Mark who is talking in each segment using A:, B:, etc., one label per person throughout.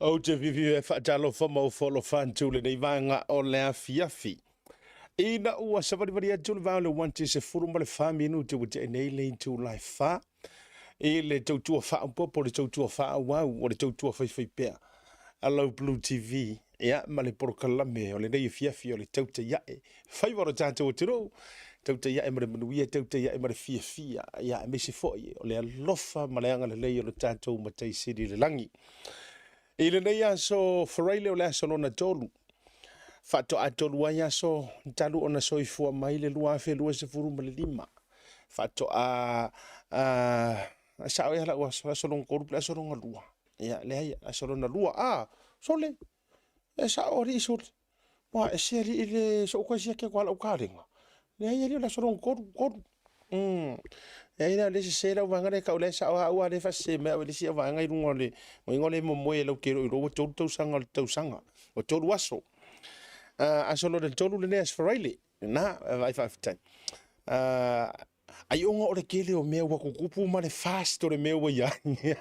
A: Ou te fiafia e faatalofa ma ofo alofa atu lenei vaega o le afiafi. Ina ua savalivali atu le vao le uati 14 minute ua tea nei le itula e 4 i le tautua faaopoopo, le tautua faaauau, o le tautua faifaipea a lau Blue TV, ia, ma le polokalame o lenei afiafi o le Tautai Ae Faiva o le tatou atunuu, tautai ae ma le manuia, tautai ae ma le fiafia, ia, aemaise foi o le alofa ma le agalelei o le tatou Matai Sili i le lagi. I lenei aso Faraile o le aso lona tolu, faatoa tolu ai aso talu ona soifua mai le 2025. Faatoa sao ea lau aso, aso lona tolu po o le aso lona lua. Ia, leai, aso lona lua. Ah, sole, e sao alii sole. Ua ese alii le sou kai siaki atu lau kalega. Leai alii o le aso lona tolu, tolu. Leai la o lea e sese lau vaega lea e tau, o lea e sao lava au a o lea e faasese mai au e le isi vaega i luga o le uiga o lea e momoe lau te iloa ua tolu tausaga o le tausaga, ua tolu aso. Aso lona tolu lenei aso Faraile. Na, vaai faafetai. Ai ona o le tele o mea ua tutupu ma le fast o le mea ua i ai.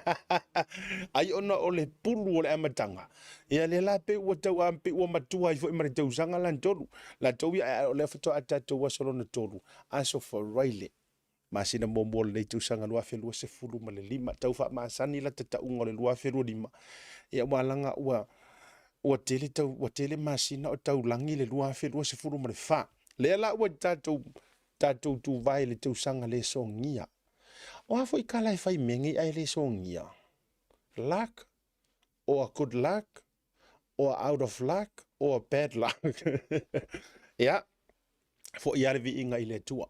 A: Ai ona o le pulu o le amataga. Ia lea la pei ua tau a pei ua matua ai foi ma le tausaga lana tolu. Latou ia o lea faatoa tatou aso lona tolu, aso Faraile, masina muamua o lenei tausaga 2025. Tau faamasani la tatauga o le 2025. Ia ua alaga ua tele tau ua tele masina o taulagi le 2024. Lea la ua tatou tatou tuvae i le tausaga le sogia. O a foi tala e fai mea nei ae le sogia? Luck or good luck or out of luck or bad luck. Ia, foi lava le viiga i le Atua.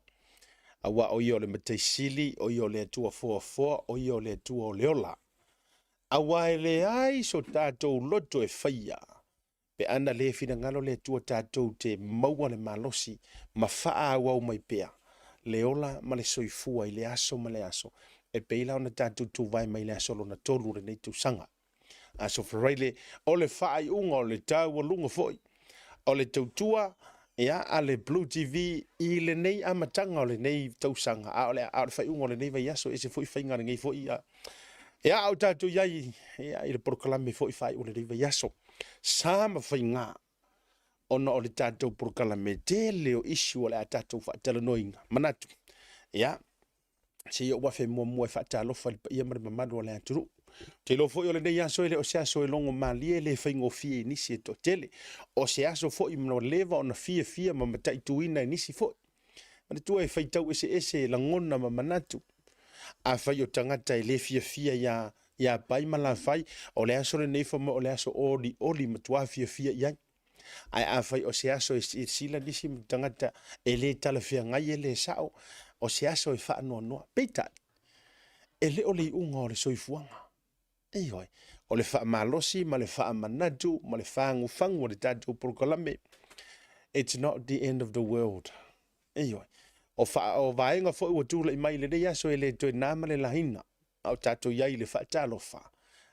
A: Aua o ia o le Matai Sili, o ia o le Atua foafoa, o ia o le Atua o le ola. Aua e leai so tatou loto e faia pe ana le finagalo le Atua tatou te maua le malosi ma faaauau mai pea le ola ma le soifua i le aso ma le aso, e pei la ona tatou tuvae mai le aso lona tolu o lenei tausaga. Aso Faraile o le faaiuga o le taualuga foi o le tautua, ia, a le Blue TV i lenei amataga o lenei tausaga, a o le faaiuga o lenei vaiaso, e ese foi faiga o lenei foi, ia, a o tatou i ai, ia, i le polokalame foi faaiu o lenei vaiaso. Sa ma faiga ona o le tatou polokalame tele o issue o le a tatou faatalanoaina. Manatu, ia, se i ou afe muamua e faatalofa i le paia ma le mamalu o le atunuu. Ou te iloa foi o lenei aso e le o se aso e logo malie, e le faigofie i nisi e toatele. O se aso foi ua leva ona fiafia ma mataituina e nisi foi. Manatua e faitau eseese lagona ma manatu. Afai o tagata e le fiafia ia ia Pai ma Lafai, o le aso lenei fai mai o le aso olioli matua fiafia i ai. Ae afai o se aso e silasila nisi tagata e le talafeagai e le sao, o se aso e faanoanoa. Peitai, e le o le iuga o le soifuaga. Ioe, o le faamalosi ma le faamanatu ma le fagufagu o le tatou polokalame. It's not the end of the world. Ioe, o, o vaega foi ua tulai mai i lenei aso e le toe na ma le laina, a o tatou i ai i le faatalofa.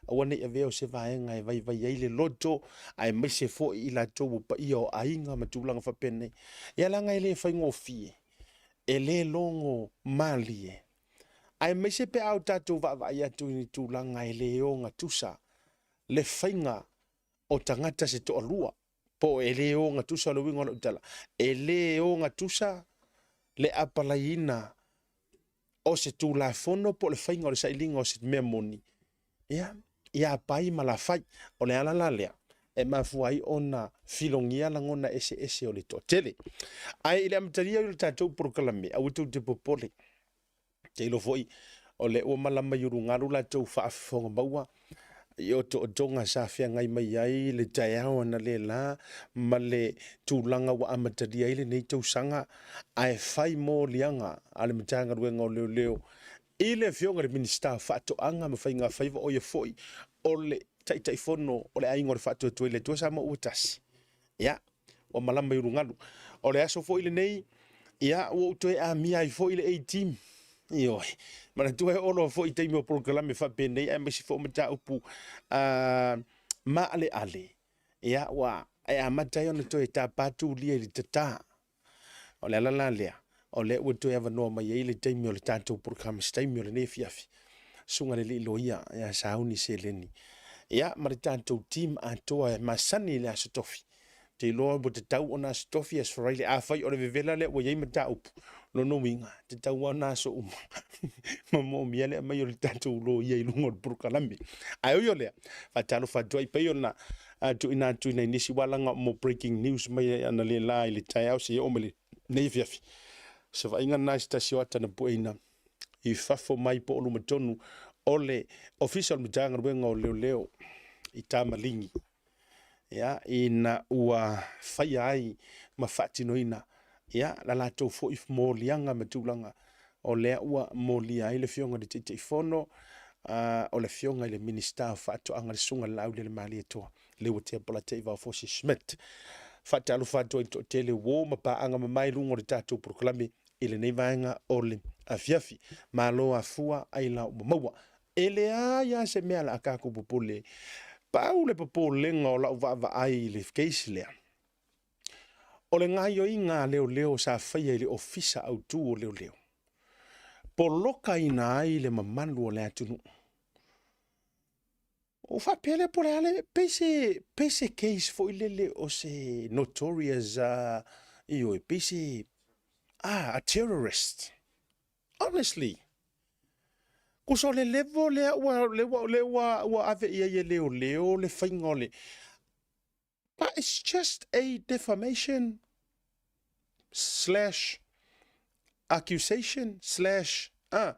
A: Aua ne i avea o se vaega e vaivai ai le loto, aemaise foi i latou o paia o aiga ma tulaga faapenei. Ia leaga e le faigofie, e le logo malie, aemaise pe a o tatou vaavaai atu i ni tulaga e le ogatusa le faiga o tagata se toalua, po o e le ogatusa, o le uiga o lau tala, e le ogatusa le apalaiina o se Tulafono po o le faiga o le sailiga o se mea moni, ia, ia pai ma lafai. O le ala la lea e mafua ai ona filogia lagona eseese o le toatele. Ae i le amatalia o le tatou polokalame, aua tou te popole. Te iloa foi o lea ua malama i ulugalu latou faafofoga maua i otootoga sa feagai mai ai le taeao analeila ma le tulaga ua amatalia ai lenei tausaga, ae fai moliaga a le Matagaluega o Leoleo i le Afioga i le Minisita o Faatoaga ma Faiga Faiva, o ia foi o le Taitaifono o le Aiga o le Faatuatua i le Atua Samoa ua Tasi. Ia, ua malama i ulugalu. O le aso foi lenei, ia, ua ou toe amia ai foi le A-team. Ioe, manatua e oo loa foi i taimi o polokalame faapenei, aemaise foi o mataupu maaleale, ia, ua e amata ai ona toe tapa tulia i le tata. O le ala la lea, o lea ua toe avanoa mai ai le taimi o le tatou polokalame, se taimi o lenei afiafi. Susuga i le alii loia ia Sauni Seleni. Ia, ma le tatou team atoa e masani i le Aso Tofi. Ou te iloa ua tatau ona Aso Tofi, Aso Faraile, afai o le vevela lea ua i ai mataupu, lona uiga, e tatau lava ona aso uma ma moomia le aumai o le tatou loia i luga o le polokalame. Ae ui o lea, faatalofa atu ai, pei ona tuuina atu i nai nisi walaga mo breaking news mai analeila i le taeao seia oo mai lenei afiafi. Se vaaiga lena i se tasi o ata na pueina i fafo mai po o luma tonu o le Ofisa o le Matagaluega o Leoleo i Tamaligi, ia, ina ua faia ai ma faatinoina ia la latou foi moliaga ma tulaga o lea ua molia ai le Afioga i le Taitaifono, o le Afioga i le Minisita o Faatoaga, le Susuga i le Laaulialemalietoa Leuatea Polataivao Fosi Schmidt. Faatalofa atu ai i le toatele uo ma paaga mamae i luga o le tatou polokalame i lenei vaega o le afiafi. Malo afua ailao ua maua. E leai lava se mea o le a tatou popole. Pau le popolega o lau vaavaai i le case lea, o le gaoioiga a leoleo sa faia i le Ofisa Autu o Leoleo, polokaina ai le mamalu o le atunuu. Ou faapea lea po o le a le, pei se, pei se case foi lele o se notorious, ioe, pei se, a terrorist. Honestly. Kusa o le level lea ua, lea ua, lea ua, ua ave i ai e leoleo le faiga o le, but it's just a defamation slash accusation slash ah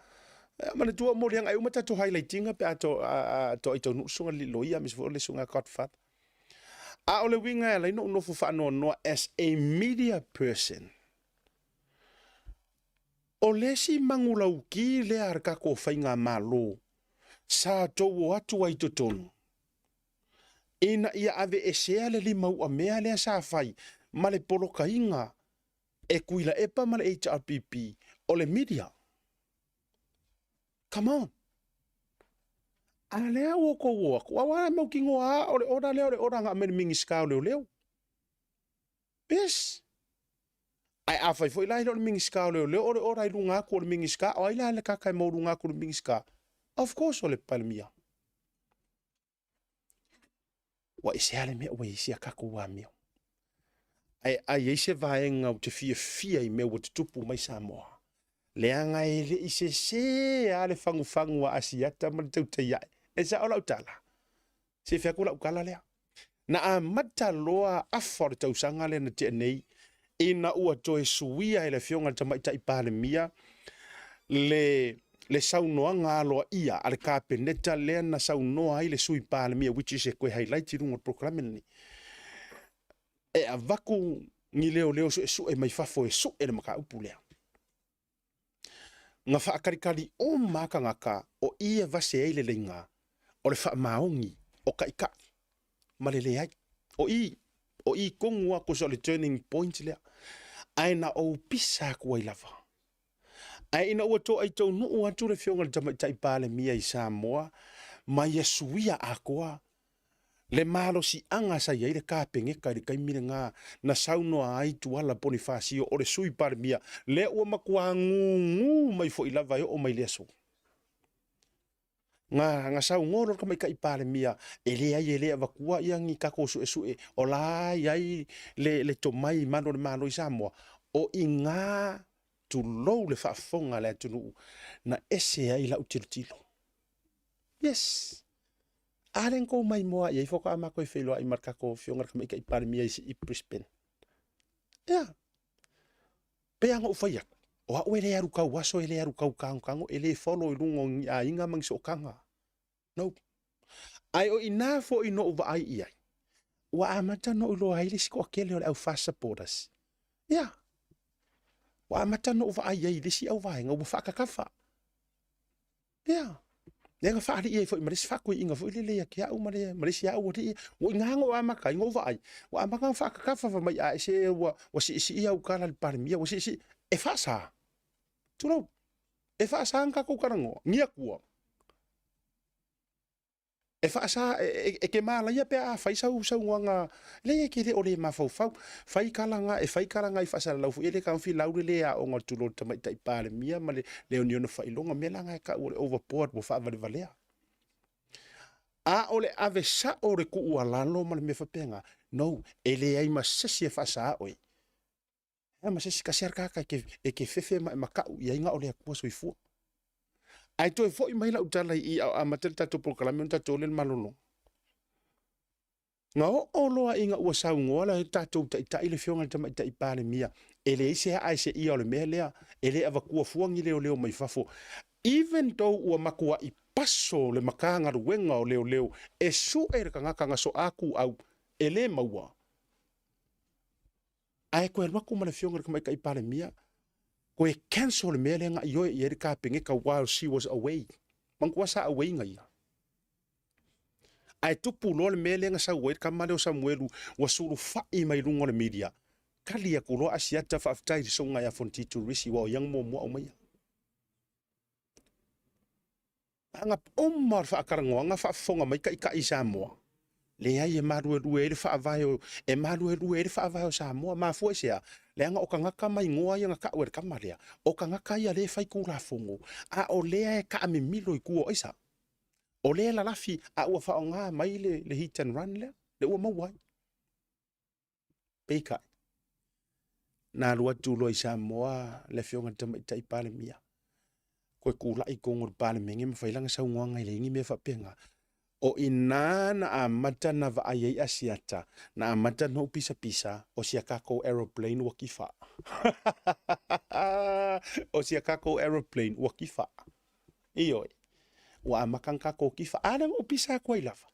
A: manatua moliaga e uma tatou highlightinga pe a to a to ai taunuu susuga le loia aemaise foi o le susuga Godfather. A o le uiga e ala ai ona ou nofo faanoanoa as a media person, o le isi manulauki lea a le tatou faigamalo sa tou o atu ai i totonu ina ia aveesea le limauamea lea sa fai ma le polokaina e Tuilaepa ma le HRPP o le media. Come on. A lea ua outou o atu, aua e mautinoa lava o le order lea o le order na aumai e le Minisita o Leoleo. Yes. Ae afai foi la e le o le Minisita o Leoleo o le order i luga atu o le Minisita, o ai la le kaka e maualuga atu i le Minisita? Of course o le Palemia. Ua ese lava le mea ua i ai si a tatou amio. Ae a i ai se vaega ou te fiafia i mea ua tutupu mai Samoa, leaga e le i sese lava le fagufagu a Asiata ma le tautai ae. E sao lau tala? Se i fai atu lau tala lea. Na amata loa afa o le tausaga lea na tea nei, ina ua toe suia e le Afioga i le Tamaitai Palemia le, le saunoaga aloaia a le Kapeneta lea na saunoa ai le Sui Palemia, which is e toe highlight i luga o le polokalame lenei, e avatu ni leoleo suesue mai fafo e sue le mataupu lea. Na faatalikali uma lava tagata o i e vase ai le leiga o le faamaoni o taitai ma le leai. O i, o i tonu lava tusa o le turning point lea. Ae na ou pisa atu ai lava. Ae ina ua toai taunuu atu le Afioga i le Tamaitai Palemia i Samoa ma ia suia atoa le malosiaga sa i ai le Kapeneta i le taimi lena na saunoa ai Tuala Ponifasio o le Sui Palemia, lea ua matua gugū mai foi lava e oo mai le aso. Na, na saunoa loa le Tamaitai Palemia, e leai e le avatua ia ni tatou suesue o la e i ai le, le tomai i malu o le Malo i Samoa, o i ina tulou le faafofoga a le atunuu na ese ai lau tilotilo. Yes. A lea na tou maimoa i ai faatoa matou e feiloai ma le tatou afioga i le Tamaitai Palemia i Brisbane. Ia. Pei lava ona ou fai atu, o au e le alu tau aso, e le alu tau tagotago, e le follow i luga o ni aiga ma ni sootaga. No. Ae o i ina foi na ou vaai i ai, ua amata ona ou iloa ai le isi toatele o le au FAST supporters. Ia. Ua amata ona ou vaai i ai i le isi auvaega ua faatatafa. Ia, lea na faalii ai foi ma le isi faatuiina foi lele ia te au ma le, ma le isi au alii. Ua i ina na ou amata ai, na ou vaai, ua amata ona faatatafa fai mai, a ese ua, ua siisii au tala i le Palemia, ua siisii. E faasa. Tulou. E faasa ona tatou talanoa, ni atua. E faasa, e te malaia pe a fai sau saunoaga, leai e te le o le mafaufau. Fai tala na, e fai tala na i faasalalau foi e le taofi lau le le aoga o le tulou le Tamaitai Palemia ma le leai o ni ona faailoga, mea la na e tau o le overboard ua faavalevalea. A o le ave sa'o o le tuualalo ma le mea faapena, no, e leai ma se isi e faasaā oe. E ma se isi kasi a le tagata e te fefe ma e mata'u i ai na o le Atua soifua. Ae toe fo'i mai lau tala i i a o amata le tatou polokalame ona tatou oo lea i le malologa. Na oo loa ina ua saunoa le tatou Taitai le Afioga i le Tamaitai Palemia, e leai se aa e seia o le mea lea, e le avatua fua ni leoleo mai fafo. Even though ua matuai paso le Matagaluega o Leoleo e sue le tagata na soa ituau, e le maua. Ae toe alu atu ma le Afioga i le Tamaitai Palemia, toe cancel le mea lea na ioe i ai le Kapeneta while she was away. Manatua sa away na ia. Ae tupu loa le mea lea na sau ai le tama lea o Samuelu ua sulufai mai luga o le media, tali atu loa Asiata faafetai i le soga ia Fonoti Turisi aua o ia na muamua aumaia. Aga uma o le faatalanoaga faafofoga mai taitai i Samoa, leai e maluelue ai le faavae o, e maluelue ai le faavae o Samoa. Mafua i se a? Leaga o tagata ma igoa ia na tau e le tama lea, o tagata ia lea e fai Tulafono, a o lea e taamimilo i tua o aisa? O lea e lalafi a ua faaaoga mai le, le hit and run lea, lea ua maua ai. Peitai, na alu atu loa i Samoa le Afioga i le Tamaitai Palemia, toe tulai i totonu o le Palemene ma fai lana saunoaga e leai ni mea faapena. O i ina na amata na vaai ai Asiata, na amata na ou pisapisa, o si a tatou aeroplane ua tifa. O si a tatou aeroplane ua tifa. Ioe, ua amata ona tatou tifa. A lea na ou pisa atu ai lava.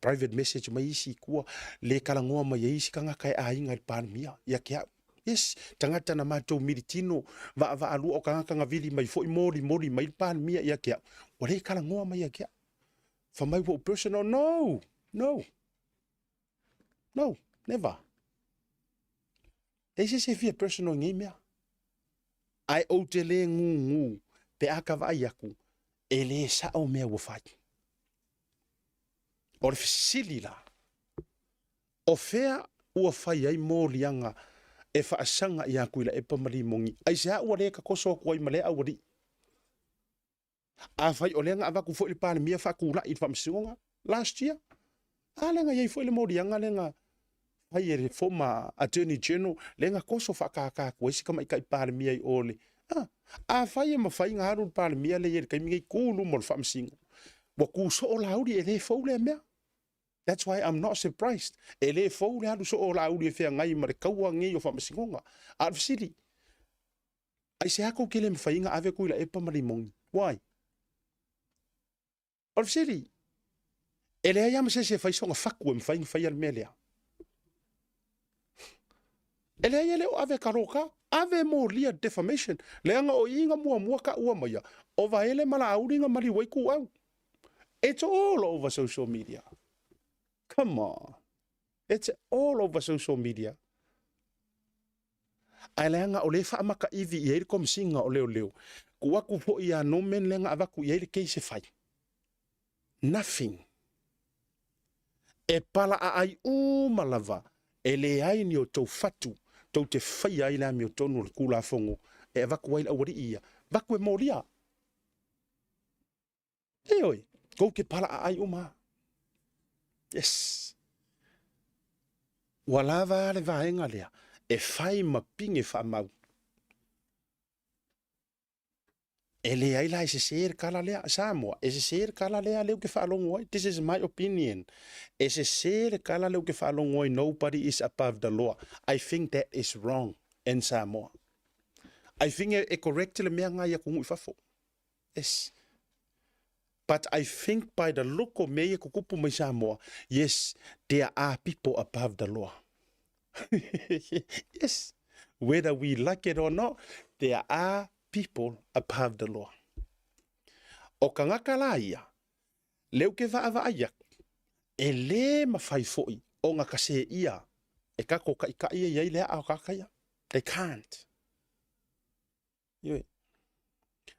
A: Private message mai isi i tua, le talanoa mai ai isi tagata e aiga i le Palemia ia te au. Yes, tagata na matou militino, vaavaalua o tagata na vili mai foi molimoli mai le Palemia ia te au. Ua le talanoa mai ia te au. Fai mai ua ou personal, no, no, no, never. Leai se isi e fia personal i nei mea. Ae ou te le gūgū pe a ka vaai atu e le sa'o mea ua fai. O le fesili la, o fea ua fai ai moliaga e faasaga ia Tuilaepa ma Limoni? Aisea ua le tatoso atu ai ma lea aualii? Afai o lea na avatu foi le Palemia faatulai i le Faamasinoga last year, a lea na i ai foi le moliaga lea na fai e le former Attorney General lea na toso faakaka atu ai si tamaitai Palemia i o le a afai e mafai na alu le Palemia lea i ai i le taimi nei tu i luma o le Faamasino, ua tu soo Laauli e le fou lea mea. That's why I'm not surprised. E le fou le alu soo o Laauli e feagai ma le taua nei o Faamasinoga. A o le fesili, Aisea kou ke le mafai ona ave Tuilaepa ma Limoni? Why? O le fesili, e leai lava ma se isi e fai sona fatu e mafai ona faia le mea lea. E leai e le o ave ka loka, ave molia defamation. Leaga o i na muamua taua maia, o Vaele ma Laauli na maliu ai ituau. It's all over social media. Come on. It's all over social media. Ae leaga o lea e faamakaiwi i ai le Komesina o Leoleo, tuu atu foi ia Norman lea na avatu i ai le case e fai. Nothing. E palaaai uma lava, e leai ni outou fatu tou te faia ai le amiotonu o le Tulafono e avatu ai le aualii ia, avatu e molia. Ioe, tou te palaaai uma a. Yes. Ua lava a le vaega lea e fai ma pine faamau. E leai la e sese le tala lea. Samoa, e sese le tala lea lea ou te faalogo ai. This is my opinion. E sese le tala lea ou te faalogo ai, nobody is above the law. I think that is wrong in Samoa. I think e correct le mea nga i atunuu i fafo. Yes. But I think by the look o mea ia tutupu mai Samoa, yes, there are people above the law. Yes. Whether we like it or not, there are people above the law. O kangaka la ia, lea ou ke vaavaai aku, e lē mafai foi ona kase ia e kako kaʻikaʻi e iai le a'a o kaka ia. They can't. Ioe.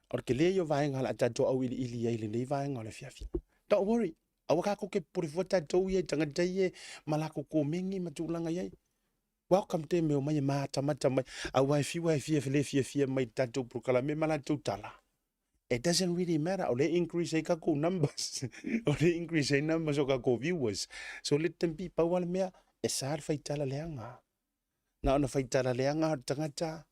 A: O le tele ia o vaega o le a tatou auiliili ai i lenei vaega o le afiafi. Don't worry, aua kākou ke popole fua tatou ia i tagata ia ma lakou komeni ma tulaga i ai. Welcome te me omai e matamata mai, aua e fiu e fia le fiafia mai i le tatou polokalame ma latou tala. It doesn't really matter. O lea e increase ai kakou numbers. O lea e increase ai numbers o kakou viewers. So let them be. Pau lava le mea, e sa le faitala leaga. Na ona faitala leaga o le tagata,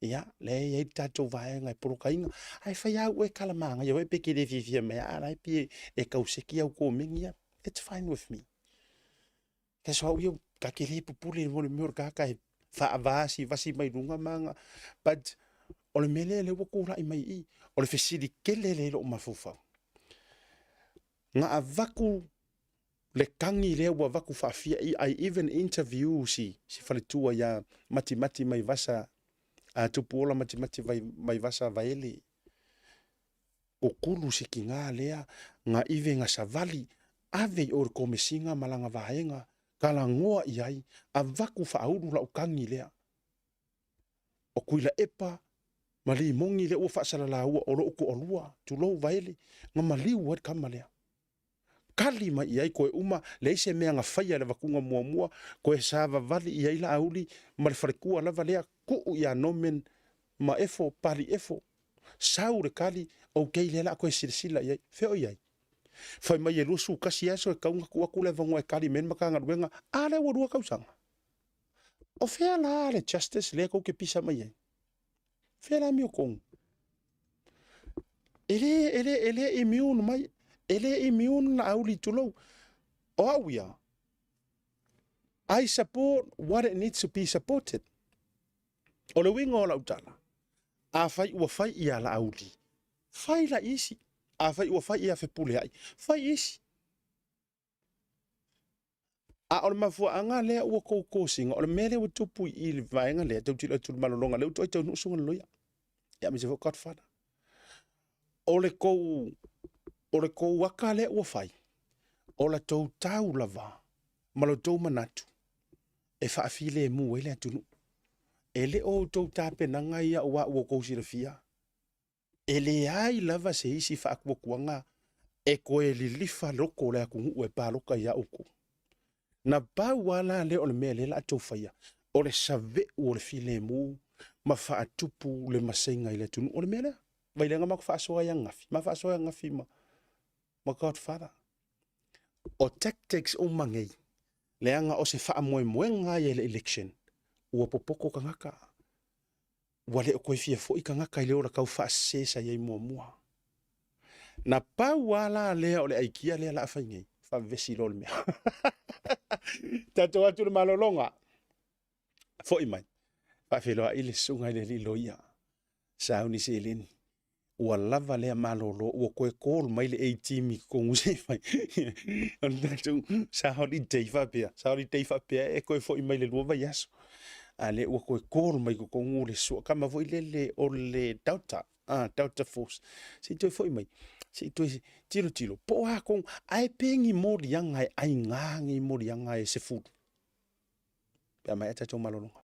A: ia, lea e i ai le tatou vaega e polokaina. Ae fai lava au e kala magaia foi pe ke le fiafia mai, a la e pei e tauseki au komeni ia. It's fine with me. Kasi o au ia, ta te le pupule mo le mea o le tagata e faavasivasi mai luga ma aga. But o le mea lea lea ua tulai mai i i, o le fesili tele lea i lou mafaufau. Na avatu le tagi lea ua avatu faafia i I even interview si, si faletua ia Matimati Maivasa, a Tupuola Matimati Maivasa Vaele. Kukulu si tina lea, na ive na savali, ave i o le komesina ma lana vaega, talanoa i ai, avatu faaulu lau tagi lea. O Tuilaepa ma Limoni lea ua faasalalaua o lou toalua, tulou Vaele, na maliu ai le tama lea. Tali mai i ai koe uma, leai se mea na faia i le avatuga muamua, koe savavali i ai Laauli ma le faletua lava lea, tuu ia Norman ma Efo, Pali Efo. Sau le tali, okay lea la a toe silasila i ai. Fea o i ai? Fai mai e 21 aso e tatau ona tuu atu le avanoa e tali mai ai le Matagaluega, a lea ua 2 tausaga. O fea la le justice lea tou te pisa mai ai? Fea la amiotonu? E le, e le, e le immune mai, e le immune Laauli tulou. O au ia, I support what it needs to be supported. O le uiga o lau tala, afai ua fai ia Laauli, fai la isi. Afai ua fai ia Fepuleai, fai isi. A o le mafuaaga lea ua tou kosiga, o le mea lea ua tupu i le vaega lea, tautilo atu i le malologa, lea ua toai taunuu susuga i le loia. Ia aemaise foi Godfather. O le tou, o le tou aka lea ua fai, o la tou tau lava ma lo tou manatu e faafilemu ai le atunuu. E le o outou tapenaga ia aua ua outou silafia E leai lava se isi faatuatuaga e toe lilifa loko o le atunuu e palota ia outou. Na pau lava la lea o le mea lea la a outou faia, o le saveu o le filemu ma faatupu le maseiga i le atunuu. O le mea lea. Vai lea na matou faasoa ai ananafi, ma faasoa ai ananafi ma, ma Godfather. O tactics uma nei, leaga o se faamoemoega ia i le election, ua popoto tagata. Ua le o toe fia foi tagata i le ola tau faasese sa i ai muamua. Na pau lava la lea o le aikia lea la a fai nei, faavevesi loa le mea. Tatou atu le malologa. Foi mai. Faafeiloai le susuga i le alii loia. Sauni seleni. Ua lava lea malolo, ua toe call mai le A-team i totonu se i fai. O le tatou sa holiday faapea, sa holiday faapea e toe foi mai le 2 vaiaso. A lea ua toe call mai totonu le sua kama foi lele o le Delta, Delta Force. Se i toe foi mai, se i toe tilotilo, po o a tonu, ae pe ni moliaga e aiga nei moliaga e 10. Pe a maea tatou malologa.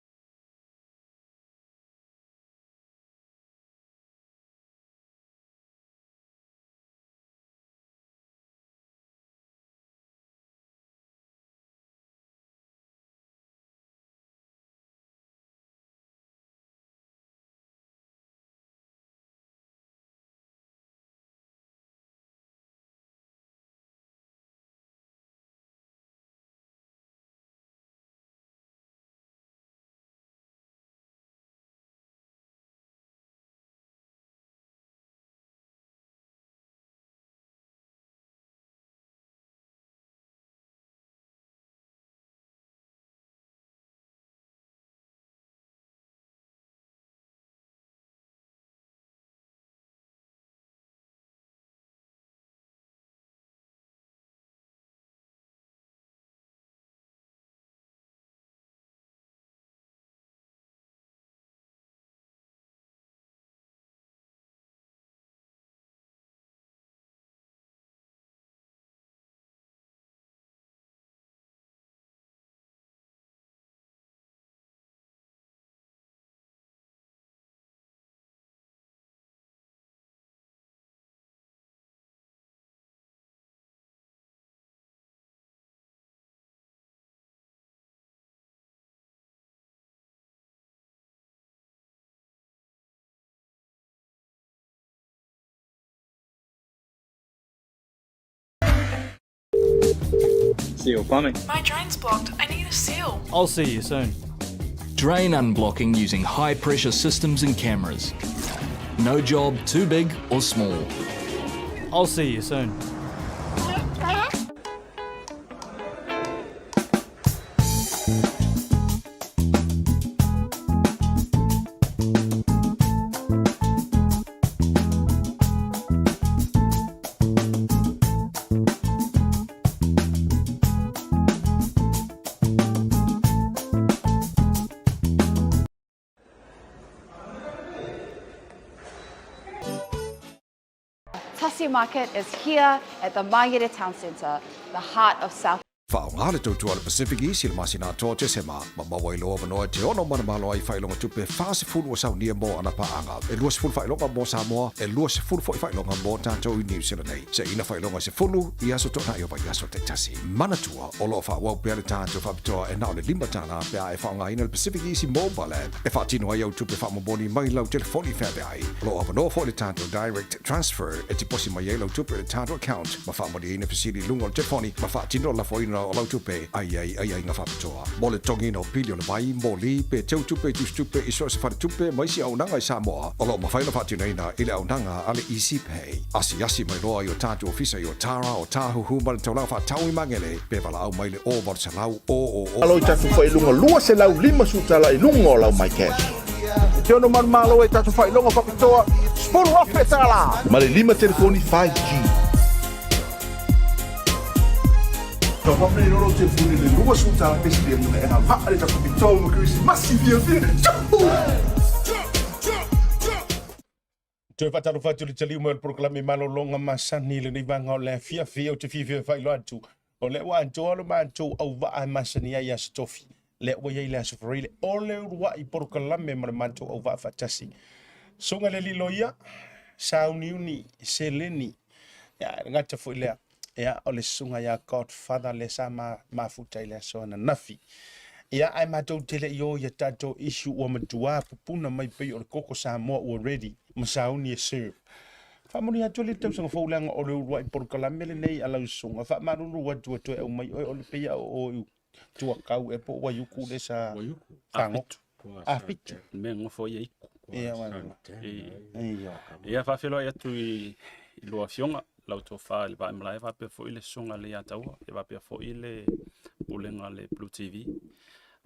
B: Seal Plumbing.
C: My drain's blocked. I need a seal.
D: I'll see you soon.
E: Drain unblocking using high pressure systems and cameras. No job too big or small.
D: I'll see you soon.
F: Tasi Market is here at the Mangere Town Centre, the heart of South.
G: Faaaoga le tautua a le Pacific East i le masina atoa o Tesema, ma maua ai lou avanoa e te ono manamalo ai i faailoga tupe 40 ua saunia mo ana paaga. E 20 faailoga mo Samoa, e 20 foi faailoga mo tatou i New Zealand nei. Seiina faailoga se 10 i aso toonai o vaiaso taitasi. Manatua, o lo o faaauau pea le tatou faapitoa e na o le $5 pe a e faaaogaina le Pacific Easy Mobile App e faatino ai au tupe faamomoli mai lau telefoni feaveai. O lo o avanoa foi le tatou Direct Transfer e tiposi mai ai lau tupe i le tatou account ma faamalieina fesili i luga o le telefoni ma faatino le lafoina o lau tupe ai ai aiaiga faapitoa. Mo le totogiina o pili o le vai, moli, pe teu tupe i tusitupe i so o se faletupe ma isi auaunaga i Samoa, o lo o mafai ona faatinoina i le auaunaga a le Easy Pay. Asiasi mai loa i o tatou ofisa i Otara, Otāhuhu ma le taulaga faatau i Magele pe valaau mai i le 0800 000.
H: Alo i tatou faailoga 250 tala i luga o lau MyCash. Te ono manumalo e tatou faailoga faapitoa 10,000 tala. Ma le lima telefoni 5G. Tau faapenei loa lou telefoni i le 20 tala pe sili atu ona e agavaa le tatou faapitoa ma Kerisimasi fiafia. Tjoo!
A: Toe faatalofa atu i le taliu mai o le polokalame malologa masani i lenei vaega o le afiafi. Ou te fiafia e faailoa atu, o lea ua atoa lo matou auvaa e masani ai i Aso Tofi. Lea ua i ai le Aso Faraile o le uluai polokalame ma le matou auvaa faatasi. Susuga i le alii loia, sauniuni, seleni, ia, e le gata foi lea, ia, o le susuga ia Godfather lea sa mafuta i le aso ananafi. Ia, ae matou te le i o i a tatou issue ua matua pupuna mai pei o le koko Samoa ua ready ma sauni e serve. Faamanuia atu le tausaga fou leaga o le uluai polokalame lenei a lau susuga. Faamalulu atu ua toe aumai oe o le pei a o oe tuakau e po o Waiuku le sa fagoto. A fitu.
I: Mea nofo ia iku.
A: Ia, ia.
I: Ia faafeiloai atu i lua afioga, lau tofa i le Vaaimalae faapea foi le susuga i le Iataua, ia faapea foi le pulega a le Blue TV.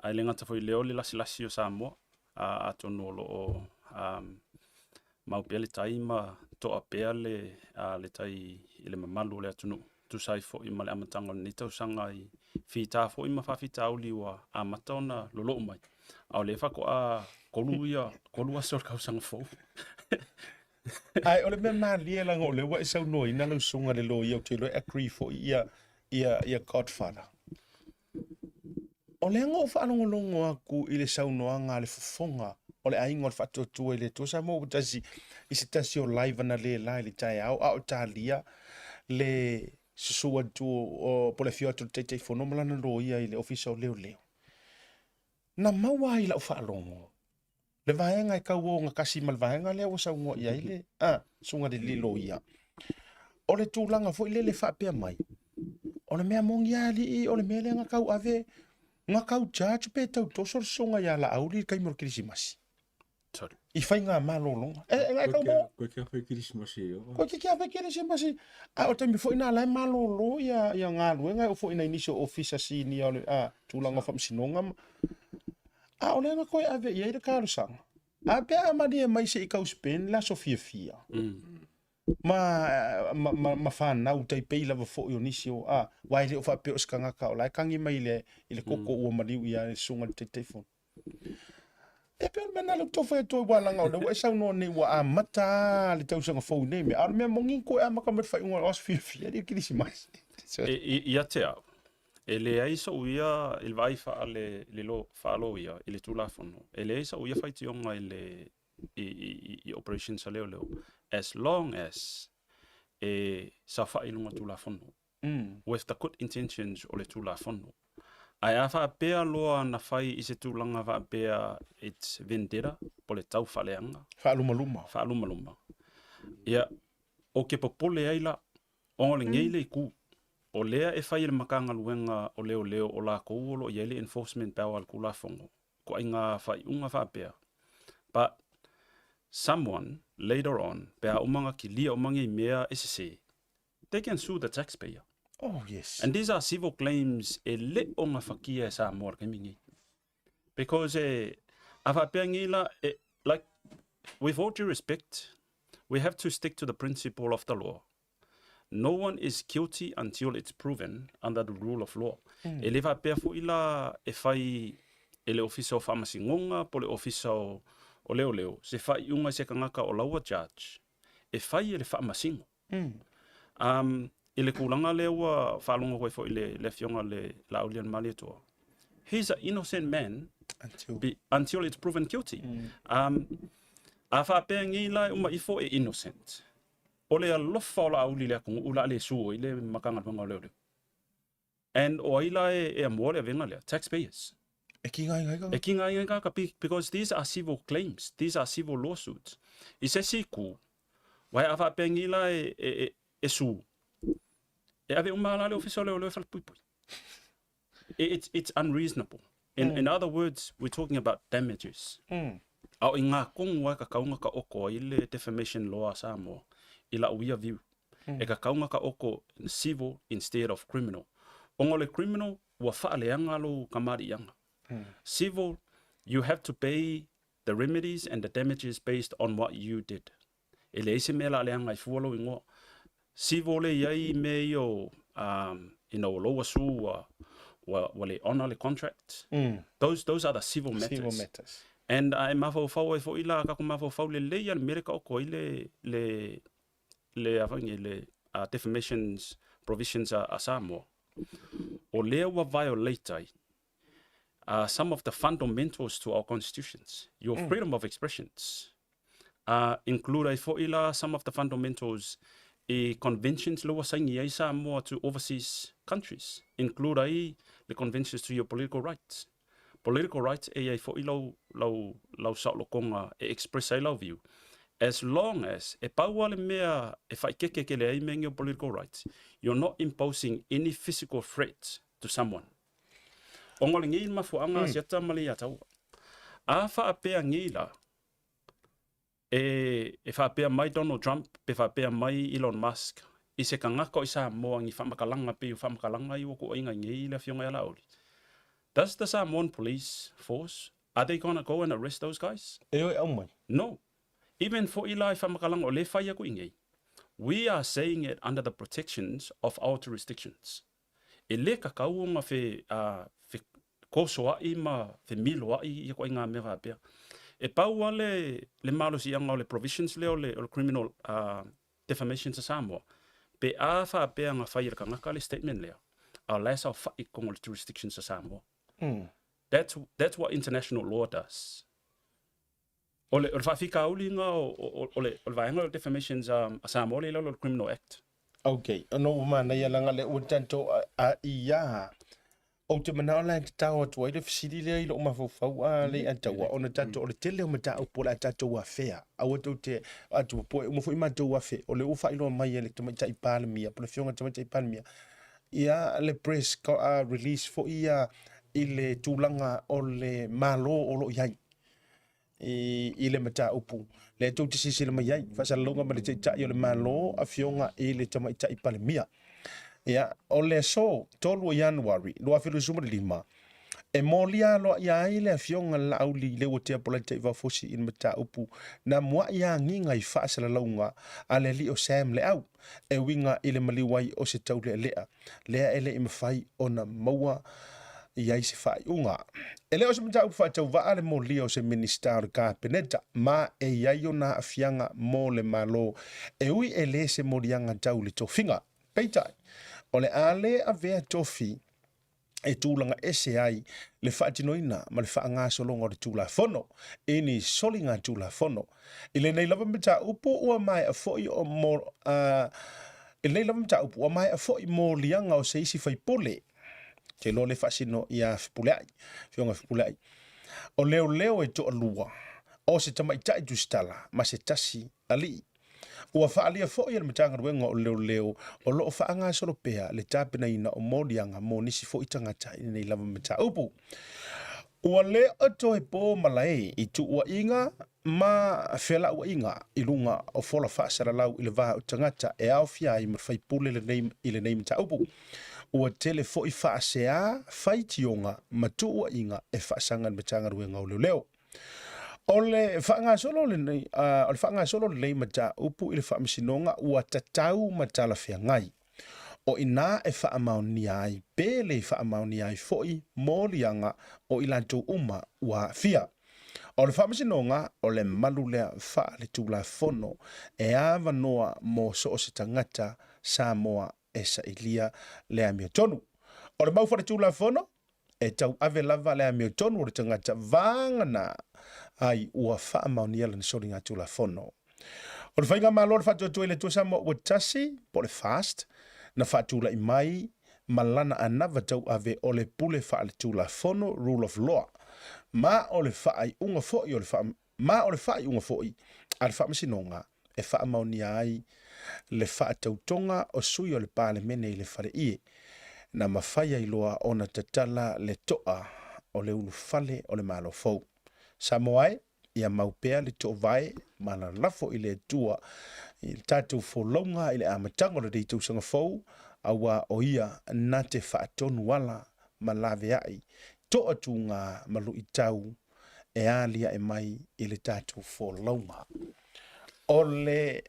I: Ae le gata foi i lea o le lasilasi o Samoa, atonu o lo o mau pea le tai ma toa pea le, le tai i le mamalu o le atunuu. Tusa ai foi ma le amataga o lenei tausaga i fita foi ma faafitauli ua amata ona lolou mai. A o lea faatoa kolu ia, kolu aso o le tausaga fou.
A: Ae o le mea malie leaga o lea ua e saunoaina lau susuga i le loia, ou te iloa e agree foi ia, ia, ia Godfather. O lea na ou faalogologo atu i le saunoaga a le fofoga o le aiga o le Faatuatua i le Atua Samoa ua tasi i se tasi o live analeila i le taeao a o talia le susu atu o po o le afio atu o le Taitaifono ma lana loia i le Ofisa o Leoleo. Na maua ai i lau faalogo le vaega e tau ogatasi ma le vaega lea ua saunoa i ai le susuga i le loia. O le tulaga foi lele faapea mai, o le mea moni lava alii, o le mea lea na tau ave, na tau charge pe tau toso le susuga ia Laauli i le taimi o le Kerisimasi.
I: Sorry.
A: I faiga malologa. E, e, e tau maua.
J: Koe kia whai Kerisimasi e oa.
A: Koe kia whai Kerisimasi. A o taimi foi na la e malolo ia, ia galuega e oo foi nai nisi o ofisa sinia o le a, tulaga o faamasinoga ma. A o lea na toe ave i ai le talosaga. A pe a malie mai se i tau spend le aso fiafia. Ma, ma, ma, ma fanau tai pei lava foi o nisi o, a, aua e le o faapea o se tagata o la e tagi mai i le, i le koko ua maliu i a le susuga i le Taitaifono. E pei o le mea lena lea ou te tau fai atu ai aua leaga o lea ua e saunoa nei ua amata lava le tausaga fou i nei mea, a o le mea moni toe amata mai le faaiuga o le aso fiafia le Kerisimasi.
I: Ia te au, e leai sou ia i le vaai faaloia i le Tulafono, e leai sou ia faitioga i le i operations a leoleo as long as e saofai i luga o Tulafono. With the good intentions o le Tulafono. Ae a faapea loa na fai i se tulaga faapea it's vendetta po o le taufaaleaga.
A: Faalumaluma.
I: Faalumaluma. Ia, ou te popole ai la, ona o lenei le itu. O lea e fai e le Matagaluega o Leoleo o lakou o lo o i ai le enforcement power a le Tulafono, ituaiga faaiuga faapea, but someone later on pe a uma ona kilia uma nei mea e sese, they can sue the taxpayer.
A: Oh yes.
I: And these are civil claims e le o gafatia e Samoa i le taimi nei. Because e, a faapea nei la, e, like, with all due respect, we have to stick to the principle of the law. No one is guilty until it's proven under the rule of law. E le faapea foi la e fai e le Ofisa o Faamasinoga po o le Ofisa o, o Leoleo se faaiuga i se tagata o la ua judge e fai e le faamasino. Um, I le tulaga lea ua faalogo atu ai foi i le, le afioga le Laaulialemalietoa, he's an innocent man
A: Until.
I: be, until it's proven guilty. Um, a faapea nei la e uma ifo e innocent. O le alofa o Laauli i le atunuu o le a le sue ai le Matagaluega o Leoleo. And o ai la e, e amoa le avega lea? Taxpayers.
A: E ki ngai ngai
I: E ki ngai ngai kaka because these are civil claims, these are civil lawsuits. I se isi itu, wae a faapea nei la e, e, e, e sue, e ave uma la le ofisa o leoleo e falepuipui. It's, it's unreasonable. In, in other words, we're talking about damages. A o i ngā kongu ai ka kaunga ka oko ai le defamation law a Samoa, i lau ia view. E ka kaunga ka oko civil instead of criminal. Ona o le criminal, ua faaleaga lou kamali'iaga. Civil, you have to pay the remedies and the damages based on what you did. E leai se mea o le a leaga ai fua lou igoa. Civil le i ai mea ia o, you know, o lou asu ua, ua, ua le honour le contract. Those, those are the civil matters.
A: Civil matters.
I: And a e mafaufau ai foi la tatou mafaufau lelei lava le mea lea e taoto ai le, le, le, a foi nei, le defamations provisions a, a Samoa. O lea ua violate ai some of the fundamentals to our constitutions, your freedom of expressions. Include ai foi la some of the fundamentals i conventions lea ua saini ai Samoa to overseas countries, include ai le conventions to your political rights. Political rights e i ai foi lau, lau, lau saolotoga e express ai lau view. As long as e pau lava le mea e faaikeke tele ai mea nei o political rights, you're not imposing any physical threat to someone. Ona o lenei mafuaaga a siata ma le iataua. A faapea nei la, e, e faapea mai Donald Trump pe faapea mai Elon Musk i se tagata o i Samoa ni faamatalaga pei o faamatalaga ia ua tuuaiga ai nei le afioga ia Laauli. Does the Samoan police force, are they gonna go and arrest those guys?
A: E o e aumai.
I: No. Even foi la i faamatalaga o lea e fai atu i nei, we are saying it under the protections of our jurisdictions. E le kakau ona fe, uh, fe kosoaʻi ma femiloaʻi ia ituaiga mea faapea. E pau lava le, le malosiaga o le provisions lea o le, o le Criminal uh, Defamations a Samoa, pe a faapea na fai e le tagata le statement lea, a o la e saofaʻi i totonu o le jurisdictions a Samoa. That's, that's what international law does. O le, o le faafitauli lena o, o, o, le, o le vaega o le defamations a, a Samoa lea i lalo o le Criminal Act.
A: Ok, ona ua manaia leaga lea ua tatou a i a ou te manao la e tatao atu ai le fesili lea i lou mafaufau a le ataua ona tatou o le tele o mataupu o le a tatou afea aua tou te atu popoe uma foi matou afe o lea ua faailoa mai e le Tamaitai Palemia po o le Afioga i le Tamaitai Palemia ia le press release foi ia i le tulaga o le Malo o lo o i ai i le mataupu lea tou te silasila mai ai, faasalalauga ma le Taitai o le Malo, Afioga i le Tamaitai Palemia. Ia, o le aso 3 o Ianuari 2025, e molia aloaia ai le Afioga Laauli Leuatea Polataivao Fosi i le mataupu na muaʻi agiga i faasalalauga a le alii o Sam Leau e uiga i le maliu ai o se taulealea lea e le i mafai ona maua i ai se faaiuga. E le o se mataupu faatauvaa le molia o se Minisita o le Kapeneta, ma e i ai ona aafiaga mo le Malo, e ui e le se moliaga tau le tofiga. Peitai, o le a le avea tofi e tulaga ese ai le faatinoina ma le faagasologa o le Tulafono i ni soliga Tulafono. I lenei lava mataupu ua maea foi o mo, a, i lenei lava mataupu ua maea foi moliaga o se isi faipule, te iloa le faasino ia Fepuleai, Afioga Fepuleai, o leoleo e toalua, o se tamaitai tusitala ma se tasi alii. Ua faaalia foi e le Matagaluega o Leoleo o lo o faagasolo pea le tapenaina o moliaga mo nisi foi tagata i lenei lava mataupu. Ua le o toe po malae i tuuaiga ma felauaiga i luga o fola faasalalau i le va o tagata e aofia ai ma faipule lenei i lenei mataupu. Ua tele foi faasea, faitioga ma tuuaiga e faasaga i le Matagaluega o Leoleo. O le faagasolo lenei, o le faagasolo lenei mataupu i le Faamasinoga ua tatau ma talafeagai. O i ina e faamaonia ai pe le faamaonia ai foi moliaga o i latou uma ua aafia. O le Faamasinoga o le malu lea faaletulafono e avanoa mo so o se tagata Samoa e sailia le amiotonu. O le mau faaletulafono, e tauave lava le amiotonu o le tagata vagana ai ua faamaonia lana soligatulafono. O le Faigamalo o le Faatuatua i le Atua Samoa ua tasi, po o le FAST, na faatulai mai ma lana anava tauave o le pule faaletulafono, rule of law, ma o le faaiuga foi o le ma o le faaiuga foi a le Faamasinoga e faamaonia ai le faatautoga o sui o le Palemene i le faleie, na mafai ai loa ona tatala le toa o le ulufale o le Malo fou. Samoa e, ia mau pea le toovae ma lalafo i le Atua i le tatou folauga i le amataga o lenei tausaga fou, auā o Ia na te faatonu ala ma laveai toatuga ma luitau e aliae mai i le tatou folauga. O le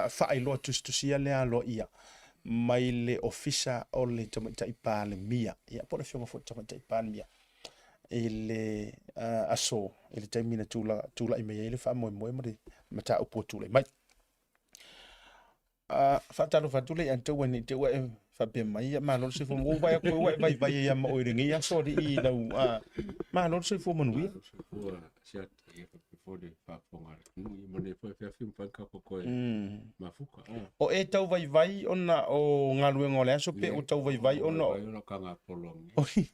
A: faailoa tusitusia lea aloaia mai le Ofisa o le Tamaitai Palemia, ia po o le Afioga foi i le Tamaitai Palemia i le aso i le taimi na tulai mai ai le faamoemoe ma le mataupu ua tulai mai. Faatalofa atu lea ia te au ne i te i ua e faapea mai, ia malo le soifua manuia. Ua ou vaai atu ua e vaivai ai lava ma oe i lenei aso alii i lau, malo le soifua manuia.
J: Malo le soifua Siata, ia faapea foi le faafofoga a le atunuu. Ia manuia foi afiafi ma fai ni tatou toe mafuta.
A: O e tau vaivai ona o galuega o le aso pe ua tau vaivai ona o...
J: Vaivai ona o tagapolo angiangi.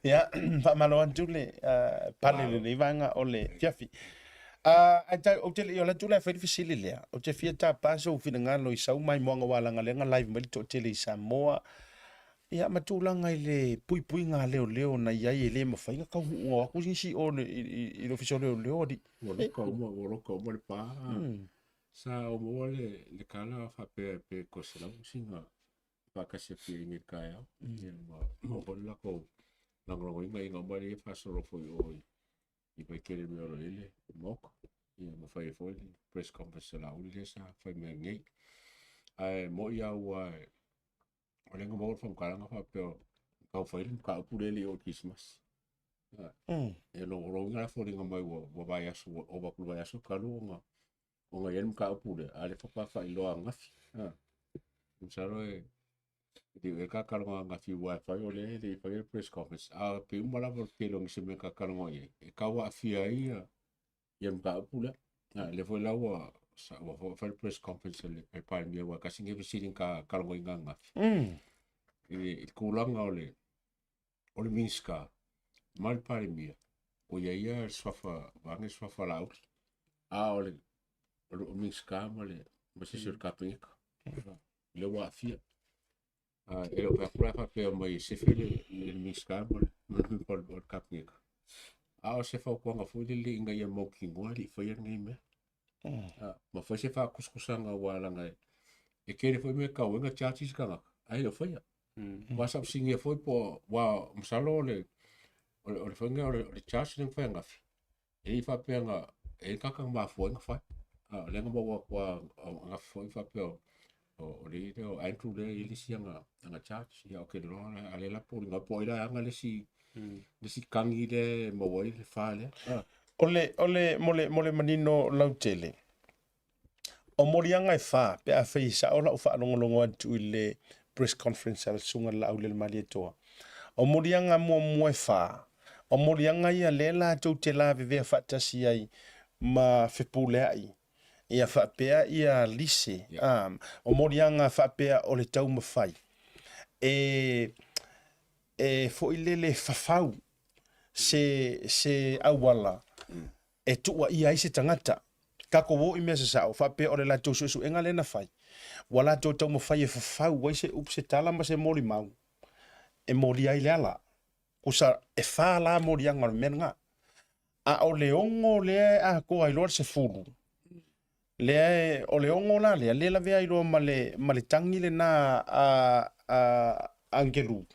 A: Ia, faamalo atu le pale i lenei vaega o le afiafi. Ae tau, ou te le i ola atu la e fai le fesili lea, ou te fia tapa sou finagalo i sau maimoaga ua laga lea na live mai le toatele i Samoa, ia ma tulaga i le puipuiga a leoleo na i ai e le mafai ona taunuu atu nisi i o i le ofisa o leoleo alii.
J: Ua loka uma, ua loka uma le pa. Sa ou maua le, le tala faapea pe toe 100 sina faatasi atu i ai nei i le taeao. Ia ma maua foi le latou lagolagoina ina uma lea faasolo foi i o i i Vaitele mea o lo o i ai le Maota. Ia ma fai ai foi le press conference a Laauli lea sa fai mai nei. Ae moni lava ua o lea na maua le faamatalaga faapea na tau fai le mataupu lea e le i oo i le Kerisimasi. E lona uiga la e foliga mai ua vaiaso ua ova atu i le vaiaso talu ona ona i ai le mataupu lea, a o lea faatoa faailoa ananafi. Masalo e le ta talanoa ananafi aua e fai o lea e le i faia le press conference, a pei uma lava o le tele o nisi mea ta talanoa i ai, e tau aafia ai ia le mataupu lea. A lea foi la ua ua fai le press conference a le Palemia aua e tasi lenei fesili na ta talanoaina ananafi i le tulaga o le o le Minisita ma le Palemia, ua i ai ia le suafa, vaeane le suafa Laauli, a o le Minisita ma le ma se isi o le Kapeneta, lea ua aafia. E le o fai atu la faapea mai e sefe le Minisita ma le member o le Kapeneta, a o se fautuaga foi lele ina ia mautinoa e le i faia lenei mea. Ma fai se faatusatusaga aua leaga e tele foi mea e tatau ai ona charge isi tagata ae le o faia. Aua sa ou fesiligia foi po o, aua masalo o le o le faiga o le charge lea na fai ananafi, e le i faapea na e i ai le tagata na mafua ai ona fai. A o lea na maua atu lava ananafi foi faapea o le alii lea o Andrew lea e i ai le isi ana charge. Ia ou te iloa la, a o lea la popolega po o ai la e ana le isi tagi lea e maua ai le fa lea.
A: O le, o le, mo le, mo le manino lautele, o moliaga e fa, pe afai e sao lau faalogologo atu i le press conference a le Susuga Laaulialemalietoa. O moliaga muamua e fa, o moliaga ia lea latou te lavevea faatasi ai ma Fepuleai, ia faapea ia lise, a, o moliaga faapea o le taumafai e, e foi lele fafau se, se auala. e tuuaia ai se tagata. Tatou o i mea sasao, faapea o le latou suesuega lea na fai, ua latou taumafai e fafau ai se upu, se tala ma se molimau e molia ai le ala. Kusa e fa la moliaga o le mea lena. A o le ono lea e atoa ai loa le 10, lea e, o le ono la lea, lea lavea ai loa ma le, ma le tagi lena a, a Angelu.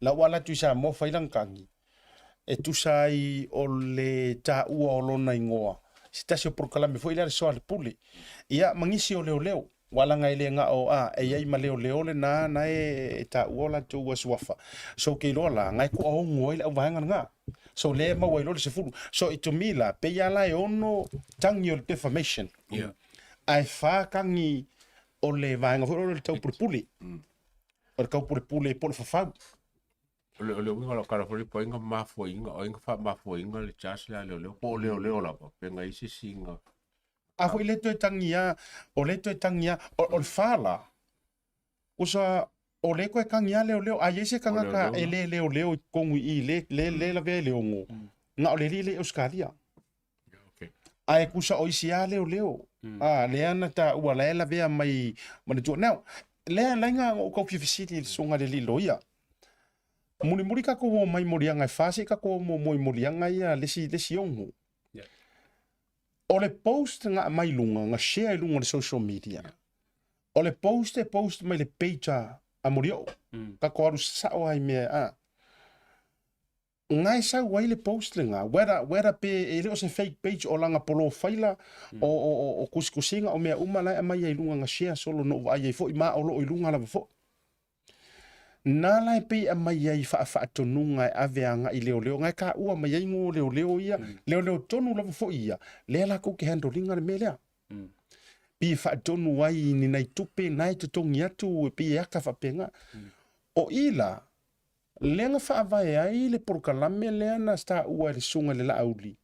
A: La ua alu atu i Samoa fai lana tagi, e tusa ai o le taua o lona igoa, se tasi o polokalame foi lea a le Soalepule, ia ma nisi o leoleo, ua laga e le na o a, e i ai ma leoleo lena na e taua o latou suafa. So ou te iloa la, na e toaono ai le auvaega lena. So lea e maua ai loa le 10. So to me la, pei lava la e ono tagi o le defamation.
J: Yeah.
A: Ae fa tagi o le vaega foi lea o le taupulepule. O le taupulepule po o le fafau.
J: O le, o le uiga o lau tala foi po o ai na mafuaiga, o ai na faamafuaiga le charge lea a leoleo, po o leoleo lava, pe na i ai se isi na...
A: A foi le toe tagi lava, o le toe tagi lava, o, o le fa la, kusa o le toe tagi lava leoleo, a i ai se tagata e le leoleo i totonu i i, le, le, le lavea i le ono, na o le alii lea i Ausetalia.
J: Okay.
A: Ae kusa o isi lava leoleo, a, lea na taua la e lavea mai ma le tua. Now, lea la inga o kau fia fesili i le susuga i le alii loia. Mulimuli tatou o mai i moliaga e fa se i tatou o muamua i moliaga ia le isi, le isi ono.
I: Yeah.
A: O le post na aumai i luga, na share i luga o le social media, o le post e post mai le page a, a Molioo. Tatou alu sasao lava i mea, a. Nga e sau ai le post lena, whether, whether pe e le o se fake page o lana polofaila, o, o, o, o kusikusiga, o mea uma la e aumai ai i luga na share solo na ou vaai ai foi, ma o lo o i luga lava foi. Na la e pei e aumai ai faafaatonuga e ave agai i leoleo, na e taua mai ai ngo leoleo ia, leoleo tonu lava foi ia, lea latou te handle ina le mea lea. Pei e faatonu ai i ni nai tupe na e totogi atu e pei e aka faapena. O i la, lea na faavae ai le polokalame lea na taua e le Susuga i le Laauli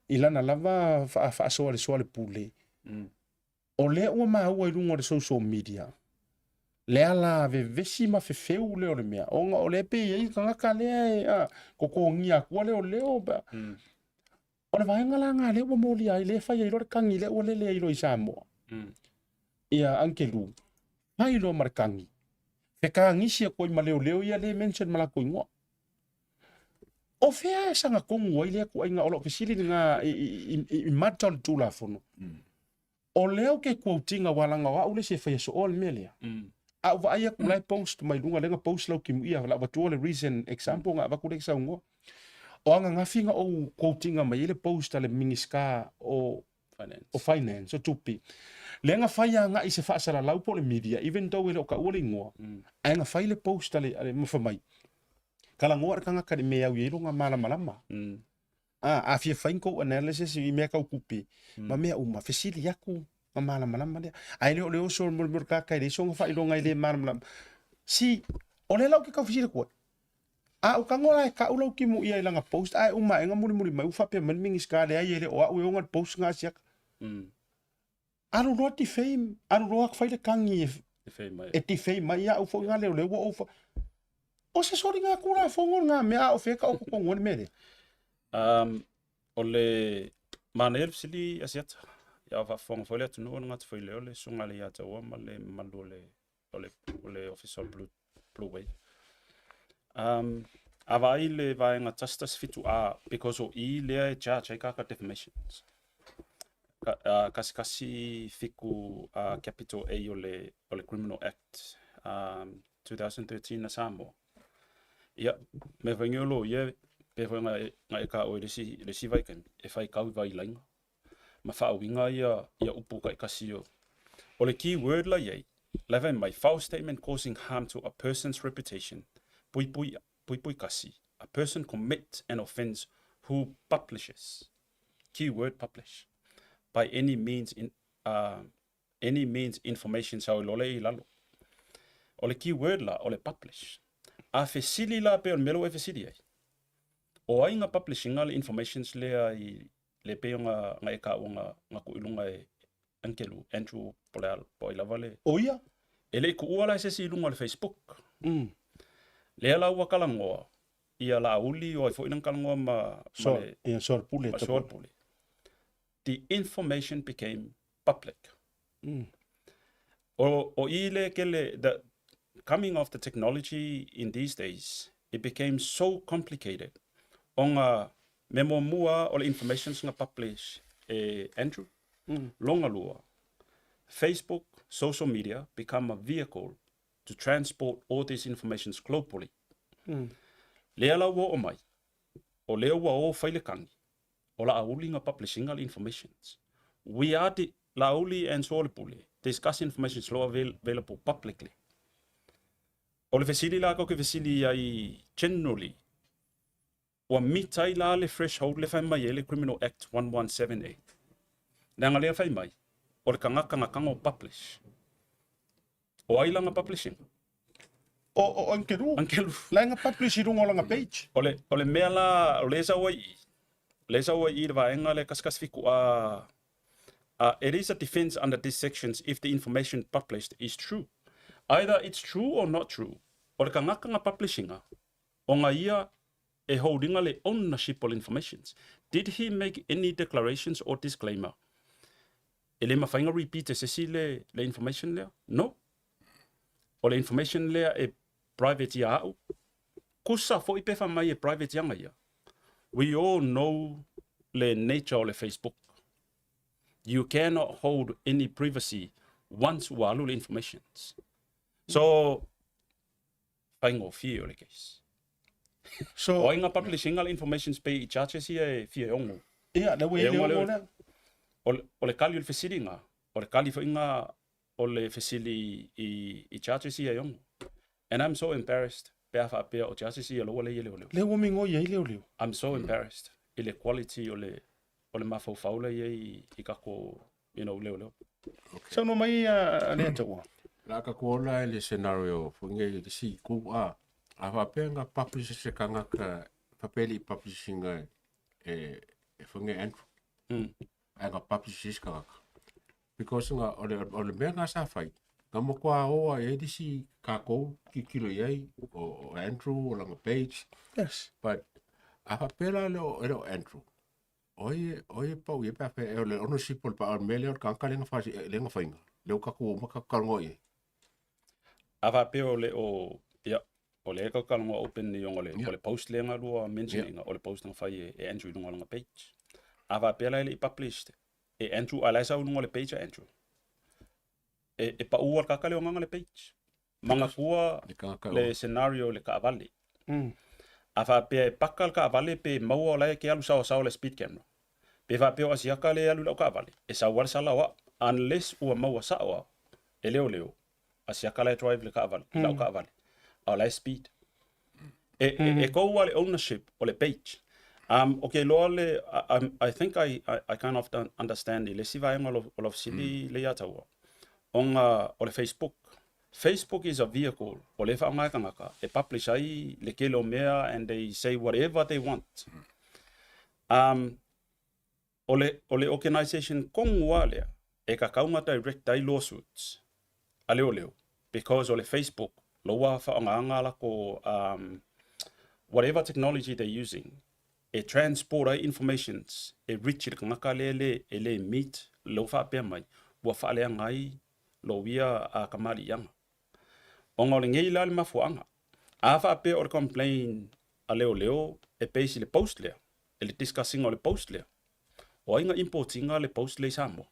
A: i lana lava faasoa i le soalepule, o lea ua maua i luga o le social media le ala vevesi ma fefeu lea o le mea, ona o lea e pei e i ai le tagata lea e totogia atua leoleo. O le vaega la lena lea ua molia ai, lea e fai ai loa le tagi lea ua lele ai loa i Samoa. Ia Angelu, fai loa ma le tagi. Fetagisi atu ai ma leoleo ia lea e mention ma latou igoa. O fea e sagatonu ai lea tuuaiga o lau fesili lena i mata o le Tulafono. O lea ou te quote ina aua leaga o au le isi e faia sooa le mea lea. A ou vaai atu la e post mai luga lea na post lau timuia la avatua le reason example na avatu lea e saunoa. O ananafi na ou quote ina mai ai le post a le Minisita o
I: Finance.
A: o Finance, o Tupe. Lea na fai agai i se faasalalau po o le media, even though e le o taua le igoa, ae na fai le post a le, a le ma fai mai, talanoa le tagata i le mea e au i ai lona malamalama. A, a fia fai ni tou analysis i mea tau tupe, ma mea uma, fesili atu ma malamalama lea. Ae le o le oso mo le mea o le tagata e leai sona faailoga e le malamalama. Si, o lea la ou te tau fesili atu ai, a ou tago la e kau lau timuia i lana post ae uma ae na mulimuli mai ua faapea mai le Minisita, leai e le o au e ona le post na asiaka. Alu loa defame, alu loa fai le tagi e, e defame mai au foi nga leoleo ua ou fa... O se soliga Tulafono lena mea a o fea e taoto tonu ai le mea lea?
I: O le manaia le fesili Asiata, ia o faafofoga foi le atunuu o le gata foi lea o le susuga a le Iataua ma le mamalu o le o le Ofisa o le Blue, Blue Wave. A vaai le vaega 117A, because o i lea e charge ai kaka defamations. Ka, kasikasi fiku capital A o le, o le Criminal Act 2013 na Samoa. Ia, me whai ngeo lo ia, pe whai nga, nga e ka o le si, le si vaikaimi, e whai kau i vai lainga. Ma whaawinga ia, ia upu kai kasi o. O le keyword la iei, la vai mai, false statement causing harm to a person's reputation, pui pui, pui pui kasi, a person commit an offence who publishes, keyword publish, by any means in, any means information sau i lole i lalo. O le keyword la, o le publish. A fesili la pei o le mea lea ua e fesili ai. O ai nga publishinga le informations lea i le pei o nga, nga e kaua nga, nga ku i lunga e Angelu, Andrew po le po ai lava le.
A: O ia?
I: E le i kuua la e se isi i lunga o le Facebook. Lea la ua kalagoa. Ia Laauli o ai foi na talanoa ma, ma le,
A: Ia soalepule.
I: Ma Soalepule. The information became public. O i le kele, the coming of the technology in these days, it became so complicated. Ona me muamua o le information nga publish e Andrew. Longa lua, Facebook, social media become a vehicle to transport all these informations globally. Lea la ua oo mai, o lea ua o fai le kagi, o Laauli na publish ina le informations. We are the, Laauli and Soalepule discuss information slow available publicly. O le fesili la ko ke fesili ai generally, ua mita ai la le threshold le fai mai e le Criminal Act 117A. Leaga lea fai mai, o le kagaka na kago publish. O ai lana publishing?
A: O Angelu.
I: Angelu.
A: La nga publish i runga o langa page.
I: O le mea la, o le sau ai i. Le sau ai i le vaega le kasikasi fiku a it is a defense under these sections if the information published is true. Either it's true or not true. O le kagaka nga publishinga, o nga ia e holdinga le ownership of informations. Did he make any declarations or disclaimer? E le mawhainga repeat e sesi le information lea? No. O le information lea e private ia au. Kusa foi pe wha mai e private ianga ia. We all know le nature o le Facebook. You cannot hold any privacy once ua alu le informations. So, whaingofie o le case.
A: So,
I: O ai ngā publishing le informations pe i charges ia e fia e ongo.
A: Ia, le ua
I: E
A: i le
I: ongo
A: ongo
I: leo.
A: lea.
I: O le kali o le fesili ngā. O le kali foi ngā o le fesili i charges ia e ongo. And I'm so embarrassed pe a whaapea o charges ia loa le ia leo leo.
A: Le ua mingo ia i leo leo.
I: I'm so embarrassed i le quality o le mafaufau la ia i kako, leo leo.
A: Sau no mai a lea taua.
J: La ka kuola e le scenario fo nge le si ku a. A faapea nga publish se kangaka faapea i publishing e fo nge Andrew. A nga publish se kangaka. Because nga o le mea nga sa fai. Nga mo kwa oa e di si kako ki kilo iai o Andrew o langa page. But a faapea la le o, e le o Andrew. Oi pau ie pe e o le ownership o le pa o le mea lea o le kangaka lenga fa lenga fainga. Leo ka ku ma ka kalongo i.
I: A whaapea o le o, ia, o le ka kalongo open ni o le, o le post le ngā lua mentioning o le post nga fai e Andrew i lunga o langa page. A whaapea la e le i published e Andrew, a laisa lunga o le page a Andrew. E pa ua le kaka le o nganga le page. Manga kua
J: Le kangaka
I: le scenario le kaavale. A whaapea e paka le kaavale pe maua o lae ke alu sao sao le speed camera. Pe whaapea o asiaka le alu lau kaavale. E sau wale sala oa. Unless ua maua sao a, e leo leo. Asiaka le drive le kaavale, lau kaavale. A o lae speed. E kou le ownership o le page. Okay, loa le, I think I kind of don't understand i le si vaenga o lo sili le ia taua. Onga o le Facebook. Facebook is a vehicle o le whaonga kangaka e publish ai le kele o mea and they say whatever they want. O le organisation kongua lea e ka kaunga direct ai lawsuits a leo leo because o le Facebook loa whaonga lako whatever technology they're using e transport ai informations e reach le kangaka le le e le meet lo whaapea mai ua whaaleanga ai lo ia a kamali ianga. Onga o le ngei la le mafuanga. A whaapea o le complain a leo leo e base i le post lea. E le discussing o le post lea. O ai nga importinga le post le i Samoa.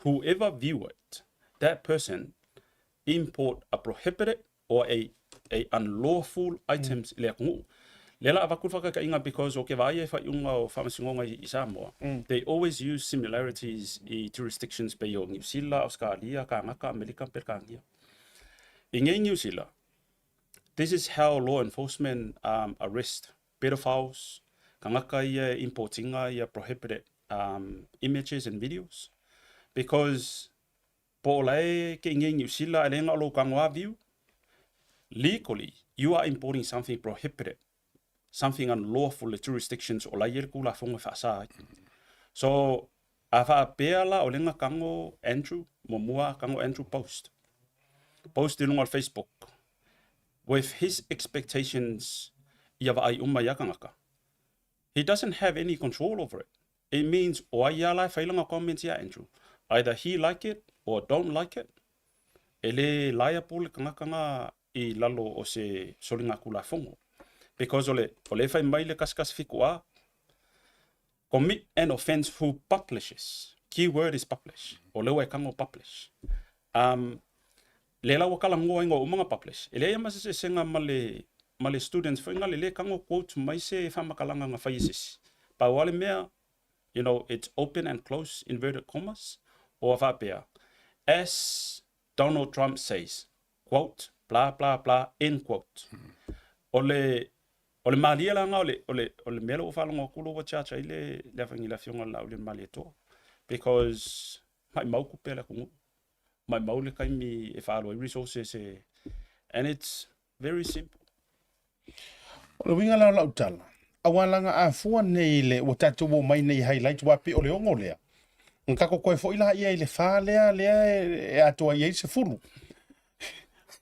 I: Whoever view it, that person import a prohibited or a unlawful items i le akunuu. Le la avaku whakakainga because o ke vai e whaiunga o whamasingonga i Samoa. They always use similarities i jurisdictions pe o New Zealand, Australia, ka ngaka, Amerika, pe ka ngia. I ngei New Zealand, this is how law enforcement arrest pedophiles, ka ngaka ia importinga ia prohibited images and videos. Because po lai ke ngei New Zealand e lenga o lo kangoa view, legally, you are importing something prohibited, something unlawful le jurisdictions o lai ele kula fonga whaasa ai. So, a whaapea la o lenga kango Andrew, mo kango Andrew post. Post i lunga o Facebook. With his expectations Ia vaai uma ia tagata. He doesn't have any control over it. It means o ai ia la e fai lana comments ia Andrew. Either he like it or don't like it. E le liable le tagata na i lalo o se soligatulafono. Because o le, o le fai mai le 117A, commit an offence who publishes. Keyword is publish. O lea ua e tago publish. Lea la ua talanoa igoa uma na publish. E leai lava ma se eseesega ma le, ma le students foi na le le tago quote mai se faamatalaga na fai e se isi. Pau lava le mea, you know, it's open and close inverted commas, ua faapea, as Donald Trump says, quote, blah, blah, blah, end quote. O le, o le malie la na o le, o le, o le mea lea ua faalogo atu lea ua charge ai le, le afioga i le afioga i le Laaulialemalietoa. Because maimau tupe a le atunuu. Maimau le taimi e faaalu ai resources e, and it's very simple.
A: O le uiga la o lau tala, aua laga a fua nei le ua tatou omai nei i highlights aua pei o le 6 lea, na tatou toe foi laia i le 4 lea lea e atoa i ai le 10.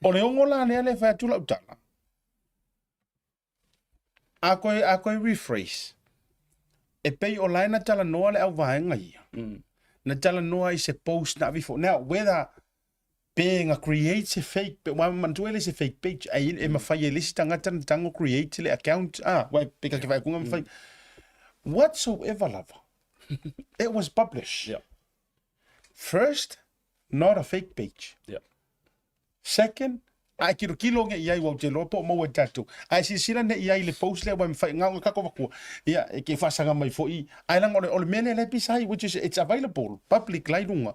A: O le 6 la lea lea e fai atu lau tala, a koe, a koe rephrase, e pei o la e na talanoa le auvaega ia, na talanoa i se post na avifo. Now, whether pe na create se fake, pe, wa manatua e le se fake page, ai e mawhai e le isi tagata na tago create le account, ah, wa pe ka ke whai kunga mawhai. Whatsoever lava, it was published. First, not a fake page. Second, a e kilokilo nei i ai ua ou te iloa po o maua e tatou. A e silasila nei i ai i le post lea ua e mafai na ona tatou avatua, ia e te faasaga mai foi, ae leaga o le, o le mea lea la e pisa ai, which is it's available, public la i luga.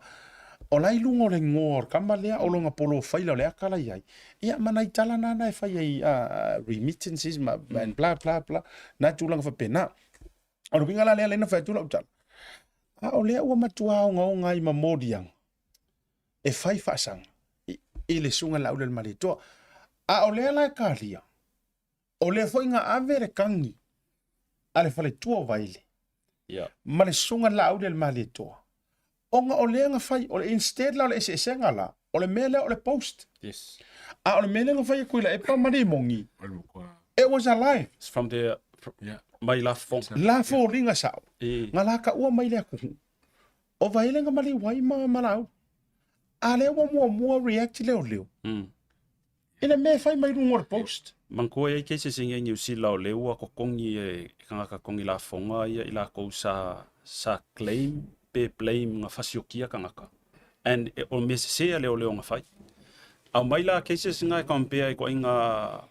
A: O la i luga o le igoa o le tama lea, o lona polofaila o le aka la i ai, ia ma nai tala na na e fai ai, remittances ma, and blah blah blah, na tulaga faapena. O le uiga la lea lea na fai atu lau tala, a o lea ua matua ogaoga ai ma moliaga, e fai faasaga i le susuga i le Laaulialemalietoa. A o lea la e kalia, o lea foi na ave le tagi a le faletua o Vaele ma le susuga i le Laaulialemalietoa, ona o lea na fai, o le instead la o le eseesega la, o le mea lea o le post.
I: Yes.
A: A o le mea lea na fai e Tuilaepa ma Limoni, it was alive.
I: It's from the, mai la fofoga.
A: La foliga sao, na la taua mai le atunuu. O Vaele na maliu ai ma, ma Laauli. A lea ua muamua react leoleo. I le mea e fai mai luga o le post.
I: Manatua e i ai cases i Niu Sila o lea ua totogi e tagata totogi lafoga ia i latou sa sa claim pe blame na fasiokia tagata and o le mea sese a leoleo na fai. Aumai la cases na e compare i ituaiga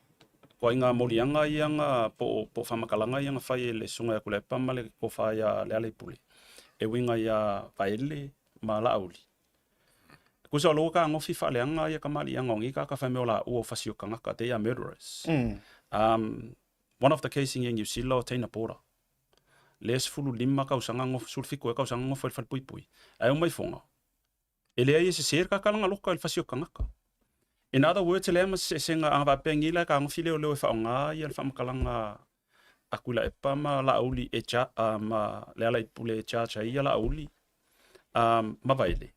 I: ituaiga moliaga ia na po o po o faamatalaga ia na fai e le Susuga ia Tuilaepa ma le Tofa ia Lealailepule e uiga ia Vaele ma Laauli. Tusa o lea ua fetagofi faaleaga ia kamaliiaga o nei tagata fai mai o laua o fasi o tagata, they are murderers. One of the case i Niu Sila o Teina Pora. Lea e 15 tausaga, 17 ea tausaga nofo ai i le falepuipui. Ae omai foga, e leai e sese le kakalaga loka i le fasi o tagata. In other words, e leai ma se eseesega a faapea nei la e fetagofi leoleo e faaaoga ia le faamatalaga a Tuilaepa ma Laauli e ma Lealailepule e charge ai ia Laauli ma Vaele.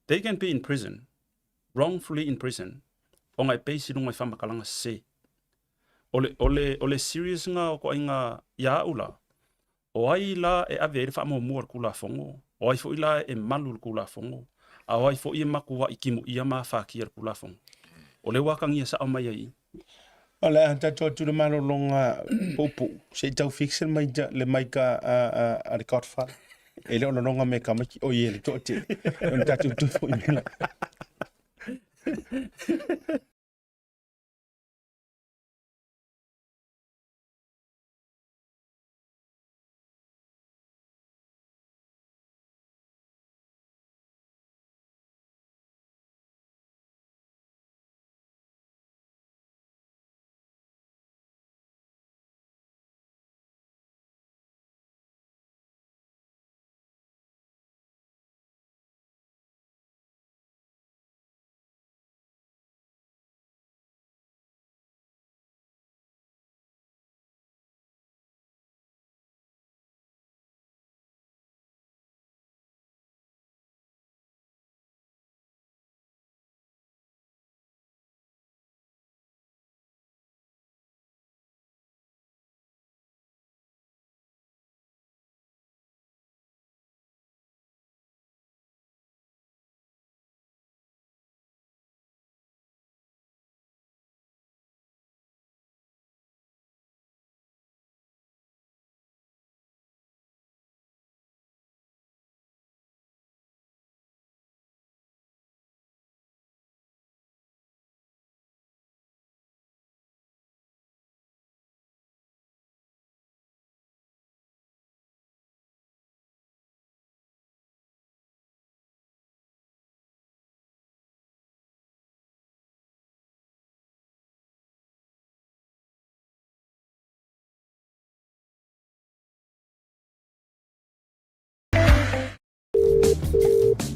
I: They can be in prison, wrongfully in prison, ona e base i luga i faamatalaga sese. O le, o le, o le serious na o ituaiga ia au la, o ai la e ave ai le faamuamua i le Tulafono, o ai foi la e malu i le Tulafono, a o ai foi e matuai timuia ma afatia i le Tulafono. O lea ua atagia sao mai ai i i.
A: O le a tatou atu le malologa puupuu, se i tau fix le mic, le mic a le Godfather. E le o lologa me tamaiti, oi e le toatele. Ona tatou toe foi mai la.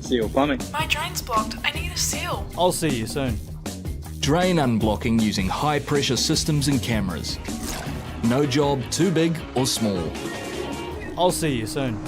B: Seal Plumbing.
C: My drain's blocked. I need a seal.
D: I'll see you soon.
E: Drain unblocking using high pressure systems and cameras. No job too big or small.
D: I'll see you soon.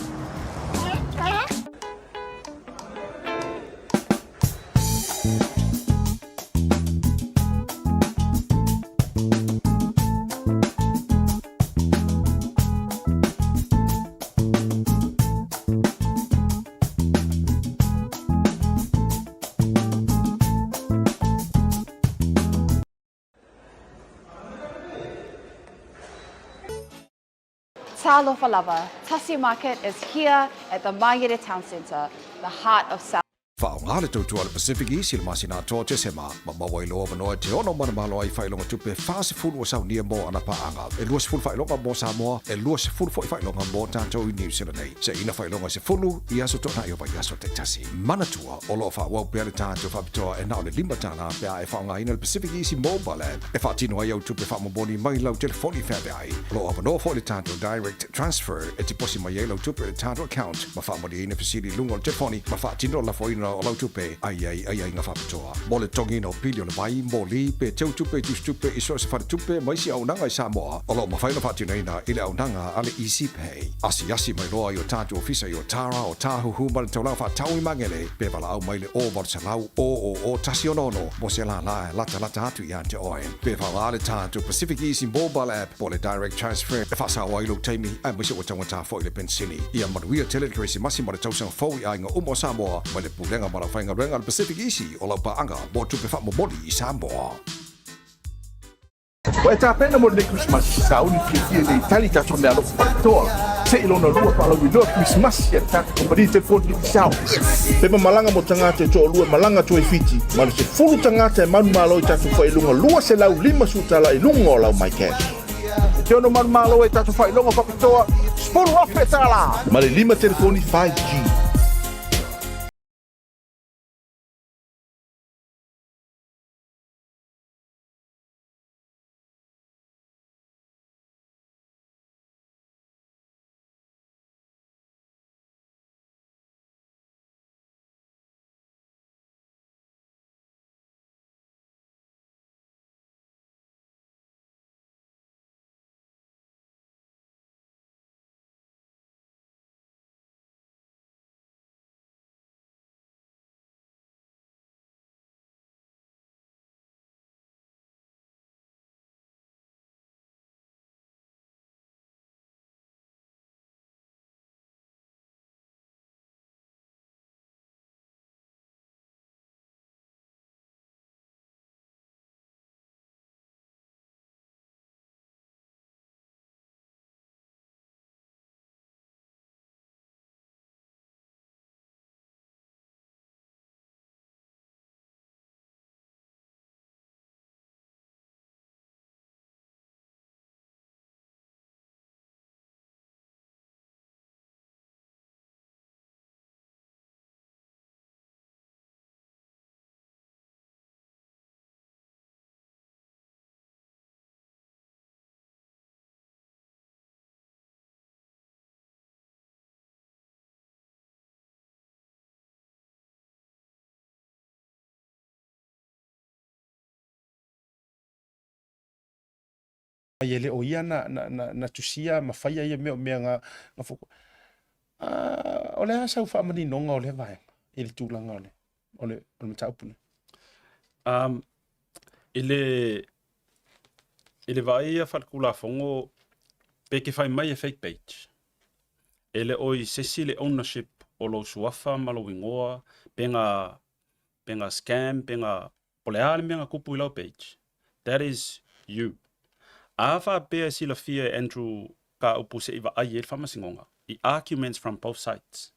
F: Talofa lava, Tasi Market is here at the Mangere Town Centre, the heart of South.
G: Faaaoga le tautua a le Pacific East i le masina atoa o Tesema, ma maua ai loa avanoa e te ono manumalo ai i faailoga tupe 40 ua saunia mo ana paaga. E 20 faailoga mo Samoa, e 20 foi faailoga mo tatou i New Zealand nei. Seiina faailoga se 10 i aso toanai o vaiaso taitasi. Manatua, o lo o faaauau pea le tatou faapitoa e na o le $5 pe a e faaaogaina le Pacific Easy Mobile App e faatino ai au tupe faamomoli mai lau telefoni feaveai. O lo o avanoa foi le tatou Direct Transfer e tiposi mai ai lau tupe i le tatou account ma faamalieina fesili i luga o le telefoni ma faatino le lafoina o lau tupe ai ai aiaiga faapitoa. Mo le totogiina o pili o le vai, moli, pe teu tupe i tusitupe i so o se faletupe ma isi auaunaga i Samoa, o lo o mafai ona faatinoina i le auaunaga a le Easy Pay. Asiasi mai loa i o tatou ofisa i Otara, Otāhuhu ma le taulaga faatau i Magele, pe valaau mai i le 0800 000 166 mo se lālā e latalata atu ia te oe. Pe faaaoga le tatou Pacific Easy Mobile App po o le Direct Transfer e faasao ai lou taimi aemaise ua taugata foi le penisini. Ia manuia tele le Kerisimasi ma le tausaga fou i aiga uma o Samoa mai le Pulega ma le Aufaigaluega a le Pacific Easy o lau paaga mo tupe faamomoli i Samoa.
H: Ua e tapena mo lenei Kerisimasi, sauni fiafia nei tali tatou meaalofa faapitoa. Se i lona lua faalauiloa Kerisimasi a le tatou kamupani telefoni Digicel. Pepa malaga mo tagata e toalua e malaga atu ai Fiti, ma le 10 tagata e manumalo i tatou faailoga 250 tala i luga o lau MyCash. E te ono manumalo ai i tatou faailoga faapitoa 10,000 tala ma le lima telefoni 5G.
A: Mai e le o ia na, na, na, na tusia ma faia ia mea o mea nga, nga foko. Uh, o le a sau faamaninoga o lea vaega i le tulaga o le, o le, o le mataupu lea?
I: Um, i le, i le vaai ia faale-Tulafono, pe ke fai mai e fake page, e le o i se isi le ownership o lou suafa ma lou igoa, pe ga, pe ga scam, pe ga, po o le a le mea na tupu i lau page. That is you. A faapea e silafia e Andrew ka upu se i vaai ai le faamasinoga, i arguments from both sides.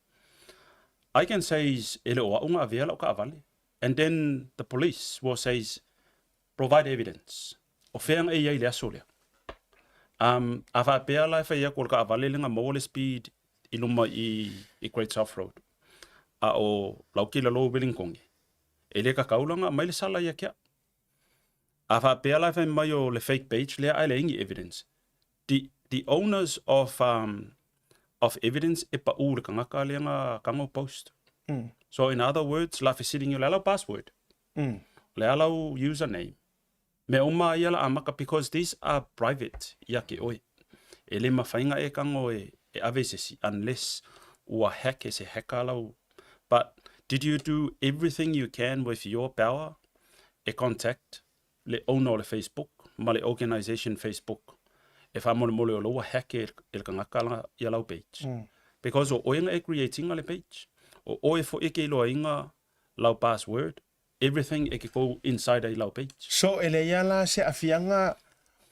I: I can say e le o au na avea lau taavale. And then the police will says provide evidence. O fea na e i ai i le aso lea. Um, a faapea la e fai atu o le taavale lea na maua le speed i luma i, i Great South Road. A o lau kilalo Wellington, e le tatau la ona aumai le sala ia te au. A faapea la e fai mai o le fake page lea ae leai ni evidence. The, the owners of, um, of evidence e pau i le tagata lea na tago post. So in other words, la fesiligia o le a lau password? O le a lau username? Mea uma ia la amaka because these are private ia ke oe. E le mafaiga e kago e, e ave i se isi unless ua hack e se hacker lau. But did you do everything you can with your power e contact le owner o le Facebook ma le organisation Facebook e faamolemole o la ua hack e le tagata la ia lau page. Because o oe na e create ina le page. O oe foi e ke iloaina lau password, everything e ke go inside ai lau page.
A: So e leai a la se aafiaga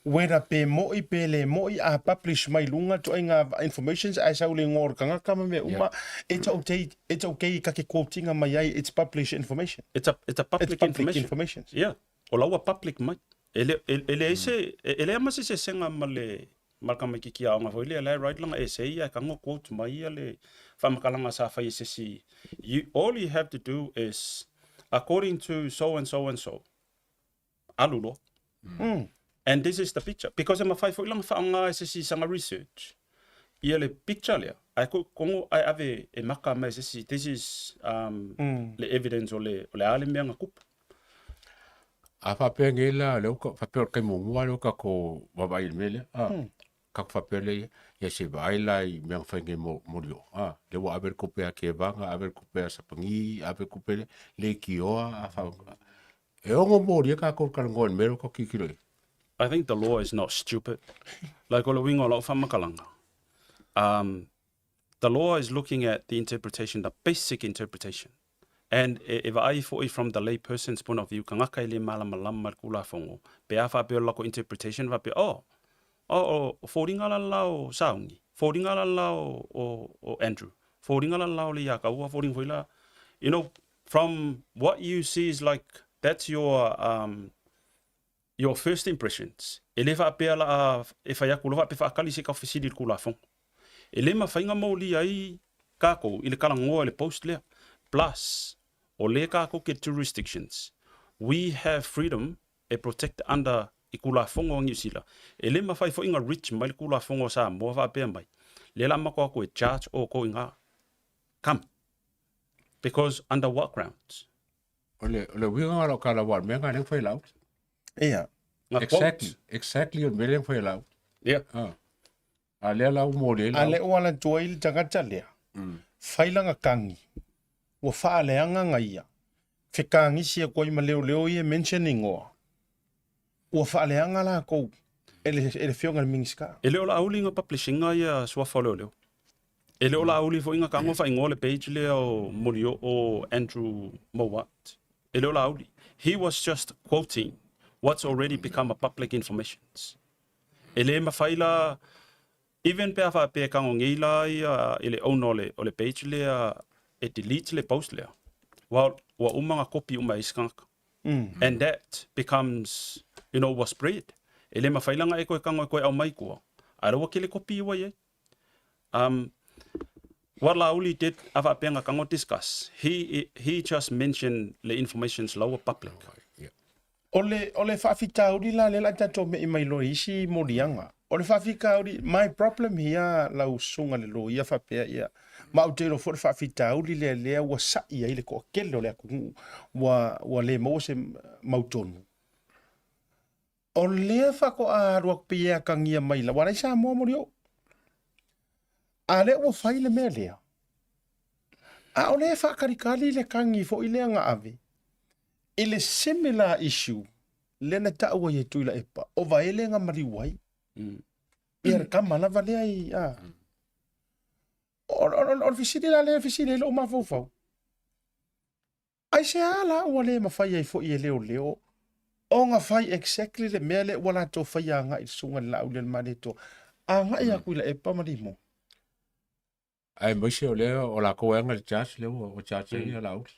A: whether pe mo'i pe le mo'i a publish mai luga ituaiga informations ae sau le igoa o le tagata ma mea uma, it's okay, it's okay ka ke quote ina mai ai it's publish information.
I: It's a, it's a public,
A: It's public
I: information.
A: information.
I: Yeah. O la ua public mai. E le, e, e leai se, e, e leai ma se sesega ma le, ma le tamaititi aoga foi lea la e write lana essay ae tago quote mai ia le faamatalaga sa fai e se isi. You, all you have to do is according to so and so and so, alu loa. And this is the picture. Because e mafai foi lana faaaoga e se isi i sana research ia le picture lea, ae kogo ae ave e maka mai e se isi, this is um, le evidence o le, o le a le mea na kupu.
J: A faapea nei la, lea ua faapea o le taimi muamua lea ua tatou vaavaai i le mea lea, a, tatou faapea lea, ia, ia se i vaai la i mea na fai nei mo Molioo, a, lea ua ave le tupe a Tevaga, ave le tupe a Sapani, ave le tupe lea, leitioa, a faa, e ono molia tatou i le talanoa i le mea lea ua tatou tilotilo i ai.
I: I think the law is not stupid. Like o le uiga o lau faamatalaga, um, the law is looking at the interpretation, the basic interpretation. And e, e vaai foi from the lay person's point of view, kangaka e le malamalama i le Tulafono, pe a faapea o le lako interpretation faapea, oh, oh, o foliga la la o Sauni, foliga la la o, o, o Andrew, foliga la la o le Iakaua, foliga foi la, you know, from what you see is like, that's your, your first impressions. E le faapea la a e fai atu loa faapea faakali se fesili i le Tulafono. E le mafai ona molia ai kākou i le talanoa i le post lea. Plus, o lea kākou ke jurisdictions. We have freedom e protect under i Tulafono a Niu Sila. E le mafai foi ona reach mai le Tulafono a Samoa faapea mai, lea la matou atu e charge outou i gā. Come. Because under what grounds?
J: O le, o le uiga o lau tala aua o le mea lena lea na fai e Laauli.
A: Ia.
I: Nga
J: Exactly,
I: quote.
J: exactly o le mea lea na fai e Laauli.
I: Yeah.
J: Ah. A lea la ua moli ai
A: A
J: Laauli.
A: le ua ala atu ai le tagata lea, fai lana kagi, ua faaleaga ga ia, fekagisi atu ai ma leoleo ia e mention igoa, ua faaleaga lakou e le, e le afioga i le Minisita.
I: E le o Laauli na publish ina ia suafa o leoleo. E le o Laauli foi na tago faaigoa le page lea o Molioo o Andrew Mowat. E le o Laauli. He was just quoting what's already become a public informations. E le mafai la, even pe a faapea e tago nei la ia i le owner o le, o le page lea e delete le post lea, well, ua uma na copy uma e isi tagata. And that becomes, you know, ua spread. E le mafai la ona e toe tago e toe aumai i tua, ae la ua tele copy ua i ai. What Laauli did a faapea na tago discuss, he, he just mentioned le informations la ua public.
A: O le, o le faafitauli la lea la tatou me'i mai loa i isi moliaga. O le faafitauli, my problem here lau susuga le loia faapea ia, ma ou te iloa foi le faafitauli lea lea ua sa'i ai le toatele o le atunuu ua, ua le maua se mautonu. O lea faatoa alu atu pei e atagia mai la, ua leai Samoa molioo. A lea ua fai le mea lea, a o lea e faatalikali le tagi foi lea na ave i le similar issue lea na taua ai e Tuilaepa, o Vaele na maliu ai. Ia le tama lava lea i, a. O, o, o, o le fesili la lea e fesili ai lou mafaufau. Aisea la ua le mafai ai foi e leoleo ona fai exactly le mea lea ua latou faia agai i le susuga i le Laaulialemalietoa, agai atu i Laepa ma Limoga?
J: Aemaise o lea o latou e ana le charge lea ua charge ai ia Laauli.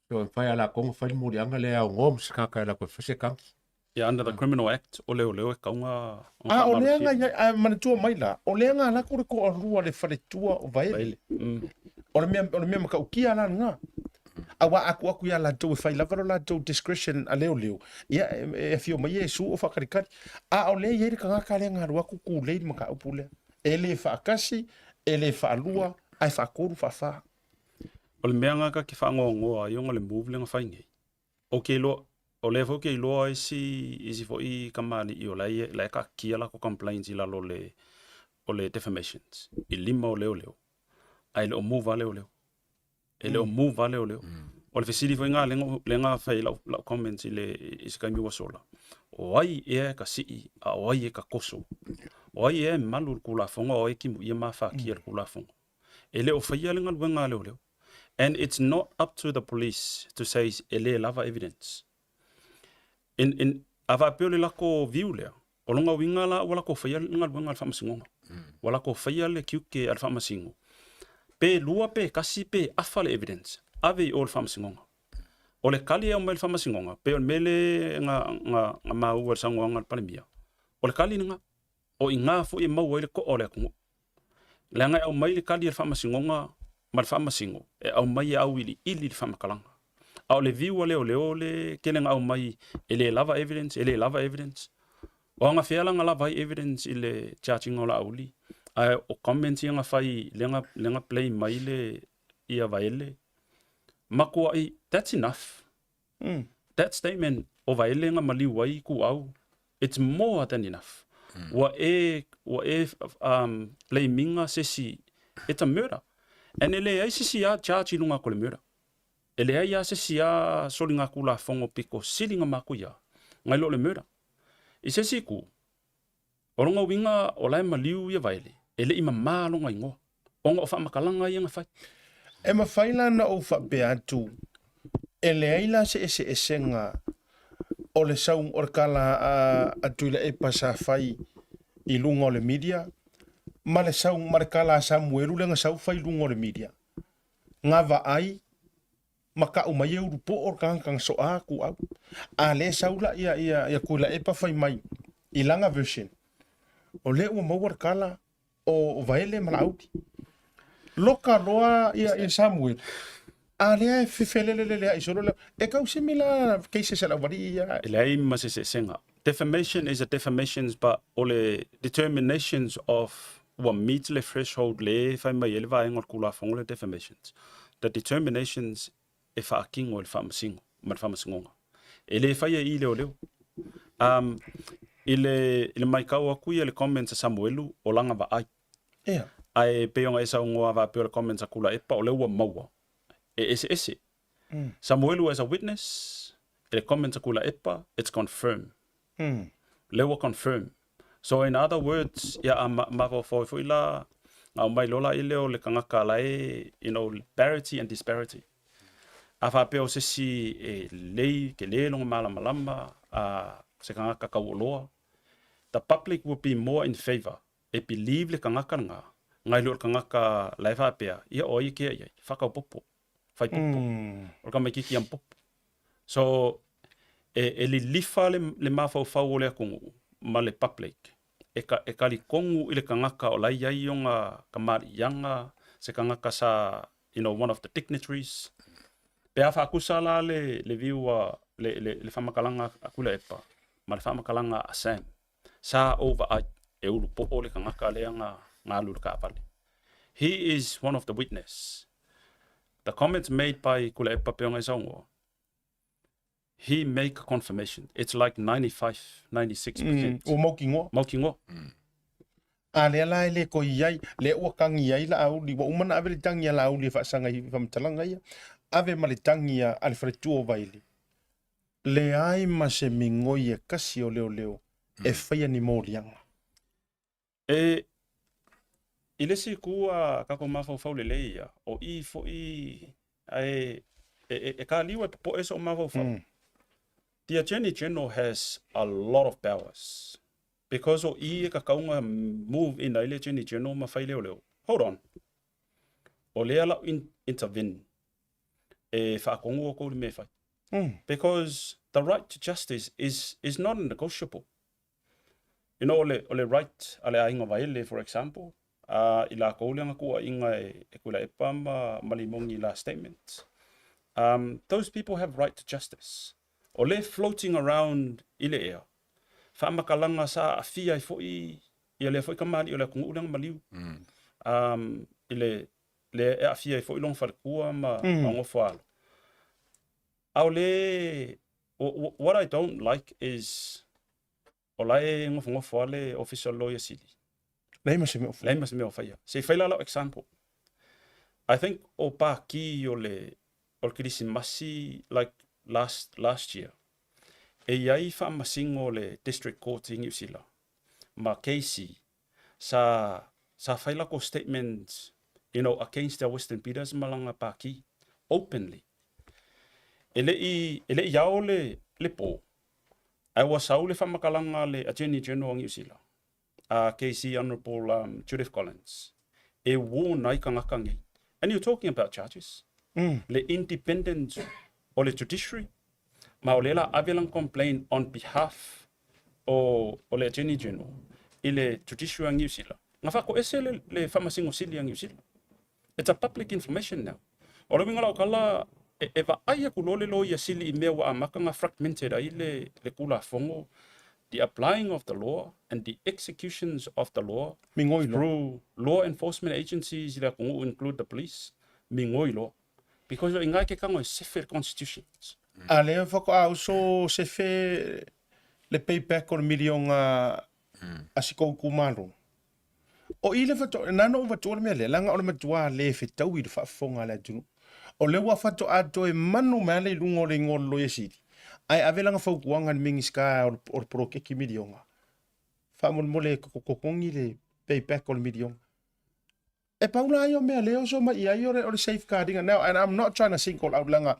J: So e mafai lava e latou ona fai le moliaga lea e aoga ma se tagata e alu atu e fai se tagi.
I: Yeah, under the Criminal Act, o leoleo e tatau ona
A: A o lea
I: faamalosia.
A: na iai, a manatua mai la, o lea na alu atu le toalua le faletua o Vaele.
I: Vaele.
A: O le mea, o le mea matautia la lena. Aua a tuu atu ia latou e fai lava lo latou discretion a leoleo, ia e, e afio mai Iesu o faakalikali. A o lea e i ai le tagata lea na alu atu tulei le mataupu lea. E le faatasi, e le faalua, ae faatolu, faafa.
I: O le mea nga ka ke whaangoangoa ai ona le move le nga whai nei. O ke iloa, o lea foi ou ke iloa isi, isi foi kamali'i o la e, la e kaakia lakou complaints i lalo o le, o le defamations i lima o leoleo, ae le o move lava leoleo. E le o move lava leoleo. O le fesili foi lena lea na fai ai lau, lau comments i le, i se taimi ua sola, o ai ea e ka sii a o ai e ka koso? O ai ea e malu i le Tulafono a o ai e timuia ma afatia i le Tulafono? E le o faia le galuega a leoleo. And it's not up to the police to say e le lava evidence. In, in, a faapea o le lako view lea, o lona uiga la ua lako faia le galuega a le faamasinoga. Ua lako faia le tiute a le faamasino. Pe lua, pe tasi, pe afa le evidence, ave i o le faamasinoga. O le kali e aumai i le faamasinoga, pe o le mea le na, na, na maua i le saunoaga a le Palemia, o le kali lena. O i ina foi e maua ai le to'a o le atunuu. Leaga e aumai le kali a le Faamasinoga ma le Faamasino e aumai e auiliili le faamatalaga. A o le view a leoleo le tele na aumai e le lava evidence, e le lava evidence. O agafea la na lava ai evidence i le charge ina o Laauli, ae o comments ia na fai lea na, lea na play mai le ia Vaele, matuai, that's enough. That statement o Vaele na maliu ai Ituau, it's more than enough. Ua e, ua e blame ina se isi, it's a murder. And e leai se isi a charge i luga atu o le murder. E leai lava se isi a soligatulafono pito sili na matou ia, nai lo o le murder. I se isi itu, O lona uiga o la e maliu ia Vaele, e le i mamā lona igoa, ona o faamatalaga ia na fai.
A: E mafai la ona ou faapea atu, e leai la se eseesega o le sau o le kala a Tuilaepa sa fai i luga o le media ma le sau ma le kala a Samuelu lea na sau fai i luga o le media. Nga vaai ma ka'u mai e ulu po'o le tagata na so'a atu au. A lea sau la ia, ia, ia Tuilaepa fai mai i lana version, o lea ua maua le kala o Vaele ma Laauli. Loka loa ia, ia Samuel, a lea e fefelelelelea'i solo lea. E tau similar cases a le aualii ia.
I: E leai ma se eseesega. Defamation is a defamations but o le determinations of ua meet le threshold le fai mai ai le vaega o le Tulafono le defamations. The determinations e faatino e le Faamasino ma le Faamasinoga. E le faia i i leoleo. Um, i le, i le maitau atu ia le comments a Samuelu o lana vaai.
A: Ia.
I: Ae pei ona e saunoa faapea o le comments a Kulaepa o lea ua maua e eseese. Samuelu as a witness, i le comments a Kulaepa, it's confirm. Lea ua confirm. So in other words, ia a mafaufau ai foi la, na aumai loa la i lea o le tagata la e, you know, parity and disparity. A faapea o se isi e lelei, tele lona malamalama, a se tagata tauoloa, the public will be more in favour e believe le tagata lena, nai lo le tagata la e faapea, ia o ai e kea i ai, whakaupopo, whaipopo, o le tamaititi a popo. So, e, e lilifa le, le mafaufau o le atunuu ma le public e, ka, e talitonu i le tagata o la e i ai ona kamaliiaga, se tagata sa, you know, one of the dignitaries. Pe a faatusa la le, le view a, le, le, le faamatalaga a Tuilaepa ma le faamatalaga a Sam, sa ou vaai e ulu po'o le tagata lea na, na alu i le taavale. He is one of the witness. The comments made by Tuilaepa pei ona e saunoa, he make confirmation. It's like 95, 96%.
A: Ua mautinoa.
I: Mautinoa.
A: A lea la e le toe i ai, lea ua tagi ai Laauli, ua uma ona ave le tagi a Laauli e faasaga i faamatalaga ia, ave ma le tagi a le faletua o Vaele. Leai ma se migoi e kasi o leoleo e faia ni moliaga.
I: E, i le isi itu a tatou mafaufau lelei ia, o i foi ae e, e, e kaliu e popoe so'u mafaufau. The Attorney General has a lot of powers because o i e tatau ona move in ai le Attorney General ma fai leoleo. Hold on. O lea la'u in, intervene e faatonu outou i le mea e fai. Because the right to justice is, is not negotiable. You know, o le, o le right a le aiga Vaele, for example, a i lakou lea na tuuaiga e, e Tuilaepa ma, ma Limogi i la statement. Those people have right to justice. O le floating around i le ea, faamatalaga sa aafia ai foi ia lea foi kamali'i o le atunuu lea na maliu. I le, le e aafia ai foi lona faletua ma mm. ma alo. A o le what I don't like is o la e gofogofo a le Ofisa o le Loia Sili.
A: Leai ma se mea o
I: faia. Leai ma se mea o faia. Se i fai la lau example. I think o pākī o le o le Kerisimasi like last last year, e i ai faamasino o le District Court i Niu Sila ma KC sa sa fai lako statements you know against their Western Peters ma lana pākī openly. E le i e le i ao le le pō, ae ua sau le faamatalaga a le Attorney General a Niu Sila a KC Honourable um, Judith Collins e warn ai kangaka nei. And you're talking about charges. Le independence o le judiciary ma o le la ave lana complaint on behalf o, o le Attorney General i le judiciary a Niu Sila. Nga whakoese le, le whamasingo sili a Niu Sila. It's a public information now. O le uiga o lau tala, e, e vaai aku loa le loia sili i mea ua amata ona fragmented ai le, le Tulafono, the applying of the law and the executions of the law
A: Migoi loa.
I: through law enforcement agencies i le atunuu include the police, migoi loa. Because o inā ke kago e sefe le constitutions.
A: A lea faatoa uso sefe le payback o le miliona a si kou itumalo. O i le fato, na na ou avatua le mea lea, leaga o le matua le fetaui i le faafofoga a le atunuu. O lea ua faatoa toe manu mai lava i luga o le igoa o le Loia Sili, ae ave lana fautuaga i le Minisita o le poloketi miliona, faamolemole e totogi le payback o le miliona. E pau la ia o mea lea e oso mai i ai o le, o le safeguarding now and I'm not trying to single out leaga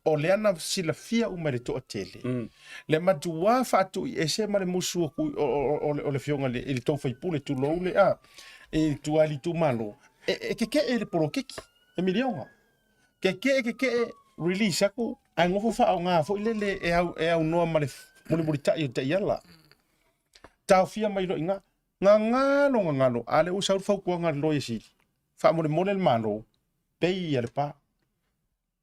A: o lea na silafia uma e le toatele mm. le matua faatuiese ma le musu o, o, o, o, le afioga i le tou faipule tulou le a e tua i le itumalo e, e keke'e le poloketi e miliona keke'e keke'e release aku ae gofo faaaoga foi lele e au e aunoa ma le mulimulita'i o taiala taofia mai loa i ina Gagalo gagalo, a lea ua sau le fautuaga a le Loia Sili, faamolemole le Malo, pay ia le pa.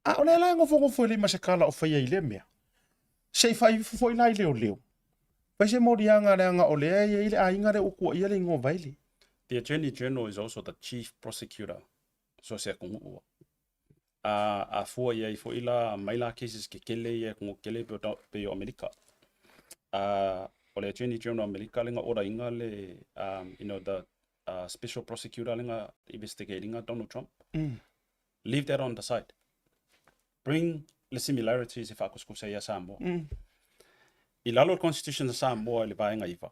A: A o lea la e nofonofo e leai ma se kala o faia i lea mea. Se i fai ifo foi la i leoleo. Fai se moliaga leaga o lea e i ai le aiga lea ua tuuaia le igoa Vaele.
I: The Attorney General is also the Chief Prosecutor so se atunuu a. A, a fua i ai foi la mai la cases kekele ia atunuu kekele pei o, pei o Amerika. A, o le Attorney General o Amerika le nga order inga le um, you know, the uh, special prosecutor le nga investigating Donald Trump. Mm. Leave that on the side. Bring le similarities e whaakuskusa ia Samoa. Mm. I lalo Constitution o Samoa i le vaenga iva,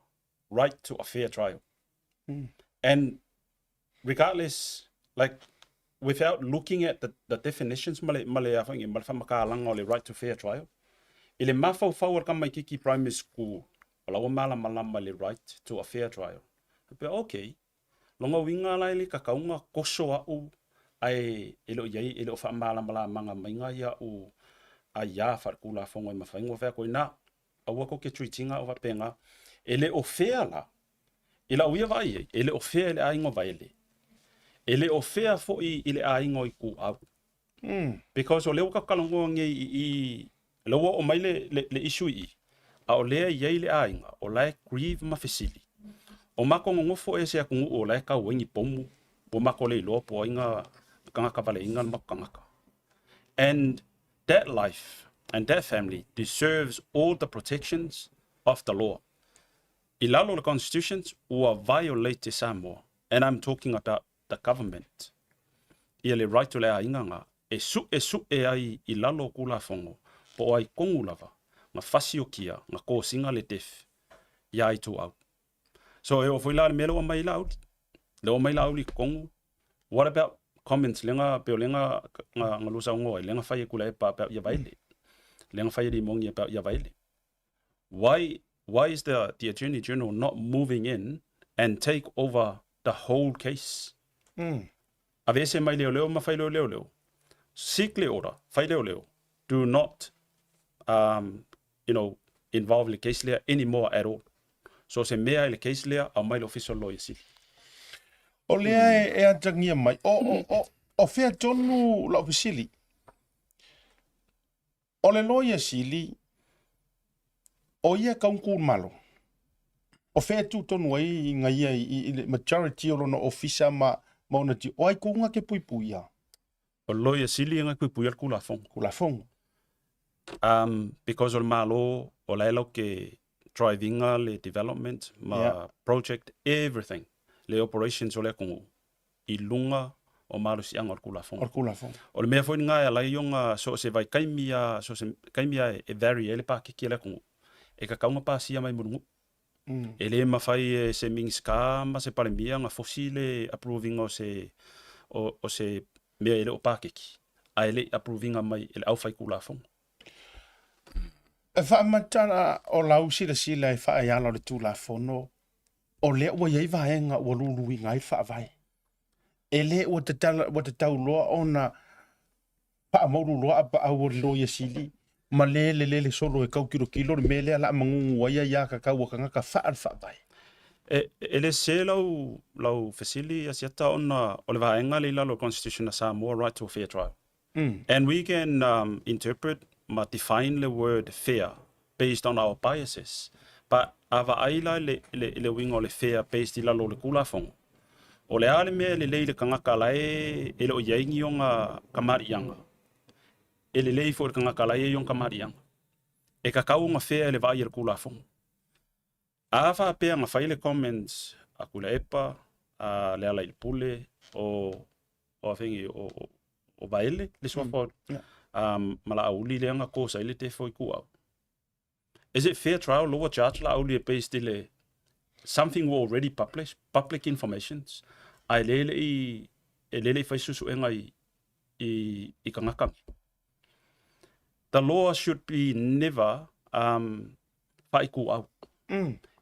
I: right to a fair trial. Mm. And regardless, like, without looking at the, the definitions ma le, ma le, ma le whamakālanga o le right to fair trial, i le mafaufau o le tamaitiki primary school, o la ua malamalama le right to a fair trial. Pea, okay, lona uiga la e le tatau ona toso a'u ae e le o i ai, e le o faamalamalamaga maiga ia'u aiā faaletulafono e mafai ona fai atu ai, na, aua tou te treat ina a'u faapena. E le o fair la, I lau ia vaai ai, e le o fair i le aiga o Vaele. E le o fair foi i le aiga o Ituau. Mm. Because o lea ua tatou talanoa nei i i, lea ua oo mai le, le, le issue i i, a o lea e i ai le aiga, o la e grieve ma fesili. O matou nonofo ea i se atunuu o la e tau ai ni pomu, ua matou le iloa po o ai na tagata valeina le matou tagata. And that life and that family deserves all the protections of the law. I lalo o le Constitutions ua violate e Samoa and I'm talking about the government ia le right o le aiga nga e su'esu'e ai i lalo o Tulafono po o ai tonu lava nga fasiokia nga kosiga le death ia Ituau. So e oo foi la le mea lea ua aumai ai Laauli. Lea ua aumai Laauli i totonu what about comments lea na pei o lea na na lua saunoa ai lea na fai e Tuilaepa about ia Vaele. Lea na fai e Limoni about ia Vaele. Why why is the the Attorney General not moving in and take over the whole case? Mm. Aveese mai leoleo ma fai leoleo. Seek le order, fai leoleo. Do not um, you know, involve le case lea anymore at all. So se mea i le case lea, aumai le ofisa o le Loia Sili.
A: O lea e, e atagia mai. O, o, o, o fea tonu lau fesili? O le Loia Sili, o ia e kaunku malo. O fea e tu tonu ai nga ia i, i, i le majority o lona ofisa ma ma ona ti o ai kuga ke puipuia.
I: O le Loia Sili e ga puipuia le Tulafono.
A: Tulafono.
I: Because o le Malo o la e latou te drive ina le development ma project everything, le operations o le atunuu i luga o malosiaga o le Tulafono.
A: O le Tulafono.
I: O le mea foi lena e ala ai ona so o se vaitaimi lava, so o se taimi lava e vary ai le paketi a le atunuu, e tatau ona pasia mai mulinuu. E le mafai e se Minisita ma se Palemia ona fosi le approve ina o se o se mea e le o paketi, ae le i approve ina mai e le aufaitulafono.
A: E faamatala o lau silasila e faaeala o le Tulafono, o lea ua i ai vaega ua luluina ai le Faavae. E le ua tatala, ua tatau loa ona faamaulu loa apaau o le Loia Sili ma le lelele solo e tau tilotilo le mea lea la magugu ai aia tatau a tagata faa le Faavae.
I: E le sese lau fesili, Asiata, ona o le vaega lea i lalo o le Constitution a Samoa, right to a fair trial. And we can interpret ma define le word fair based on our biases. But a vaai la i le uiga o le fair based i lalo o le Tulafono, o le a le mea e lelei i le tagata la e le o i ai ni ona kamaliiaga, e lelei foi i le tagata la e i ai ona kamaliiaga. E tatau ona fair i le vaai a le Tulafono. A faapea na fai le comments a Tuilaepa, a Lealailepule, o o afengi o Vaele, le suafa o ma Laauli lea na cause ai le death o Ituau. Is it fair trial law charge Laauli e based i le something were already published, public informations, ae le le i e le le i fai suesuega i tagata. The law should be never faaituau.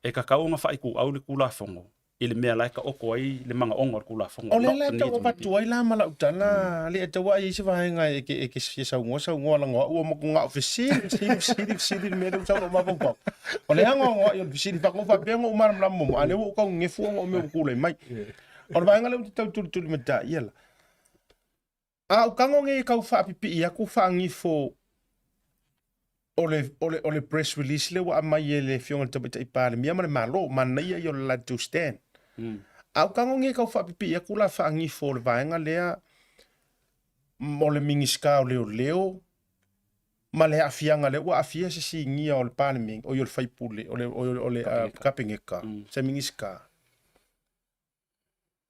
I: E tatau ona faaituau le Tulafono i le mea la e taoto ai le manaoga o le Tulafono.
A: O lea la e tau avatu ai la ma lau tala, le e tau ai i se vaega e ke fia saunoa saunoa laga o au ua matua o fesili, fesili, fesili, fesili le mea lea ua sau lou mafaufau. O le anoanoai o le fesili faatoa faapea ona ou malamalama muamua, a o lea ua ou tau nenefu ona o mea ua tulai mai. O le vaega lea ou te tau tulituli mataia la. A ou tago nei e tau faapipii atu faanifo o le press release lea ua aumai e le Afioga i le Tamaitai Palemia ma le Malo, manaia ia o le latou stand. A ou tago nei e tau faapipii atu la faanifo o le vaega lea o le Minisita o Leoleo ma le aafiaga lea ua aafia se sinia o le Palemene, oi o le faipule, o le Kapeneta, se Minisita.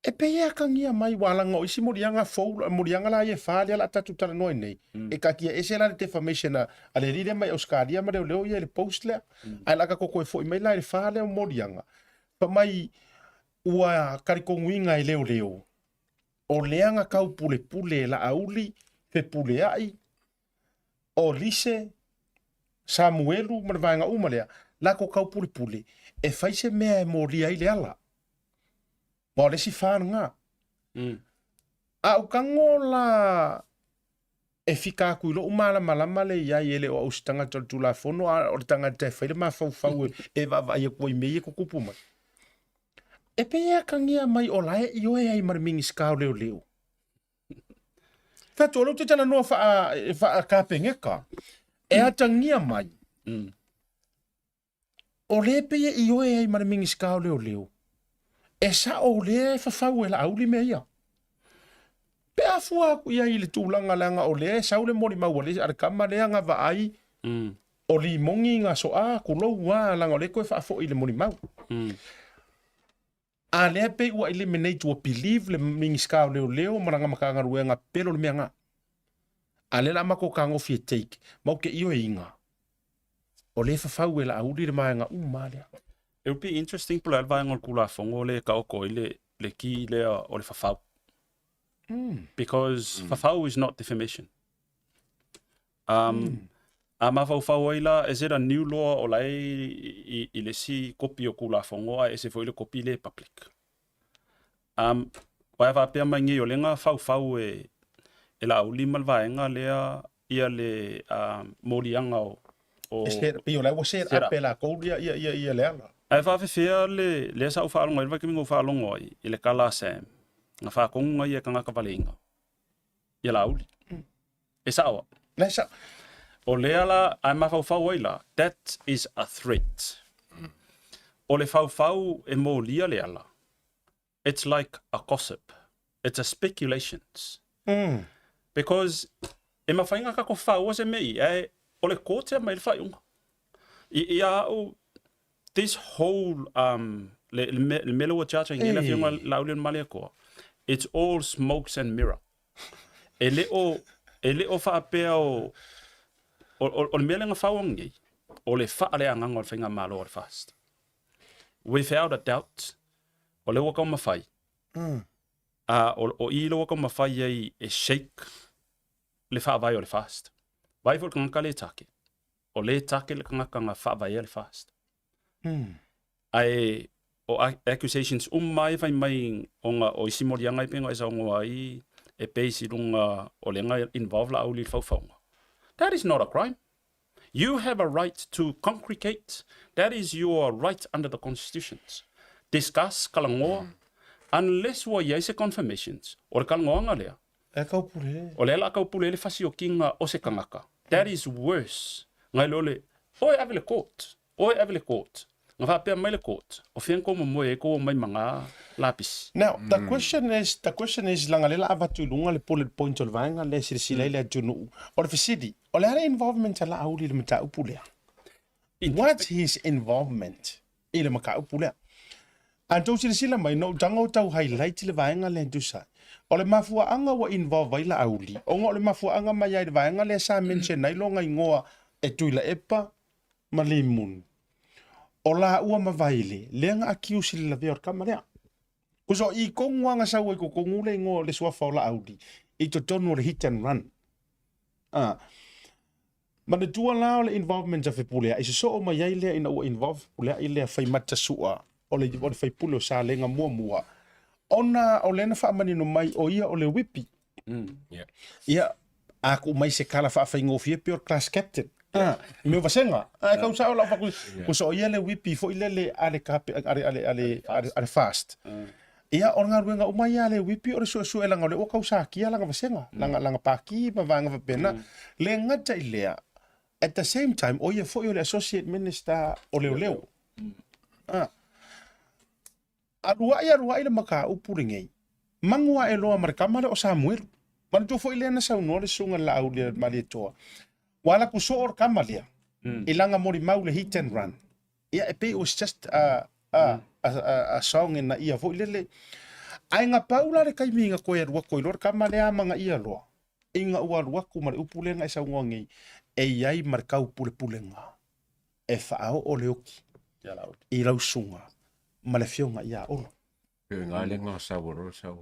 A: E pei e atagia mai ua alaga o isi moliaga fou, moliaga la ia e fa lea o le a tatou talanoa ai nei, e taatia ese la le defamation a le alii lea mai Ausetalia ma leoleo ia i le post lea, ae o le a tatou toe foi mai la i le fa lea o moliaga, fai mai ua talitonuina e leoleo, o lea na taupulepule e Laauli, Fepuleai, o Lise, Samuelu ma le vaega uma lea, latou taupulepule e fai se mea e molia ai le ala. Aua o le isi fa lena. A ou tago la e fika atu i lou malamalama lea i ai, e le o au o se tagata o le Tulafono, a o le tagata e fai le mafaufau e vaavaai atu ai i mea ia e tutupu mai. E pei e atagia mai o la e ioe ai ma le Minisita o Leoleo. Fai atu, o lea ou te talanoa faa-Kapeneta, e atagia mai, o lea e pei e ioe ai ma le Minisita o Leoleo, e sao o lea e fafau e Laauli mea ia. Pe a fua atu i ai i le tulaga leaga o lea e sau le molimau a le tama lea na vaai o Limoni na soa tulou lava leaga o lea e toe faafoi i le molimau. A lea pei ua eliminate ua believe le Minisita o Leoleo ma lana Matagaluega pelo le mea na. A lea la matou tagofi e take, matou te ioeina o lea e fafau e Laauli le vaega uma lea.
I: It would be interesting po o le a le vaega o le Tulafono lea e taoto ai le ki lea o le fafau. Because fafau is not defamation. A mafaufau ai la, is it a new law o la e i le isi kopi o Tulafono ae ese foi le kopi lea e public? Aua e faapea mai nei o lea na faufau e Laauli ma le vaega lea ia le moliaga o
A: Pei o la ua set up e latou ia le ala.
I: Ae faafefea le lea sa ou faalogo ai le vaitaimi na ou faalogo ai i le tala a Sam, na faatonu ia e tagata valeina ia Laauli. E sao a?
A: La e sao.
I: O lea la, ae mafaufau ai la, that is a threat. O le faufau e molia le ala, it's like a gossip. It's a speculations. Mm. Because e mafai nga kako whaua se me i, e, o le kote mai le whaiunga. I, i a au, this whole, um, le, le, me, le mele ua charge ngi la fionga la uli male koa. It's all smokes and mirror. E le o, e le o whaapea o, o, o, o le mea lenga whaua ngi, o le wha le anganga o le whainga malo o le fast. Without a doubt, o le waka o mawhai, Mm. A o, o i loa ka mawhai ai e shake le whaavai o le fast. Vai fo le kangaka le take. O le take le kangaka nga whaavai le fast. Mm. Ai o accusations um mai fai mai o nga o isi molianga i penga esa ongoa i e base i lunga o le nga involve la auli whauwhaunga. That is not a crime. You have a right to congregate. That is your right under the constitutions. Discuss, kalangoa, mm. unless ua iai se confirmations, o le kalangoanga lea.
A: E kaupule.
I: O le la kaupule le fasi o kinga o se kangaka. That is worse. Ngai lole, oe ave le court. Oe ave le court. Nga whaapea mai le court. O whian ko mo e ko mai manga lapis.
A: Now, the mm. question is, the question is, langa lela avatu lunga le bullet point o le vaenga le silasila mm. le atunu. O le fesili, o le ale involvement a la auli le mataupu lea. What's his involvement i le mataupu lea? A tou silasila mai, no tanga o tau highlight le vaenga le tusa. O le mafuaanga ua involve ai la auli. Onga o le mafuaanga mai ai le vaenga lea sa mention ai longa ingoa e tui la epa ma Lemon. O la ua ma vaile, lea nga accuse le lavea o le kama lea. Kuso i kongu anga sau ai ko kongu le ingoa o le suafa o la auli. I totonu o le hit and run. Ah. Manatua la o le involvement a Fepuleai, se soo mai ai lea ina ua involve Fepuleai lea fai mata sua o le, o le faipule o Salega muamua. Ona o lea na faamanino mai o ia o le whipi. Mm. Yeah. Ia, a ku mai se kala faafaigofie pe o le class captain. Ah, mea vasenga. Ah, e kau sao lau faku. Ko so ia le whipi foi le le ale kape ale ale ale ale, ale fast. Mm. Ia o ngā ruenga uma ia le whipi o le suesue langa o le ua kausakia langa vasenga, mm. langa langa paki ma vanga vapena. Mm. Le ngata i lea. At the same time, o ia foi o le associate minister o leo leo. Mm. Ah. Aluaʻi aluaʻi le mataupu lenei. Magu aʻe loa ma le kama lea o Samuelu. Manatua foi lea na saunoa le susuga i le laau lea Malietoa. Ua ala atu soo le kama lea i lana molimau le hit and run. Ia e pei it was just a, a, a, a, a song ina ia foi lele. Ae na pau la le taimi ina toe alu atu ai loa le kama lea amanaia loa. Ina ua alu atu ma le upu lea na e saunoa nei, e i ai ma le taupulepulega e faaoo le oki i lau susuga ma le afioga ia Olo.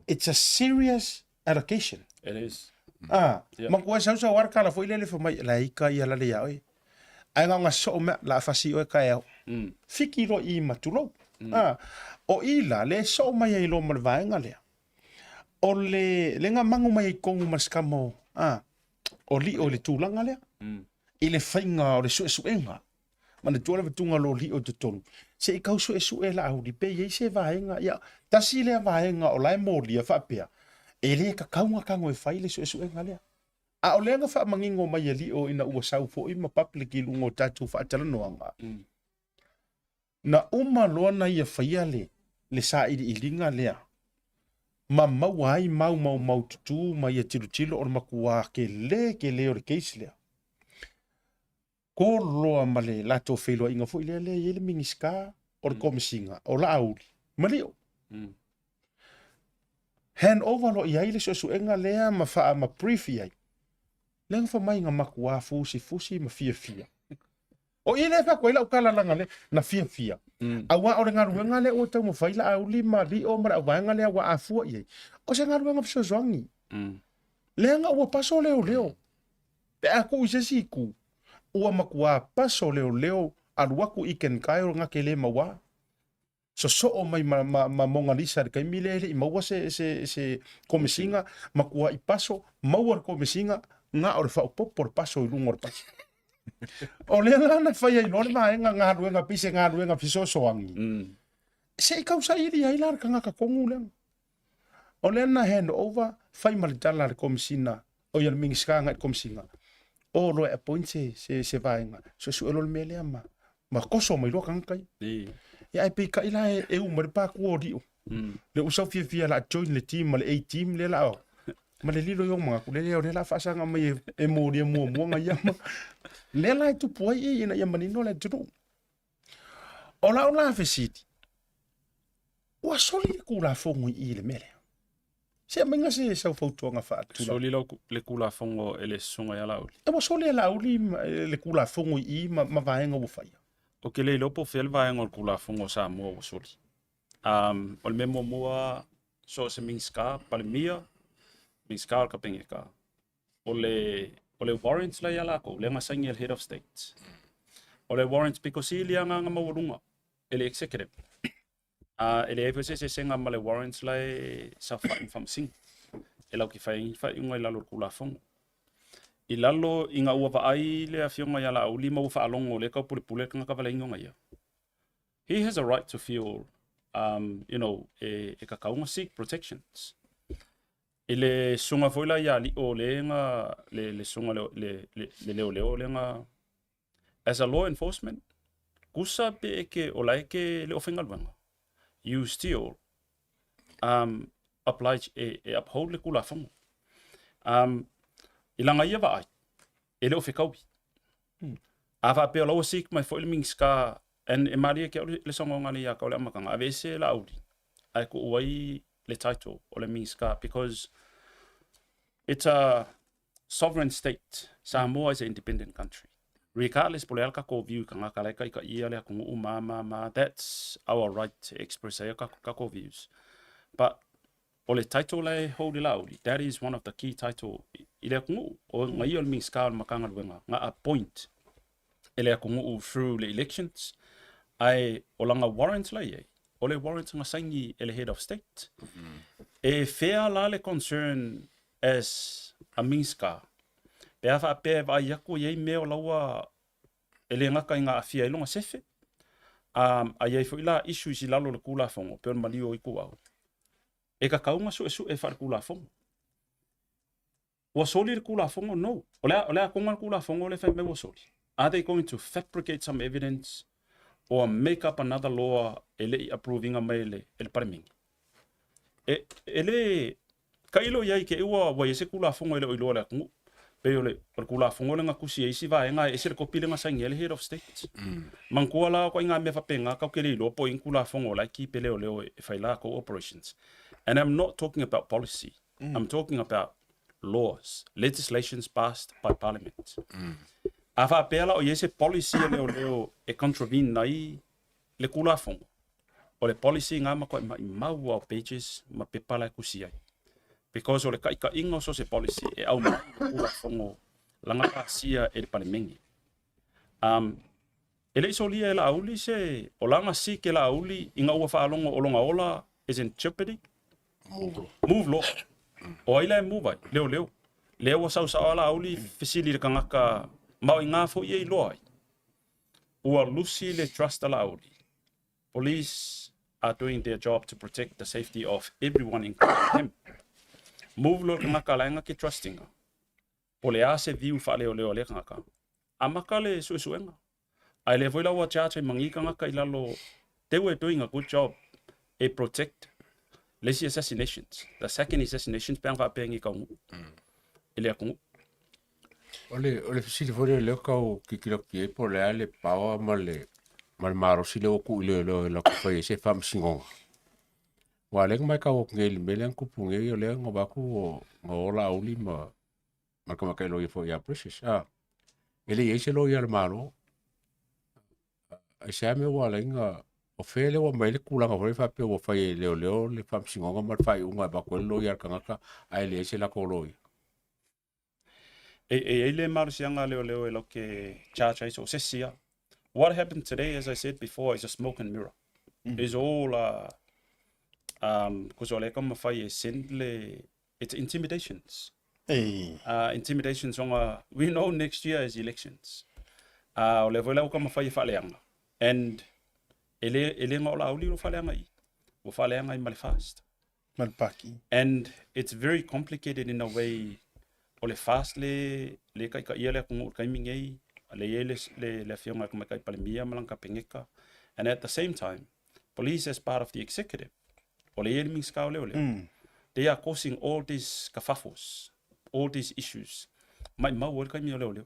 A: It's a serious allocation.
I: It is.
A: Ah, yeah. Ma kua sau sau ara kala foi lele fo mai la ika ia la le ia oi. Ai nga nga so me la fasi oi ka e. Mm. Fiki ro i matulou. Mm. Ah, o i la le so mai ai lo ma le vaenga lea. O le le nga mangu mai ai kongu ma skamo. Ah, o li o le tulaga lea. Mm. I le fainga o le suesuega. Manatua le vatuga lo lio i totonu. Se i kau suesue la auli pe iai se vaega. Ia, tasi lea vaega o la e molia faapea. E le kakau nga kago e fai le suesuega lea. A o lea na faamanino mai e lio ina ua sau foi ma public i luga o tatou faatalanoaga. Mm. Na uma loa na ia faia le, le sailiiliga lea, ma maua ai mau maumaututu ma ia tilotilo o le makuā kelē kelē o le case lea. Call loa ma le latou feiloaiga foi lea lea i ai le Minisita o le Komesiga o Laauli ma Lio. Mm. Hand over loa i ai le suesuega lea ma faa ma brief i ai. Lea na fai mai nga makuā fusifusi ma fiafia. O i lea fai atu ai lau tala langa le na fiafia. Mm. Auā o le galuega lea ua taumafai Laauli ma Lio ma le auvaega lea ua afua i ai. O se galuega fesoasoani. Mm. Leaga ua paso leoleo. Pe a tuu i se isi itu, ua matua paso leoleo alu atu i Ken Kyle nga ke le maua. Sosoo mai ma, ma, ma Mona Lisa i le taimi lea e le i maua se, se, se komesiga, matua i paso, maua le komesiga, na o le faaopoopo o le paso i luga o le paso. O lea la na fai ai loa le vaega galuega pei se galuega fesoasoani. Mm. Se i kausaili ai la le tagata tonu lea. O lea na hand over, fai ma le tala a le Komesina, o ia le Minisita agai i le Komesina, o loa e appoint se, se, se vaega, suesue loa le mea lea ma, ma koso mai loa tagata ia. Ia ae peitai la e, e uma le pākua o Lio. Le ua sau fiafia la join le team ma le A team lea la ma le lilo i o manatu le lea o lea la faasaga mai e, e molia muamua ia ma lea la e tupu ai e ina ia manino le atunuu. O lau la fesili, ua soli le Tulafono i i le mea lea? Se aumaiga se sau fautuaga faatulaga.
I: Soli lau le Tulafono e le Susuga ia Laauli.
A: E ua soli e Laauli le Tulafono i i ma, ma vaega ua faia.
I: Ou te le iloa po o fea le vaega o le Tulafono o Samoa ua soli. Um, o le mea muamua, so o se Minisita, Palemia, Minisita o le Kapeneta, o le, o le warrant la ia lakou, lea na saini e le Head of State. O le warrant pito sili agaga maualuga e le Executive. A e leai foi se eseesega ma le warrant la e saofai ma faamasino e latou te fai ai ni faaiuga i lalo o le Tulafono. I lalo ina ua vaai le afioga ia Laauli ma ua faalogo o lea e taupulepule le tagata valaino na ia, he has a right to feel um, you know, e, e tatau ona seek protections. I le susuga foi la ia Lio lea na, le, le susuga le, le, le, le leoleo lea na As a law enforcement, kusa pe e ke o la e ke le o faigaluega, you still um, oblige e, e uphold le Tulafono. Um, I langa ia vaai, e le o fekaui. A faapea o la ua seek mai foi le Minisita, and e malie ke au le, le saunoaga le ia ka o le amataga, aveese Laauli, ae tuu ai le title o le Minisita, because it's a sovereign state, Samoa is a independent country. Regardless po le a le tatou view i tagata la e taitaia le atunuu ma ma ma, that's our right to express ai tatou views. But o le title la e hold e Laauli, that is one of the key title i le atunuu. O nga ia o le Minisita o le Matagaluega na appoint e le atunuu through le elections, ae o lana warrant la i ai, o le warrant na saini e le head of state. E fea la le concern as a Minisita, pe a faapea e vaai atu e i ai mea o la ua e le gata i ga aafia ai lona sefe, a i ai foi la issues i lalo o le Tulafono pei o le maliu o ituau, e tatau ona suesue faale-Tulafono. Ua soli le Tulafono? No. O le a, o le a toga le Tulafono lea e fai mai ua soli? Are they going to fabricate some evidence or make up another law e le i approve ina mai e le, e le Palemene? E, e le, tailo i ai te i ua, ua i ai se Tulafono e le o iloa e le atunuu. Pei o le, o le Tulafono lea na tusi ai isi vaega, e ese le kopi lea na saini ai le Head of State. Manatua la o ituaiga mea faapena tatou te le iloa po o i ai ni Tulafono o la e keep e leoleo e fai latou operations. And I'm not talking about policy. I'm talking about laws, legislations passed by Parliament. A faapea la o i ai se policy a leoleo e contravene ai le Tulafono, o le policy na matuai maimau lava o pages ma pepa la e tusi ai. Because o le taitaiga o so o se policy e aumai i le Tulafono lana pasia e le Palemene. Um, e le i solia e Laauli se o lana seek e Laauli ina ua faalogo o lona ola is in jeopardy. Move loa. O ai la e move ai? Leoleo. Lea ua sau sao a Laauli fesili i le tagata ma o iga foi e iloa ai. Ua lusi le trust a Laauli. Police are doing their job to protect the safety of everyone including him. Move loa le tagata la e na ke trust ina. Po le a se view faaleoleo a lea tagata. Amata le suesuega. Ae lea foi la ua charge ai ma ni tagata i lalo they were doing a good job e protect le isi assassinations. The second assassinations pe ana faapea ni taunuu i le atunuu.
J: O le, o le fesili foi lea lea tau tilotilo atu i ai po o le a le power ma le, ma le malosi lea ua tuu i leoleo e latou fai ai se faamasinoga. Aua o lea na matau atu nei i le mea lea na tupu nei, o lea na vaai atu na o Laauli ma, ma le tamaitai loia foi ia Precious, a, e le i ai se loia a le Malo. Aisea mea ua ala ai ona, o fea lea ua aumai ai le tulaga foi lea faapea ua fai e leoleo le faamasinoga ma le faaiuga e avatu ai le loia a le tagata ae leai se latou loia?
I: E, e i ai le malosiaga a leoleo e latou te charge ai so o se isi lava. What happened today, as I said before, is a smoke and mirror. Is all because o lea e taumafai e send le, it's intimidations.
A: Ei.
I: Intimidations ona we know next year is elections. O lea foi la ua taumafai e faaleaga. And e le, e le na o Laauli ua faaleaga i i. Ua faaleaga ai ma le FAST.
A: Ma le Paki.
I: And it's very complicated in a way o le FAST le, le taitaia le atunuu i le taimi nei, le i ai le, le, le afioga i le Tamaitai Palemia ma lana Kapeneta. And at the same time, police as part of the executive. O le i ai le Minisita o Leoleo. They are causing all these kerfuffles, all these issues. Maimau ai le taimi o leoleo.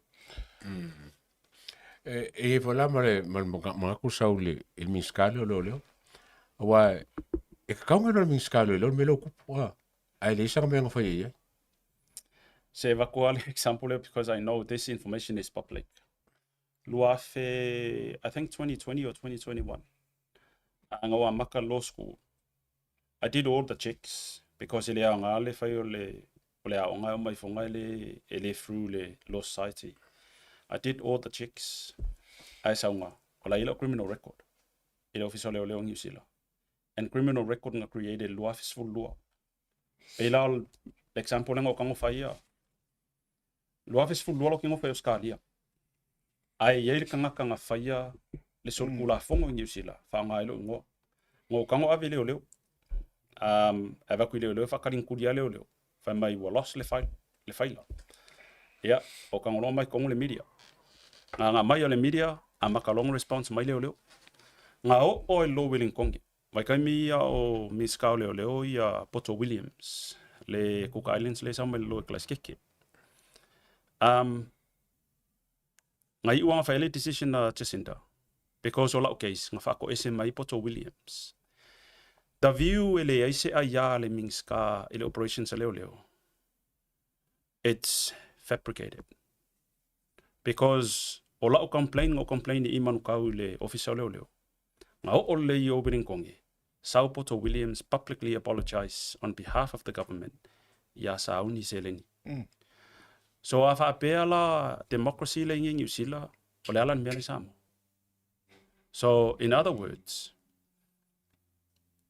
J: E i ai foi la ma le ma le manatu sau i le i le Minisita lea o Leoleo, aua e tatau ona iloa e le Minisita o Leoleo le mea lea ua tupu, a, ae leai sana mea na faia i ai.
I: Se avatu lava le example lea because I know this information is public. 2000, I think 2020 or 2021, ina ua amata law school, I did all the checks because e le aoga le fai o le, o le aoga e oma ifoga e le, e le through le Law Society. I did all the checks ae sauga, o la e i lau criminal record i le Ofisa o Leoleo o Niu Sila. And criminal record na created i le 2012. Pei la o le example lea na ou tago fai ia, 2012 lou tino fai Ausetalia. Ae i ai le tagata na faia le solitulafono i Niu Sila, faaaoga ai lou igoa. Na ou tago ave i leoleo. Ae avatu i leoleo faakaligituli lava leoleo. Fai mai ua lost le file, le faila. Ia, o tago loa mai totonu le media. Gagā mai a le media, amata loa ona response mai leoleo. Na oo i lo Wellington, Vaitaimi ia o Minisita o Leoleo ia Poto Williams, le Cook Islands le sau mai lalo e Kalasikeke. Um, nga iu anga whaele decision a Jacinda, because o lau case, nga whaako ese mai Poto Williams. The view e le ai se ai a le Minisita i le operations a Leoleo, it's fabricated. Because o lau complain, nga o complain i Manukau i le ofisa o Leoleo, Nga oo lelei o Wellingtongi, Sau Poto Williams publicly apologise on behalf of the government iā Sauni seleni. So a faapea la democracy le i Niu Sila, o le a la le mea la i Samoa? So in other words,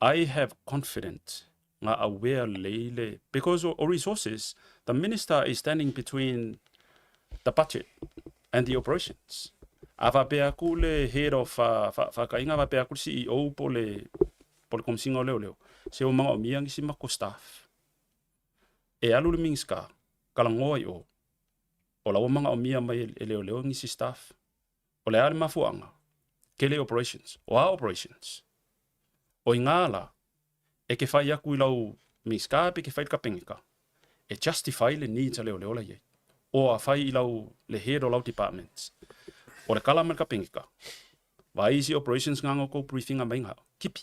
I: I have confident nga aware lelei le, because o resources, the minister is standing between the budget and the operations. A faapea aku le head of faakaiga, faapea aku le CEO po le po le Komisiga o Leoleo, se ua manaomia nisi matou staff. E alu le Minisita, talanoa i o, o la ua manaomia mai e Leoleo nisi staff. O le a le mafuaaga? Tele operations. O a operations? O i gā la, e ke fai aku i lau Minisita pe ke fai i le Kapeneta e justify le needs a leoleo la i ai. O a fai i lau le head o lau departments. O le kala ma le Kapeneta, vaai isi operations nga nga kou briefing a mai nga, kipi.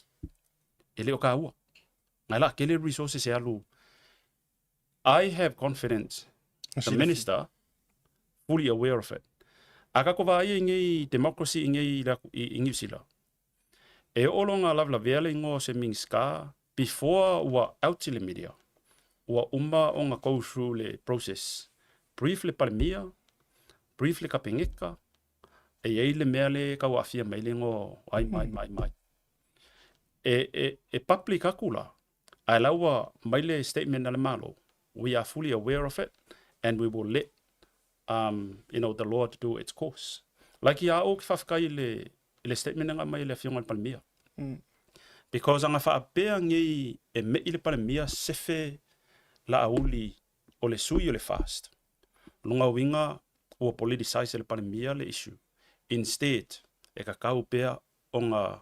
I: E le o kāua. Ngai la kele resources e alu. I have confidence the minister fully aware of it. A kako vaai i ngei democracy i ngei i New Zealand. E oo loa nga lavelavea le igoa o se Minisita before ua out i le media, ua uma ona go through le process. Brief le Palemia, brief le Kapeneta, e i ai le mea lea e tau aafia mai le igoa o ai ma ai ma ai ma ai. E, e, e public atu la, ae la ua mai le statement a le Malo, we are fully aware of it and we will let um, you know, the law to do its course. Like ia au ki whawhikai i le, i le statement nga mai le afioga i le Palemia. Because anga whaapea ngei e mei le Palemia sefe la auli o le sui o le fast. Lunga uiga ua politicize e le Palemia le issue. Instead, e kakau pea ona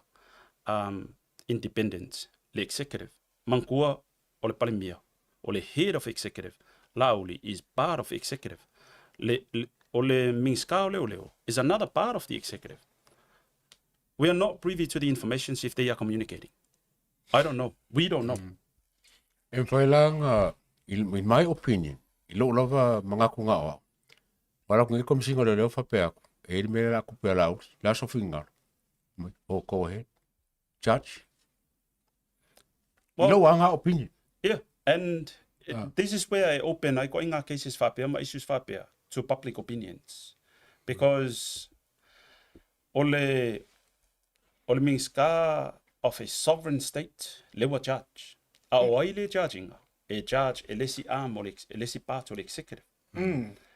I: um, independent le executive. Manatua o le Palemia, o le head of executive, Laauli is part of executive. Le, le, o le Minisita o Leoleo is another part of the executive. We are not privy to the information if they are communicating. I don't know. We don't know.
J: E mafai la ona, in my opinion, i lou lava manatu na o au, o ala atu nei Komesina o Leoleo faapea atu, e i ai le mea lea o le a tupu ia Laauli, le aso finagalo, oh, go ahead, judge.
I: Well,
J: I lou lava opinion.
I: Yeah, and this is where I open ai koe ngā cases whāpea ma issues whāpea to public opinions. Because o le, o le Minisita of a sovereign state, le ua judge. A o ai le judginga? E judge e le isi arm o le, e le isi part o le executive.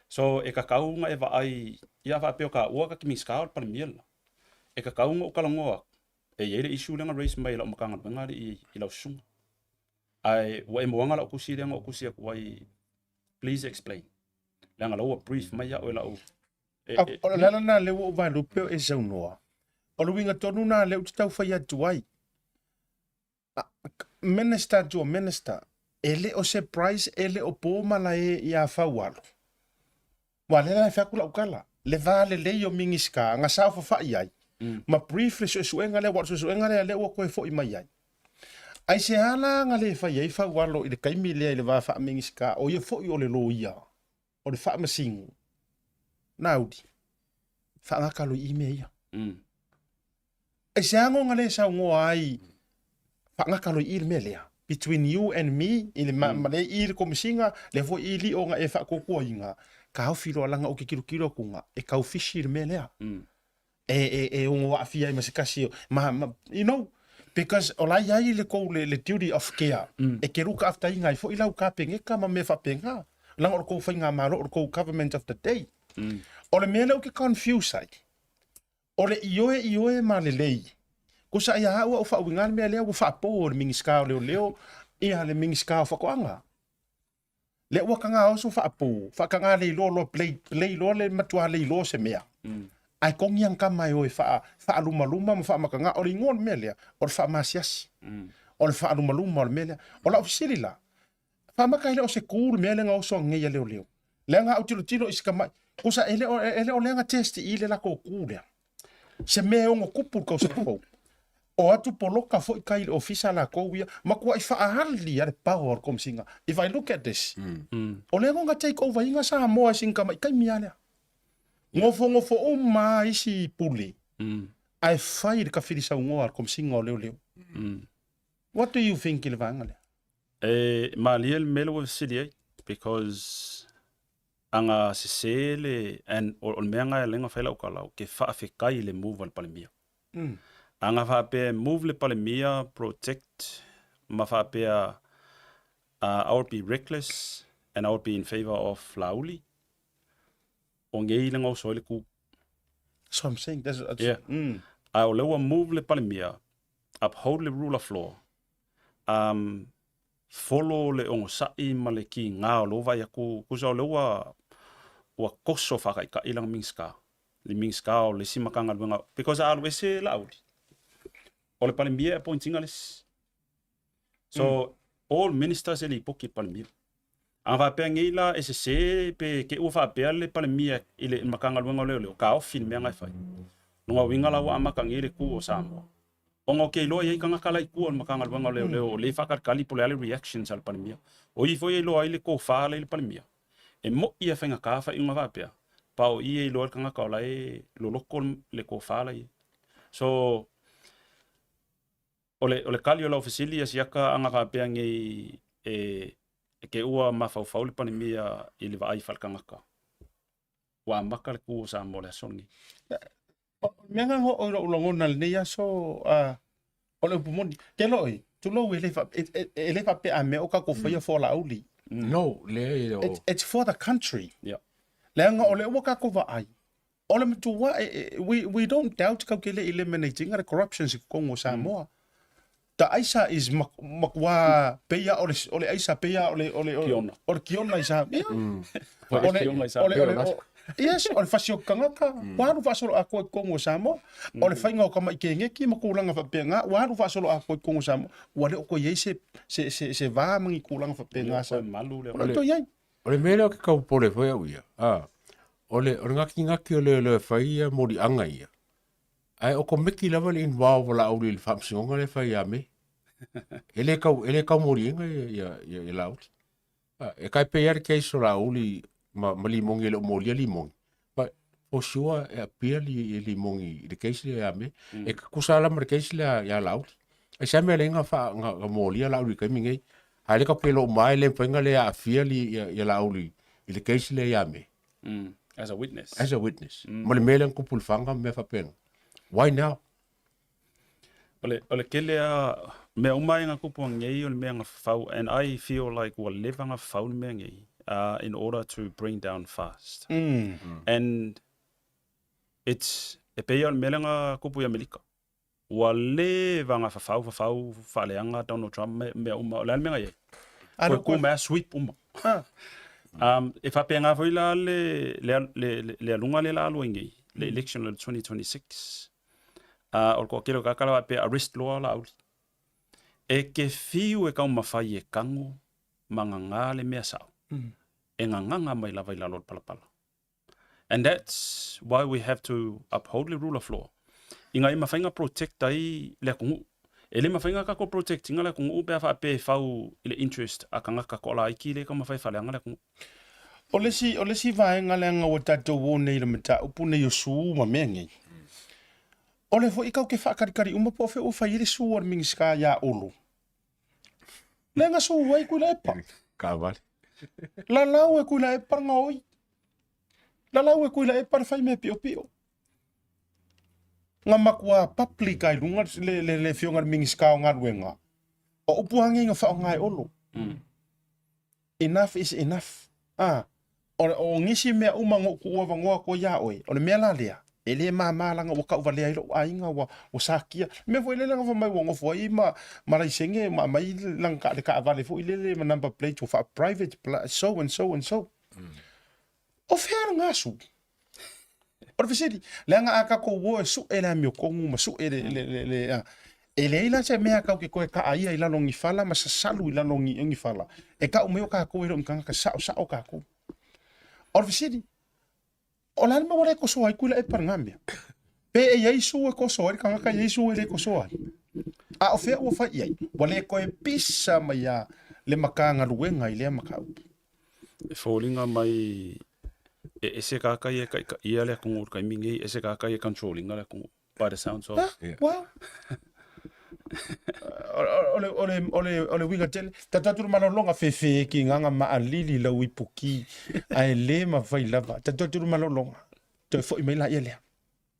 I: So e kakau nga e vaai, ia whaapea o ka ua ka ki Minisita o le Palemia la. E kakau nga o kalangoa E i ai le issue lea na raise mai e lau Matagaluega alii i lau susuga. Ae ua e moaga lau tusi lea na ou tusi atu ai, please explain. Leaga la ua brief mai au e lau... E, e,
A: O le ala lena lea ua ou vaelupe o e saunoa, o le uiga tonu lena lea ou te tau fai atu ai. Minister to a Minister, e le o se price, e le o po malae iā Faualo. Ua lea la e fai atu lau tala, le va lelei o Minisita na saofafai ai ma brief le suesuega lea, aua o le suesuega lea lea ua toe foi mai ai. Aisea la na le fai ai Faualo i le taimi lea i le va faa-Minisita, o ia foi o le loia, o le faamasino, Nauli, faagata loa i i mea ia. Aisea na le saunoa ai faagata loa i i le mea lea? Between you and me, i le ma, ma le i le komesina, lea foi i lio na e faatuatuaina, taofi loa leaga ou te tilotilo atu e tau fishy le mea lea. E ono aafia ai ma se tasi o, ma, ma, you know, because o la e i ai le tou le, le duty of care, e te look after ina ai foi lau kapeneta ma mea faapena, leaga o le tou faigamalo, o le tou government of the day. O le mea lea ou te confuse ai, o le ioe ioe ma lelei, kusa ia au au faauiga le mea lea ua faapo e le Minisita o Leoleo ia le Minisita o Faatoaga. Lea ua taga oso faapo, faataga leiloa loa play, play loa le matua leiloa se mea. Ae togi ana tama e o e faa, faalumaluma ma faamataga, o le igoa o le mea lea, o le faamasiasi. O le faalumaluma o le mea lea. O lau fesili la, faamata e le o se ku le mea lea na oso anei a leoleo. Leaga a ou tilotilo i si tamai, kusa e le o, e le o lea na test i le latou ku lea. Se mea e ono tupu i le tausaga fou. O atu poloka foi kai i le ofisa latou ia, matuai faaali lava le power o le Komesina. If I look at this, o lea na take over ina Samoa e sina tamai taimi lava lea. Nofonofo uma lava isi pule, ae fai le tafilisaunoa a le Komesina o Leoleo. What do you think i le vaega lea?
I: E malie le mea lea ua fesili ai because aga sese le and o le mea lena e ala ai ona fai lau tala ou te faafetai i le move a le Palemia. Aga faapea e move le Palemia protect ma faapea I would be reckless and I would be in favour of Laauli, o nei le gaoso ai le ku.
A: So I'm saying that's, that's
I: Yeah. Ae o lea ua move le Palemia, uphold le rule of law, follow le onosai ma le kiga o lou vaai atu, tusa o lea ua ua toso faataitai lana Minisita, le Minisita o le isi Matagaluega, because a alu ese Laauli, o le Palemia e appoint ina le isi. So, all ministers e lipoti i le Palemia. A faapea nei la e sese pe te i ua faapea le Palemia i le Matagaluega o Leoleo, taofi le mea na e fai. Lona uiga la ua amata nei le ku o Samoa. Ona ou te iloa e i ai tagata la i tua o le Matagaluega o Leoleo o lea e faatalitali po o le a le reactions a le Palemia. O i foi e iloa ai le tofa la i le Palemia. E moi e faigata faaiuga faapea, pa o i e iloa ai le tagata o la e loloto le tofa la i ai. So, o le, o le tali o lau fesili ia siaka aga faapea nei e, e te ua mafaufau le Palemia i le vaai faaletagata. Ua amata le ku o Samoa i le aso lenei.
A: O le mea lena o lou lagona i lenei aso, o le upu moni, te loi, tulou e le e, e le faapea a mea o tatou faia for Laauli.
J: No, leai o.
A: It's for the country.
I: Yeah.
A: Leaga o lea ua tatou vaai, o le matua, we don't doubt kau ke le eliminating the corruption i totonu o Samoa. The aisa is matua pei lava o le aisa pei lava o le o le
I: Kiona.
A: o le kiona i Samoa. Ia.
I: O le kiona i Samoa.
A: O le, yes, o le fasi o ke tagata, ua alu faasoloatoa i totonu o Samoa. O le faiga o tama'i keneki ma tulaga faapena, ua alu faasoloatoa i totonu o Samoa. Ua le o toe i ai se se se se va ma ni tulaga faapena sa.
I: Malu le
A: O le toe i ai.
J: O le mea lea ou te tau popole foi au ia, a, o le, o le gatigati o leoleo e fai ia moliaga ia, Ae o komiti lava le involve o Laauli i le faamasinoga lea e fai ia Me. E le tau, e le tau moliaina ia, ia, ia, ia Laauli. Ah, e tai pei lava le case o Laauli ma, ma Limogi e le o molia Limogi. But for sure e appear li, Limogi i le case lea ia Me. E tutusa lava ma le case lea ia Laauli. Ai se mea le nga fa nga, nga molia Laauli i le taimi nei. A le ka pelo mai le mafai ona le aafia li, ia, ia Laauli i le case lea ia Me.
I: As a witness.
J: As a witness. Ma le mea lea na tupu i le faga ma mea faapena. Why now?
I: O le, o le tele a mea uma e tupu nei o le mea na fafau and I feel like ua leva na fafau le mea nei in order to bring down fast. And it's e pei o le mea lea na tupu i Amerika. Ua leva na fafau fafau faaleaga Donald Trump me mea uma. O le a le mea na i ai? Toe ku mai a sweep uma. E faapena foi la le, le, le, le aluga lea la alu ai nei, le election o le 2026. O le toatele o tagata la faapea arrest loa Laauli. E ke fiu e taumafai e tago ma gagā le mea sa'o, e gagaga mai lava i lalo o le palapala. And that's why we have to uphold le rule of law ina ia mafai ona protect ai le atunuu. E le mafai ona tatou protect ina le atunuu pe a faapea e fau i le interest a tagata toalaiti lea e taumafai e faaleaga le atunuu.
A: O le isi, o le isi vaega leaga ua tatou o nei i le mataupu nei o su ma mea nei, o lea foi tatou te faataritari uma po o fea ua fai ai le su a le Minisita ia Olo. Lea na su ai Tuilaepa.
J: Kaavale.
A: Lalau e Tuilaepa le gaoi. Lalau e Tuilaepa le fai mea piopio. Na matua public ai luga le, le, le afioga i le Minisita o Galuega. O upu lava nei na faaaoga e Olo. Enough is enough. A, o, o nisi mea uma na ou tuuavanoa atu ai ia oe, o le mea la lea, e le mama leaga ua tauvalea ai lou aiga, ua, ua sakia. Le mea foi lele na fai mai ua nofo ai ma, ma laisene ma aumai lana le taavale foi lele ma number plate ua faa-private, so and so and so. O fea le gasu? O le fesili, leaga a tatou o e suʻe le amiotonu ma suʻe le, le, le, le a, e leai la se mea tatou te toe kaaia i lalo o ni fala ma sasalu i lalo o ni, ni fala, e tau mai o tatou e le o ni tagata saosao tatou. O le fesili, o le a le mea ua le tosoa ai Tuilaepa i lena mea? Pe e i ai su e toso ai le tagata, e i ai su e le tosoa ai. A o fea ua fai i ai? Ua le toe pisa mai lava le Matagaluega i lea mataupu.
I: E foliga mai e ese tagata ia e taitaia le atunuu i le taimi nei, ese tagata ia e control ina le atunuu by the sounds of.
A: Yeah. Well, o le uiga tele, tatou atu le malologa fefe ki nganga maalili lau ipuki, ae le mafai lava. Tatou atu le malologa, toe foi mai laia lea.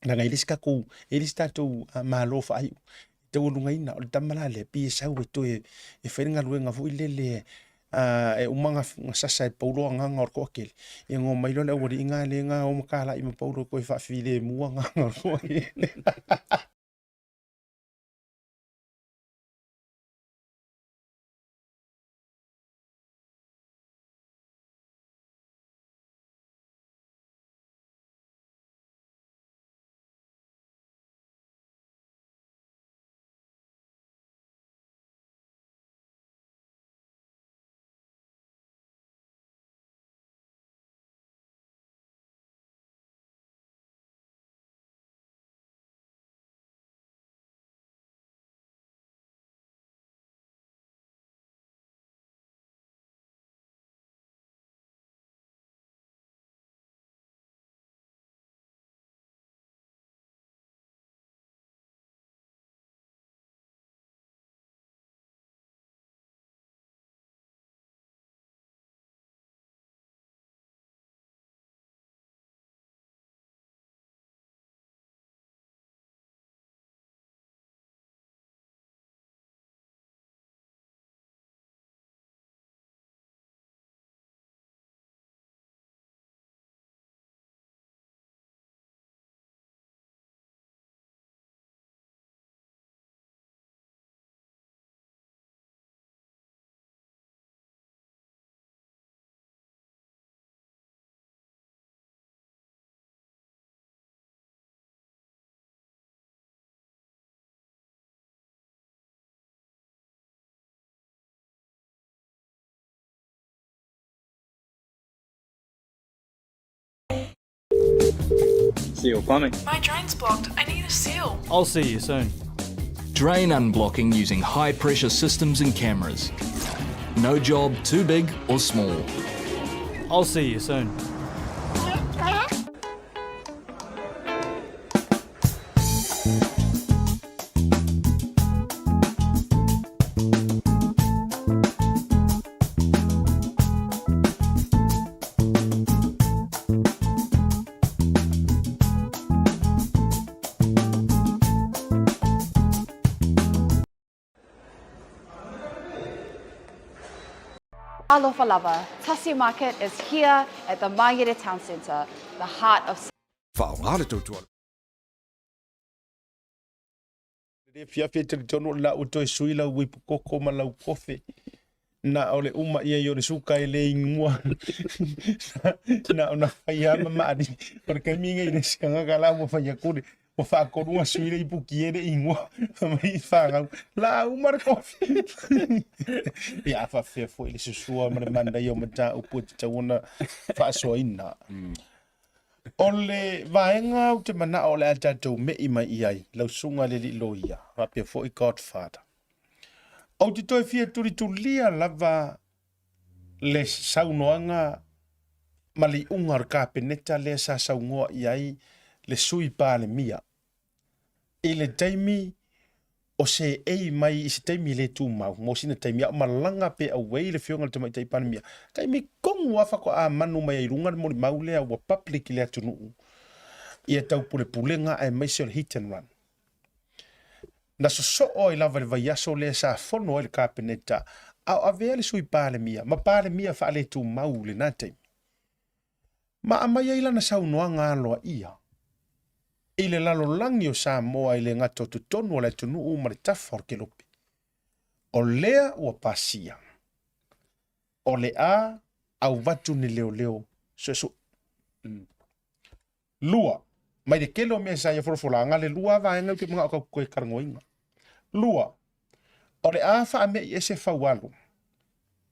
A: Leaga e le isi tatou, e le isi tatou Malo faaiu e taualugaina. O le tama la lea, pei e sau e toe e fai le galuega foi lele e uma ona sasa e Paulo agaga o le toatele, ia ona omai loa le aualii na lea na o ma talai ma Paulo e toe faafilemu agaga o le toatele.
D: Seal plumbing.
C: My drain's blocked. I need a seal.
D: I'll see you soon.
E: Drain unblocking using high pressure systems and cameras. No job too big or small.
D: I'll see you soon.
F: Alofa lava, Tasi Market is here at the Mangere Town Centre, the heart of
G: Faaaoga le tautua.
A: Le fiafia e talitonu o le la ua toe sui lau uipu koko ma lau kofe. Na o le uma ia i o le suka e le ingoa. Na ona faia ma maali. O le kaimi ngai le sikanga ka la ua faia kule. Ua faakolu sui le ipuki e le ingoa. Mai whangau. La uma le kofi. Ia a faafefea foi le susua ma le manaia o mataupu e tatau ona faasoaina. O le vaega ou te manao o le a tatou me'i mai i ai, lau susuga i le alii loia, faapea foi Godfather. Ou te toe fia tulitulia lava le saunoaga ma le iuga o le Kapeneta lea sa saunoa i ai le Sui Palemia i le taimi o seei mai i se taimi le tumau mo sina taimi a o malaga pe away le Afioga i le Tamaitai Palemia. Taimi tonu lava faatoa manu mai ai i luga le molimau lea ua public i le atunuu ia taupulepulega aemaise o le hit and run. Na sosoo ai lava i le vaiaso lea sa fono ai le Kapeneta a o avea le Sui Palemia ma Palemia faaletumau i lena taimi, ma aumai ai lana saunoaga aloaia i le lalolagi o Samoa i le gata o totonu o le atunuu ma le tafa o le kelope. O lea ua pasia, o le a auvatu ni leoleo suesue. 2, mai le tele o mea sa ia folafolaga, le 2 vaega ou te manao tatou toe talanoaina. 2, o le a faame'i ese Faualo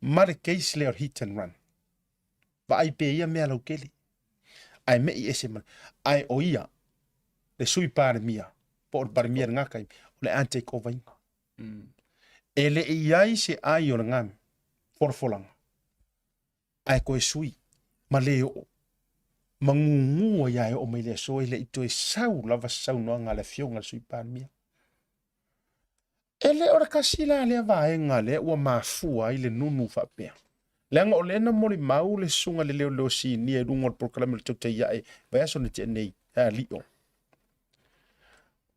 A: ma le case lea o le hit and run. Vaai pea ia mea lautele. Ae me'i ese ma, ae o ia, le Sui Palemia, po o le Palemia i lena taimi, o le a take over ina. E le i ai se ai o lena folafolaga. ae toe sui ma le oo ma gugu ai lava e oo mai le aso e le i toe sau lava se saunoaga a le Afioga i le Sui Palemia. E le o le tasi la lea vaega lea ua mafua ai le nunu faapea, leaga o lea na molimau le susuga i le leoleo sinia i luga o le polokalame o le Tautai Ae vaiaso na tea nei, e Alio.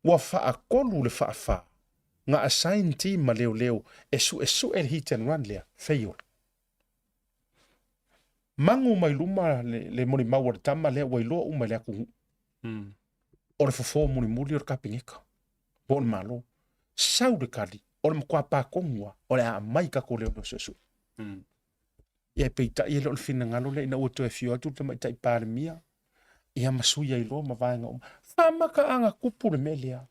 A: Ua faatolu le faafa na assign team ma leoleo e suesue le hit and run lea, fail. Magu mai luma le molimau a le tama lea ua iloa uma e le atunuu. O le fofo mulimuli o le Kapeneta po o le Malo. Sau le tali, o le matua pa tonu lava, o le a aumai tatou leoleo suesue. Ia peitai e le o le finagalo lea ina ua toe afio atu le Tamaitai Palemia ia ma sui ai loa ma vaega uma. Faamataaga tupu le mea lea.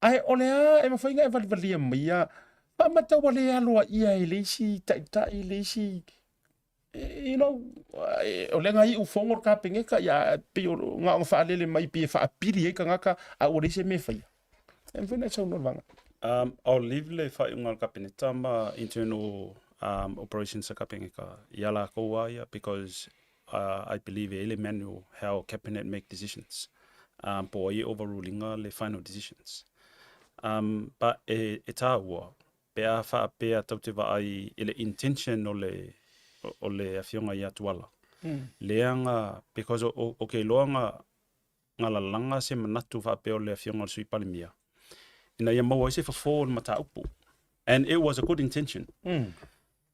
A: Ae o le a e mafai ona e valivalia maia faamata ua le aloaia e le isi taitai le isi you know, o lea na iu fono le Kapeneta, ia pei o na ona faalele mai pei e faapili ai tagata a ua leai se mea e faia. E mafai ona e saunoa i le vaega.
I: I'll leave le faaiuga a le Kapeneta ma internal operations a Kapeneta ia lakou lava ia because I believe e i ai le manual how cabinet make decisions po o ai e overrule ina le final decisions. But e tāua pe a faapea tau te vaai i le intention o le o le afioga ia Tuala. Leaga because o ke iloa nga nga lalaga se manatu faapea o le afioga o le Sui Palemia ina ia maua ai se fofo o le mataupu. And it was a good intention.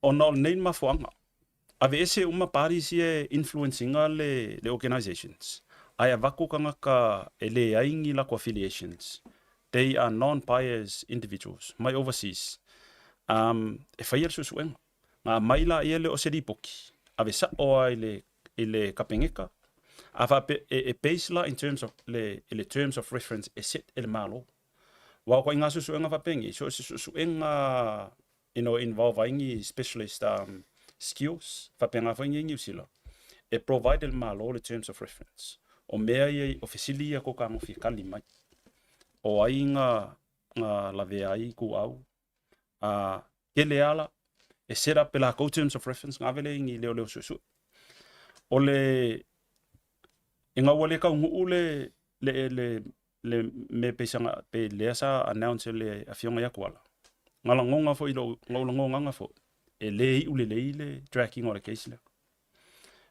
I: Ona o lenei mafuaaga, aveese uma parties ia e influence ina le organisations, ae avatu tagata e leai ni latou affiliations, they are non-biased individuals mai overseas, e faia le suesuega. Na aumai laia lea o se lipoti, ave sao lava i le Kapeneta, a faapea, e base la in terms of le, i le terms of reference e set e le Malo. Aua o ituaiga suesuega faapenei, so o se suesuega you know, involve ai ni specialist skills, faapena foi nei Niu Sila, e provide e le Malo le terms of reference. O mea ia, o fesili ia tou fetagofi e tali mai. O ai na, na lavea ai ituau, a tele ala, e set up e latou terms of reference, na ave lea i ni leoleo suesue. O le, ina ua le taunuu le, le, le, le mea pei sa, pei lea sa announce e le Afioga ia Tuala, na lagona foi i lou, na ou lagonaga foi, e le iu lelei le dragging o le case lea.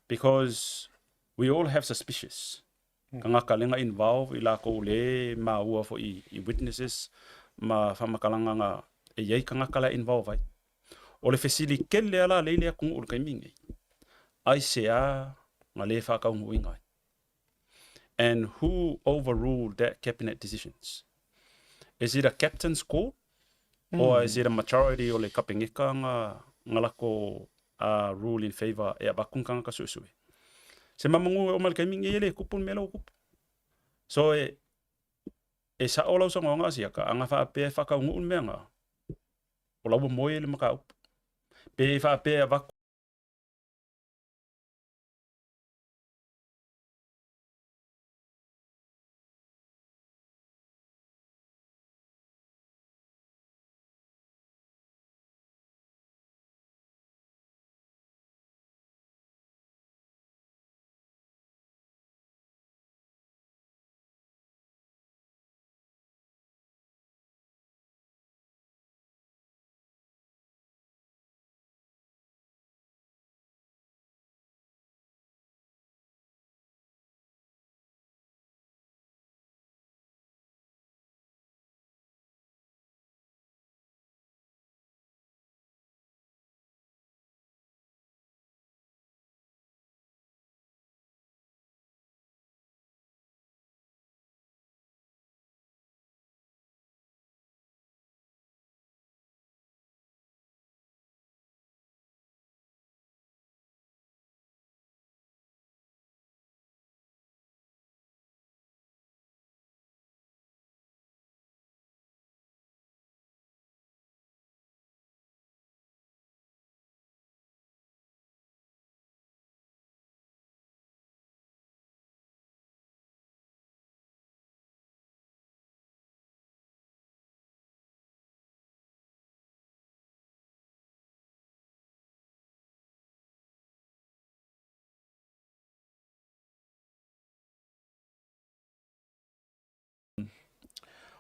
I: Because we all have suspicious. Tagata lea na involve i latou le maua foi i witnesses ma faamatalaga na e i ai tagata la e involve ai. O le fesili tele lava la lea i le atunuu i le taimi lenei, aisea na le faataunuuina ai? And who overruled that cabinet decisions? Is it a captain's call? Or is it a majority o le Kapeneta nga nga lako a rule in favor e avatu ni tagata suesue. Se mamagu e oo mai le taimi lenei e le tupu le mea lea ua tupu. So e e sa'o lau saunoaga a siaka a na faapea e faataunuu le mea na o la ua moe le mataupu. Pe faapea e avatu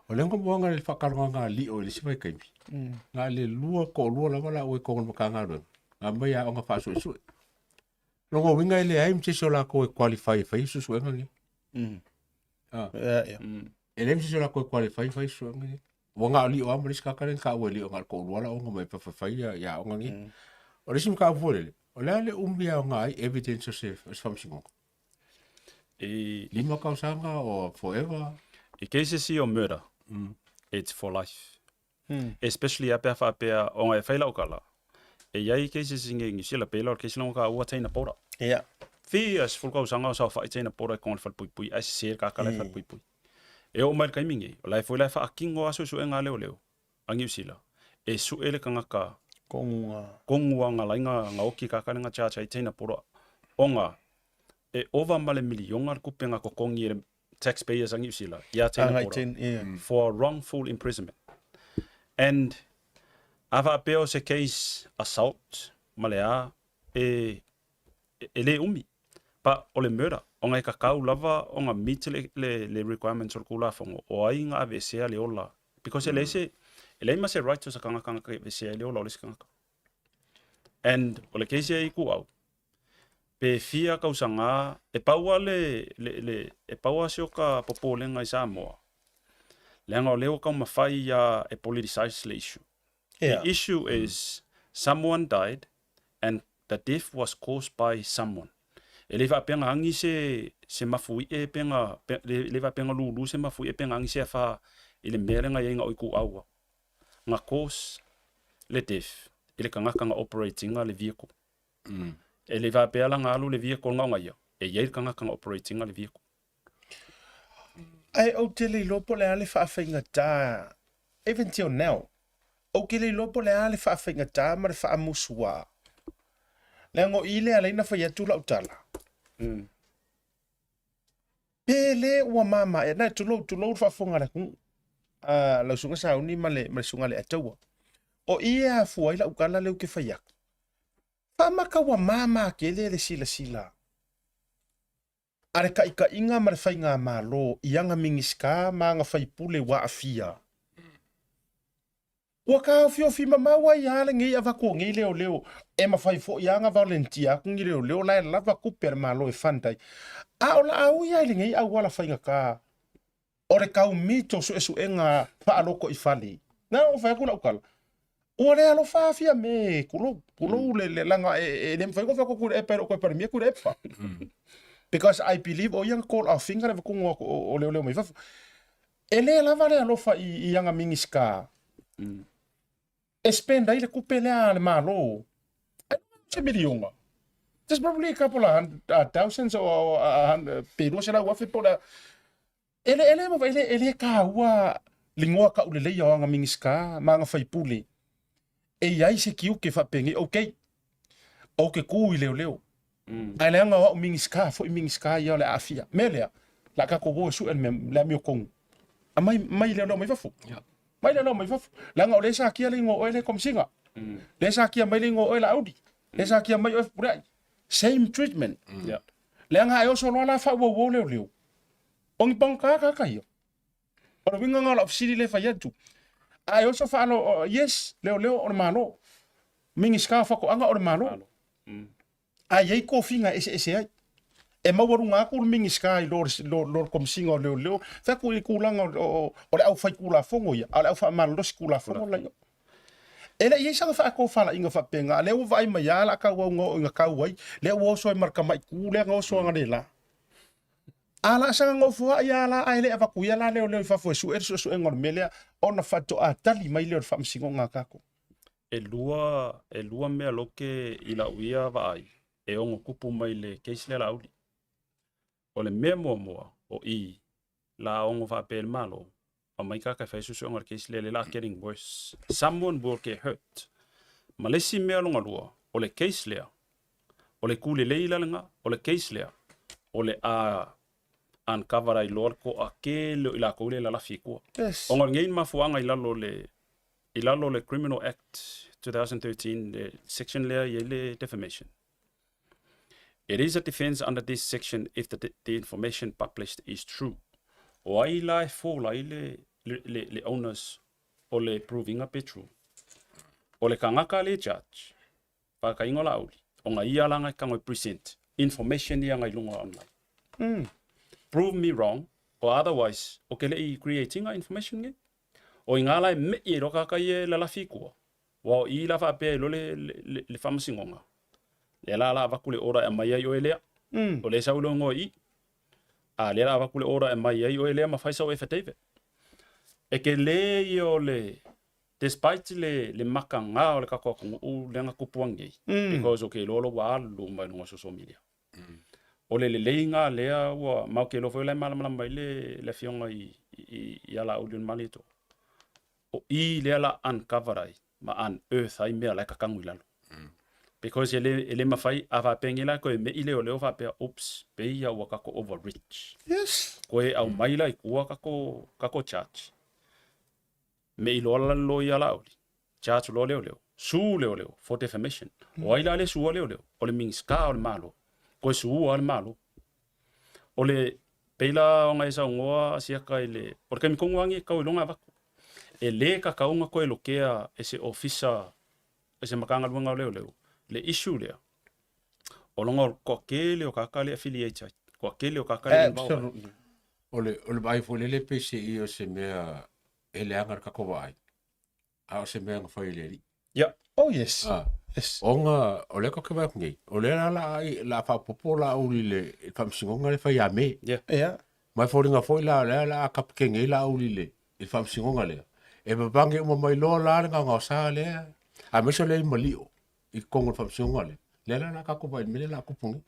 J: O le ngomoanga le whakalonga ngā li o le siwai kaimi. Ngā le lua ko lua lava la ue kongo makanga Ngā mai a onga whaasue sue. Longo winga ele ai mse so la ko e qualify fai su su ngi. Ah.
A: Ia.
J: E le mse so la ko e qualify fai su ngi. Wa ngā li o amri ska karen ka ue li o ngā ko lua la onga mai pa fai ya ya onga ngi. O le sim ka fo le. O le ale umbi a onga ai evidence o se o se famsingo.
I: I
J: Lima kausanga o forever.
I: I cases o murder, it's for life. Especially a pea faapea ona e fai lau kala. E iai cases i New Zealand pe la o le case longa ka ua teina pora.
A: Ia.
I: Fia sefulu kausaga o saofai teina pora i koga o le falepuipui ae sese le kakala i falepuipui. E oo mai le taimi nei, o la e foi la e faatino a suesuega a leoleo a Niu Sila e sue le tagata
A: Koguga.
I: kogu a galai ga oki kakale ga charge ai teina pora ona e ova ma le miliona le tupe ga totogi e le taxpayers a Niu Sila ia teina
A: Agai
I: pora
A: ten, ia.
I: for wrongful imprisonment. And a faapea o se case assault ma le a e e le umi. Pa o le murder ona e kakau lava ona meet le requirements o le kulafono o ai nga aveesea le ola because e leai se e leai ma se right o se tagata e aveesea ai le ola o le isi tagata. And o le case e i ku au pe fia kausaga e pau lava le e pau lava si o ka popolega i Samoa leaga o lea ua taumafai ia e politicize le issue.
A: Ia.
I: The issue is someone died and the death was caused by someone. E le faapea na agi se se mafuie pe na le le faapea na lulu se mafuie pe na agi se afa i le mea lea na iai na o i ku aua. Na cause le death i le tagata na operate ina le vehicle. E le faapea la na alu le vehicle na ona ia, e iai le tagata na operate ina le vehicle.
A: Ae ou te le iloa po o le a le faafaigata, even till now, ou ke le iloa po o le a le faafaigata ma le faamusuā. Leaga o i lea e ala ai ona fai atu lau tala. Pe le ua mama ea, na tulou, tulou le faafofoga a le atunuu, a lau susuga Sauni ma le, ma le susuga a le Ataua. O i e afua ai lau tala lea ou te fai atu. Faamaka ua mama tele le silasila a le taitaiga ma le faigamalo i ana Minisita ma ana faipule ua aafia. Ua taofiofi mamao ai lava lenei avatu o nei leoleo, e mafai foi lava ona volunteer atu ni leoleo la e lava tupe a le Malo e fund ai. A o laau ia i lenei auala faigata o le tau mito o suesuega faalotoifale. Na ona fai atu lau tala, ua le alofa afia me tulou, tulou le, le laga e, e le mafai ona fai atu Tuilaepa e le o toe Palemia Tuilaepa. Because I believe o ia na call our finger le avatuga o, o leoleo mai fafo. E le lava le alofa i, i ana Minisita e spend ai le tupe lea a le Malo. Se miliona. There's probably a couple of hundred, thousands or pe 200,000 po le E le, e le, e le, e le kāua lingoa ka ule leia o anga Minisita ma anga faipule e i ai se kiuke faapengei, okay, o ke kū i leoleo. Ae leaga o au Minisita, foi Minisita ia o le aafia. Mea lea, la tatou o e sue le mea, le amiotonu. Aumai, mai leoleo mai fafo. Mai leoleo mai fafo. Leaga o lea e sakia le igoa o oe le Komesina. Lea e sakia mai le igoa o oe Laauli. Lea e sakia mai oe Fepuleai. Same treatment. Leaga a e oso loa la faauauo leoleo, O ni pagota kaka ia. O le uiga lena o lau fesili lea e fai atu. A e oso faalo, yes, leoleo o le Malo. Minisita o Faatoaga o le Malo. A i ai tofiga e eseese ai. E maualuga atu le Minisita i lo le Komesina o Leoleo, fai atu i le tulaga o le aufaitulafono ia, a o le aufamalolosi tulafono la ia. E le i i ai sana faatofalaiga faapena, a lea ua vaai mai lava la tauau na oo ina tau ai, lea ua oso ai ma le tamai tu lea na oso analeila. A la saga nofoaʻi a la ae le avatu ia la leoleo i fafo e sue le suesuega o le mea lea ona faatoa tali mai lea o le faamasinoga a tatou.
I: E lua, e lua mea loke i lau ia vaai e ono tupu mai le case lea Laauli. O le mea muamua, o i la ono faapea i le Malo, aumai kaka e fai suesuega o le case lea, le la getting worse. Someone will get hurt. Ma le isi mea longa lua, o le case lea, o le ku lelei la lena, o le case lea, o le a uncover ai loa le to'a tele o i latou lea e lalafi i tua.
A: Yes.
I: Ona o lenei mafuaaga i lalo o le i lalo o le Criminal Act 2013, le section lea e i ai le defamation. It is a defence under this section if the, the information published is true. O ai la e fall ai le, le, le, le onus o le proving pe true. O le kangaka le judge, whakaingo la auli, o nga ia la ngai kango e present information ia ngai lunga online. Prove me wrong, or otherwise, o ke le i creating a information nge. O i ngā la e me i roka ka i e lalafi kua. Ua o i la faapea i lo le, le, le, le faamasinoga. Lea la la avatu le order e aumai ai oe lea. O lea sau le igoa i i. A lea la avatu le order e aumai ai oe lea ma fai sau affidavit. E tele ia o le, despite le, le makaga o le tatou atunuu lea na tupu anei, because ou te iloa o la ua alu uma i luga o social media. O le leleiga lea ua, ma ou te iloa foi o la e malamalama ai le, le afioga i, i, i a Laauli o le Malietoa. O i lea la uncover ai ma unearth ai mea la e kakagu i lalo. Because e le, e le mafai, a faapea la koe me'i leoleo faapea, oops, pei ia ua kako overreach.
A: Yes.
I: Koe aumai la i tua kako, kako charge. Me'i loa la le loia Laauli, charge loa leoleo, sue leoleo for defamation. O ai la le sua leoleo? O le Minisita o le Malo. Koe sua le Malo. O le pei la ona e saunoa siaka i le, o le taimi tonu lava lenei e tau iloga avatu. E le tatau ona toe lokea e se ofisa, e se Matagaluega o Leoleo, le issue lea, o lona o le toatele o tagata lea e affiliate ai, toatele o tagata lea e involve ai.
A: Absolutely.
J: O le, o le vaai foi lele pei se i o se mea e leaga le tatou vaai, a o se mea na fai e le Alii.
I: Ia.
A: Oh yes.
J: Ah.
A: Yes.
J: Ona o lea tatou te vaai atu nei, o lea la la ai la faaopoopo la uli i le i le faamasinoga lea e fai ia Me.
I: Yeah.
A: Yeah.
J: Ma e foliga foi la o lea la a kapikeni ai la uli i le i le faamasinoga lea. E vavage uma mai loa la le gaogaosa lea, aemaise o lea i Malio i totonu o le faamasinoga lea. Lea la la tatou vaai i le mea lea la tupu nei.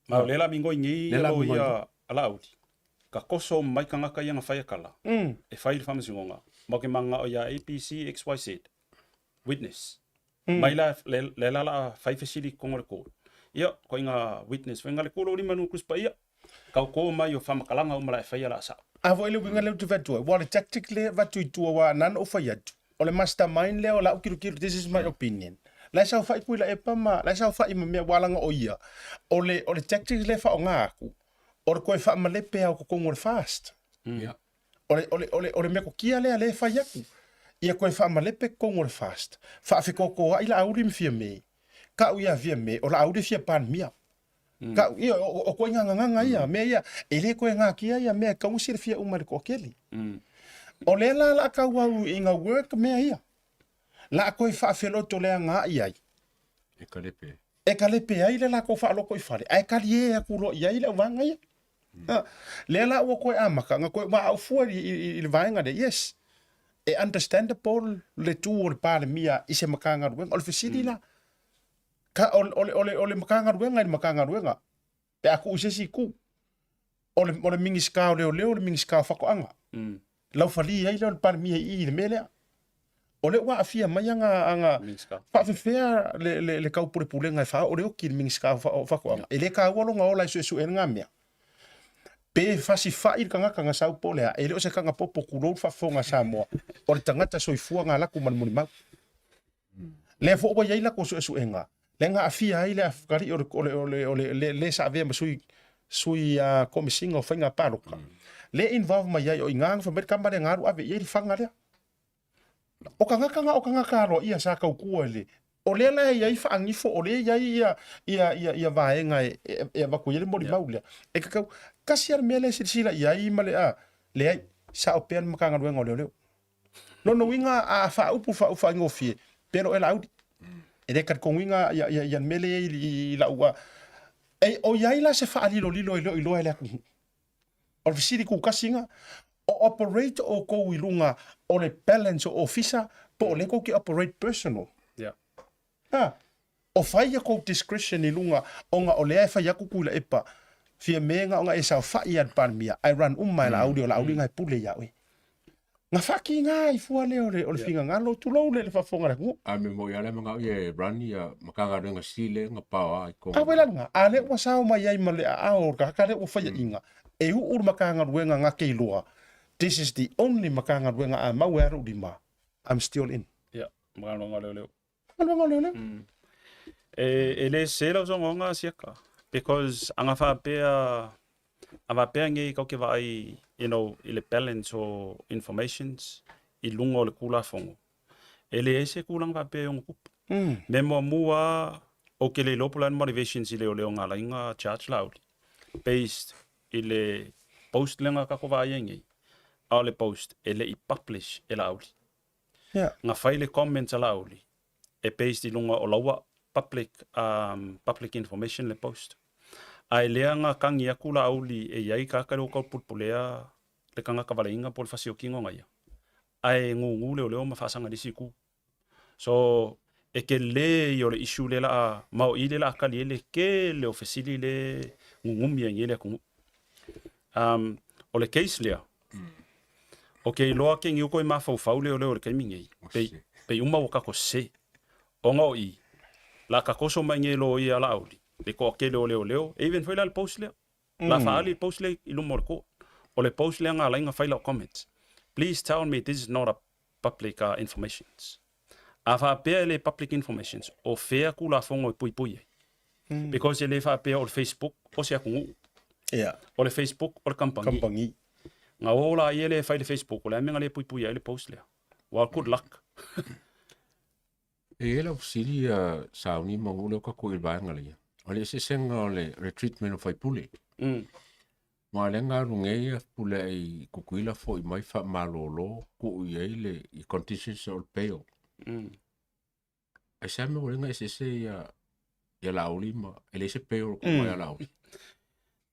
I: Ma o lea la migoi nei
J: Lea la
I: loia
J: migoi nei.
I: a Laauli, ka koso mai tagata ia na fai a kala, e fai i le faamasinoga, ma o ke manao ia ABC XYZ, witness. Mai la, le, le la la fai fesili i totonu o le court. Ia, ko inga witness, fai inga le kolo lima nu Chris Paia, kau ko mai o whamakalaga uma la e fai a la a sao.
A: A foi le uiga lea ou te fai atu ai, ua o le tactic lea e avatu i tua aua na ona ou fai atu, o le mastermind lea o lau kilokilo, this is my opinion. La e saofai Tuilaepa ma, la e saofai ma mea ua laga o ia, o le, o le tactics lea e faaaoga atu, o le toe faamalepe lava o totonu o le fast.
J: Ia.
A: O le, o le, o le, o le metotia lea lea e fai atu, ia toe faamalepe totonu o le fast, faafetotoai Laauli ma Fiame, kau ia Fiame, o Laauli e fia Palemia. Kau, ia, o, o koe nganganganga ia, mea ia, e le koe ngakia ia mea e kau silafia uma e le toatele. O lea la la kau au i nga work mea ia. La koe whaafeloto lea ngā i ai.
J: E kalepe.
A: E kalepe ai le lakou faaloko i fale, ae kalie aku loa i ai le auvaega ia. Ha, lea la ua koe amaka, nga koe ua aufua i, i, i le vaega lea, yes, e understandable le tu o le Palemia i se Matagaluega. O le fesili la, Ka, o, o, le, o, le, o le Matagaluega i le Matagaluega, pe a tuu i se isi itu, o le, o le Minisita o Leoleo, o le Minisita o Faatoaga. Mm. Laufali ai lea o le Palemia i i i le mea lea. O lea ua aafia mai aga, aga faafefea le, le, le taupulepulega e faaoo le oti i le Minisita o Faatoaga. E le taua lona ola e suesue ai lena mea. Pe fasifai le tagata na sau po o le a, e le o se taga popo tulou le faafofoga a Samoa, o le tagata soifua na alu atu ma le molimau. Lea foi ua i ai latou suesuega, lea na aafia ai le atalii o le, o le, o le, o le, le, le sa avea ma sui, sui uh, komesina o faiga palota. Lea involve mai ai o i ina na fai mai le tama lea na alu ave i ai le faga lea. O tagata na o tagata aloaia sa tautua i le o lea la e i ai faanifo, o lea e i ai ia, ia, ia, ia vaega e, e, e avatu i ai le molimau lea. E tatau, tasi lava le mea lea e silasila i ai ma le, a, leai, sao pea le Matagaluega o Leoleo. Lona uiga a faaupu faigofie, pe lo e Laauli. E le talitonuina ia, ia, ia le mea lea i, i lau, a, e, o i ai la se faalilolilo e le o iloa e le atunuu. O le fesili kukasi ga, o operate outou i luga o le balance o ofisa po o lea tou te operate personal?
I: Yeah.
A: Ha. O fai ia tou discretion i luga ona o lea e fai atu Tuilaepa, Fiame ga ona e saofai ia le Palemia, ae run uma e Laauli, o Laauli ga e pule ia oe. Ga faakiga ai fua lea o le, o le finagalo, tulou le, le faafofoga a le atunuu.
J: A me mo ia le mangao ia run ia Matagaluega sili nga paoa ai
A: ko. A wela nga, a le ua sao mai ai ma le aao o le tagata lea ua faiainga, e uu le Matagaluega nga ke iloa, this is the only Matagaluega a mau e alu lima, I'm still in.
I: Ia, Matagaluega o Leoleo.
A: Matagaluega o Leoleo.
I: E, e le sese lau saunoaga Siaka, because a ga faapea, a faapea nei kau ke vaai, you know, i le balance o informations i luga o le Tulafono, e leai se tulaga faapea e ono tupu. Mm. Mea muamua ou te le iloa po o le a ni motivations i leoleo na ala ai ona charge Laauli based i le post lea na tatou vaai ai nei, a o le post e le i publish e Laauli.
A: Yeah.
I: Na fai le comments a Laauli e based i luga o laua public, public information le post. Ae lea na kagi atu Laauli e i ai tagata lea ua taupulepulea le tagata valaina po o le fasiotino na ia, ae gugu leoleo ma faasaga i le isi itu. So, e tele ia o le issue lea la a, ma o i lea la a tali ai le tele o fesili le gugumi ai nei le atunuu. Um, o le case lea, o ke iloa ke ngiuko i mafaufau leoleo i le taimi nei, pei, pei uma ua tatou sese. Ona o i, la takoso mai nei loia a Laauli, le toatele o leoleo, e even foi la le post lea. La faaali le post lea i luma o le court. O le post lea na ala ai ona fai lau comments. Please tell me this is not a public uh, informations. A faapea e le public informations, o fea Tulafono e puipui ai? Mm. Because e le faapea o le Facebook o se atunuu.
A: Yeah.
I: O le Facebook o le kampangi.
A: Kampangi.
I: Nga o la ia le fai le Facebook, o le a mea nga le puipui ai le post lea. Well, good luck.
J: E i ai lau fesili ia Sauni ma ua leo tatou i le vaega lea, o le eseesega o le, le treatment o faipule.
I: Mm.
J: Ma lea na alu nei ia pule i Tutuila foi mai faamalolo tuu i ai le i conditions o le bail.
I: Mm.
J: Ai se mea ua lea na eseese ia ia Laauli ma e leai se bail o tuu mai a Laauli.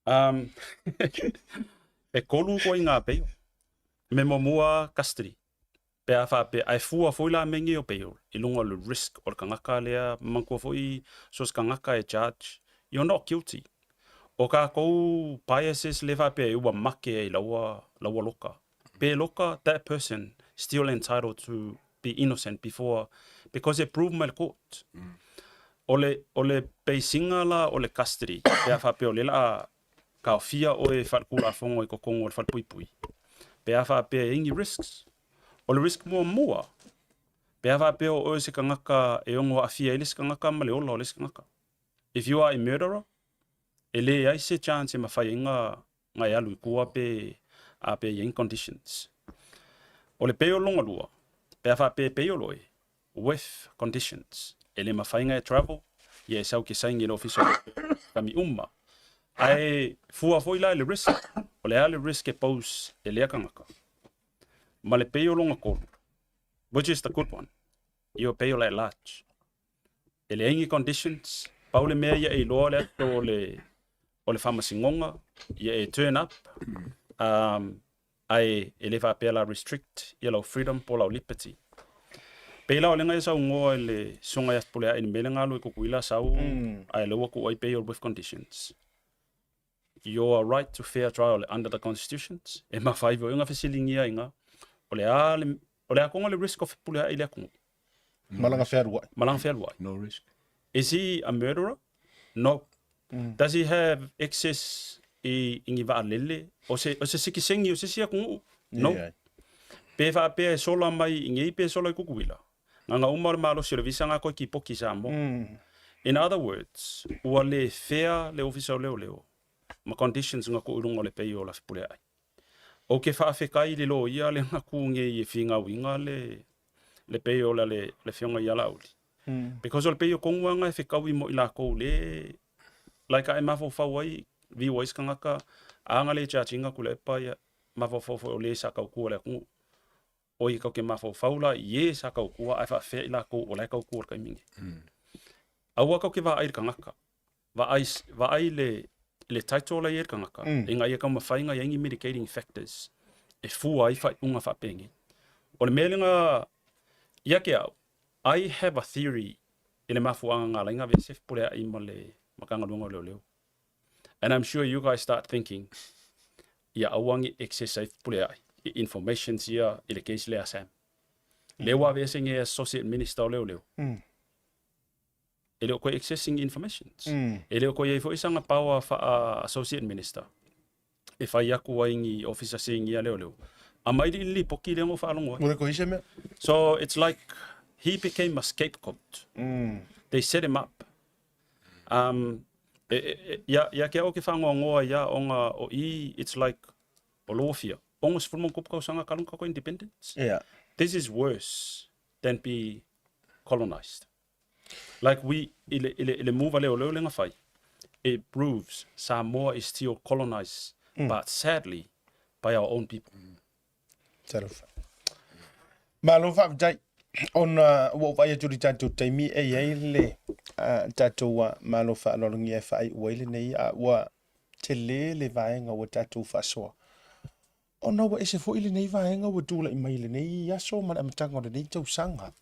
I: Um, e kolu koe i ngā bail. Me muamua custody. Pe a faapea, ae fua foi la mea nei o bail i luga o le risk o le kangaka lea, manatua foi so o se kangaka e charge, you're not guilty. O kakou biases lea faapea e ua make ai laua, laua loka. Pe loka, that person still entitled to be innocent before, because e prove mai le court. O le, o le basiga la o le custody, pe a faapea o lea la a taofia oe e faletulafono i totonu o le falepuipui, pe a faapea e i ai ni risks. O le risk muamua, pe a faapea o oe se tagata e ono aafia ai le isi tagata ma le ola o le isi tagata. If you are a murderer, e leai se chance e mafai ai na e alu i tua pe a pe i ai ni conditions. O le bail lona lua, pe a faapea e bail oe, with conditions. E le mafai na e travel, ia e sau ke saini i le ofisa o taimi uma. Ae fua foi la i le risk, o le a le risk e pose e lea tagata. Ma le bail lona tolu, which is the good one, you bail at large. E leai ni conditions, pau le mea ia e iloa le aso o le, o le faamasinoga, ia e turn up, um, ae e le faapea la restrict ia lau freedom po lau liberty. Pei la o lenga e saugoa i le susuga ia Fepuleai i le mea lea na alu i Kukuila sau ae lea ua tuu ai bail with conditions. Your right to fair trial under the constitutions e mafai foi ona fesiligia i ina o le a le o le a koga le risk o Fepuleai i le atunuu.
A: Malaga fealuai.
I: Malaga fealuai.
J: No risk.
I: Is he a murderer? No. Does he have access i, i ni vaalele? O se, o se sikisengi o se isi atunuu? No.
A: Leai.
I: Pe faapea e sola mai i nei pe sola i Kukuila. Ganga uma o le malosi o le visa nga koe ki poki Samoa. In other words, ua le fair le ofisa o leoleo ma conditions nga ku i luga o le pei o la Fepuleai. Ou ke faafekai i le loia le nga ku ngei e figauiga le le pei o la le le fioga ia Laauli. Because o le pei o kongu anga e fekaui mo i lakou le like a e mafaufau ai viu ai se kangaka anga le judge-inga Tuilaepa ia mafaufau foi o le sa taukua le atunuu. Oi kau ke mafaufau la i e sa taukua ae faafefea i lakou o la e taukua i le taimi nei. Aua kau ke vaai i le kangaka. Vaai, vaai le, le title la i ai le kangaka, ina ia taumafai na i ai ni mitigating factors e fua ai faaiuga faapenei. O le mea lena ia te au, I have a theory i le mafuaaga na ala ai na aveese Fepuleai ma le Matagaluega o Leoleo. And I'm sure you guys start thinking, ia aua ne i access ai Fepuleai i informations ia i le case lea a Sam. Lea ua aveese nei e Associate Minister o Leoleo. E le o toe accessing informations. E le o toe i ai foi sana power faa-Associate Minister e fai atu ai ni officer senior leoleo. Aumai le lipoti lea na ou faalogo ai.
A: Ua le toe i se mea.
I: So it's like he became a scapegoat. They set him up. Um, e, e, e, ia, ia ke au ke whangoangoa ia onga o i, it's like, o lofia. Ongo se fulmo kupu kausanga kalunga ko independence.
A: Yeah.
I: This is worse than be colonized. Like we, i le, i le, i le move a leoleo lea na fai, it proves Samoa is still colonized, but sadly, by our own people.
A: Talofa. Malo faafetai ona ua ou vaai atu i le tatou taimi e i ai le uh, tatou uh, malo faaaloalogia e faaiu ai lenei a ua tele le vaega ua tatou faasoa. Ona ua ese foi lenei vaega ua tulai mai lenei aso ma le amataga o lenei tausaga.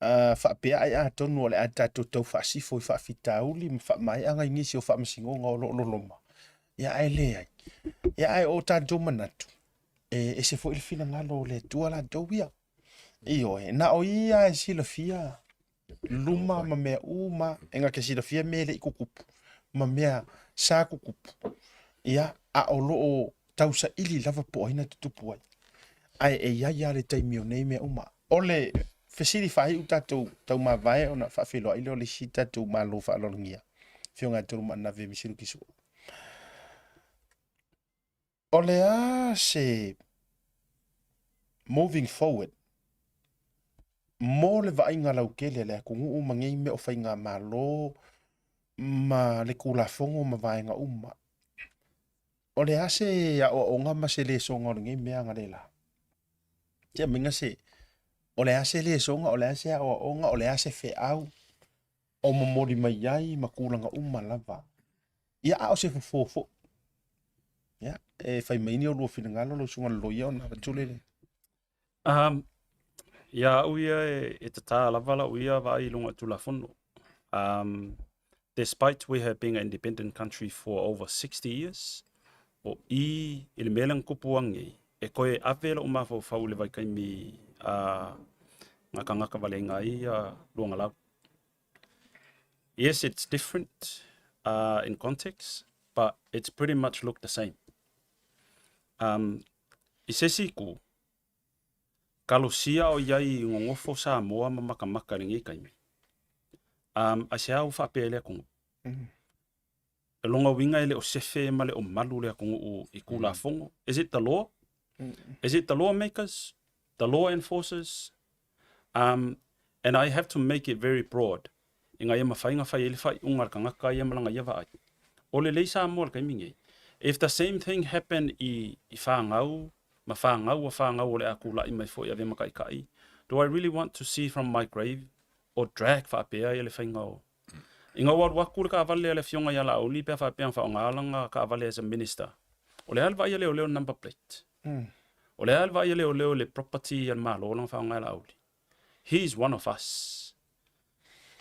A: Ā, faapea ai atonu o le a tatou tau faasifo i faafitauli ma faamaeaga i nisi o faamasinoga o lo o loloma, ia ae leai. Ia ae o tatou manatu, e ese foi le finagalo o le Atua latou ia. Ioe, na o ia e silafia luma ma mea uma, e na te silafia mea e le i tutupu, ma mea sa tutupu, ia, a o lo o tausaili lava po o ai na tutupu ai. Ae e i ai lava le taimi o nei mea uma. O le fesili faaiu tatou taumavae ona faafeiloai lea o le isi tatou Malo faaaloalogia, Afioga ia Tolumaanave Misilu Kisu'u. O le a se moving forward mo le vaaiga lautele a le atunuu ma nei mea o faigamalo ma le Tulafono ma vaega uma? O le a se aoaoga ma se lesoga o lenei mea analeila? Te aumaiga se, o le a se lesoga, o le a se aoaoga, o le a se feau o momoli mai ai ma tulaga uma lava. Ia, a o se fofo foi. Ia, e fai mai ni olua finagalo lau susuga i le loia ona avatu le.
I: Um, ia au ia e, e tatā lava lau ia vaai i luga o Tulafono. Um, despite we have been an independent country for over 60 years, o i i le mea lea na tupu anei, e toe ave lou mafaufau i le vaitaimi a nga kangaka valeina ai ia Luagalau. Yes, it's different in context, but it's pretty much look the same. Um, i se isi itu, kalosia o i ai i nonofo Samoa ma makamaka i lenei taimi. Um, aisea ua faapea ai le atunuu? O lona uiga e le o sefe ma le o malu le atunuu i Tulafono. Is it the law? Is it the lawmakers? The law enforcers? Um, and I have to make it very broad ina ia mafai ona fai ai le faaiuga a le tagata ia ma lana ia vaai. O lelei Samoa i le taimi nei. If the same thing happen i, i fanau ma fanau a fanau o le a tulai mai foi e avea ma taitai, do I really want to see from my grave or drag faapea ia le faiga o Ina ua alu atu le taavale a le afioga ia Laauli pe a faapea na faaaoga lana taavale as a minister, o le a le vaai a leoleo i le number plate? O le a le vaai a leoleo i le property a le Malo lana faaaoga e Laauli? He is one of us.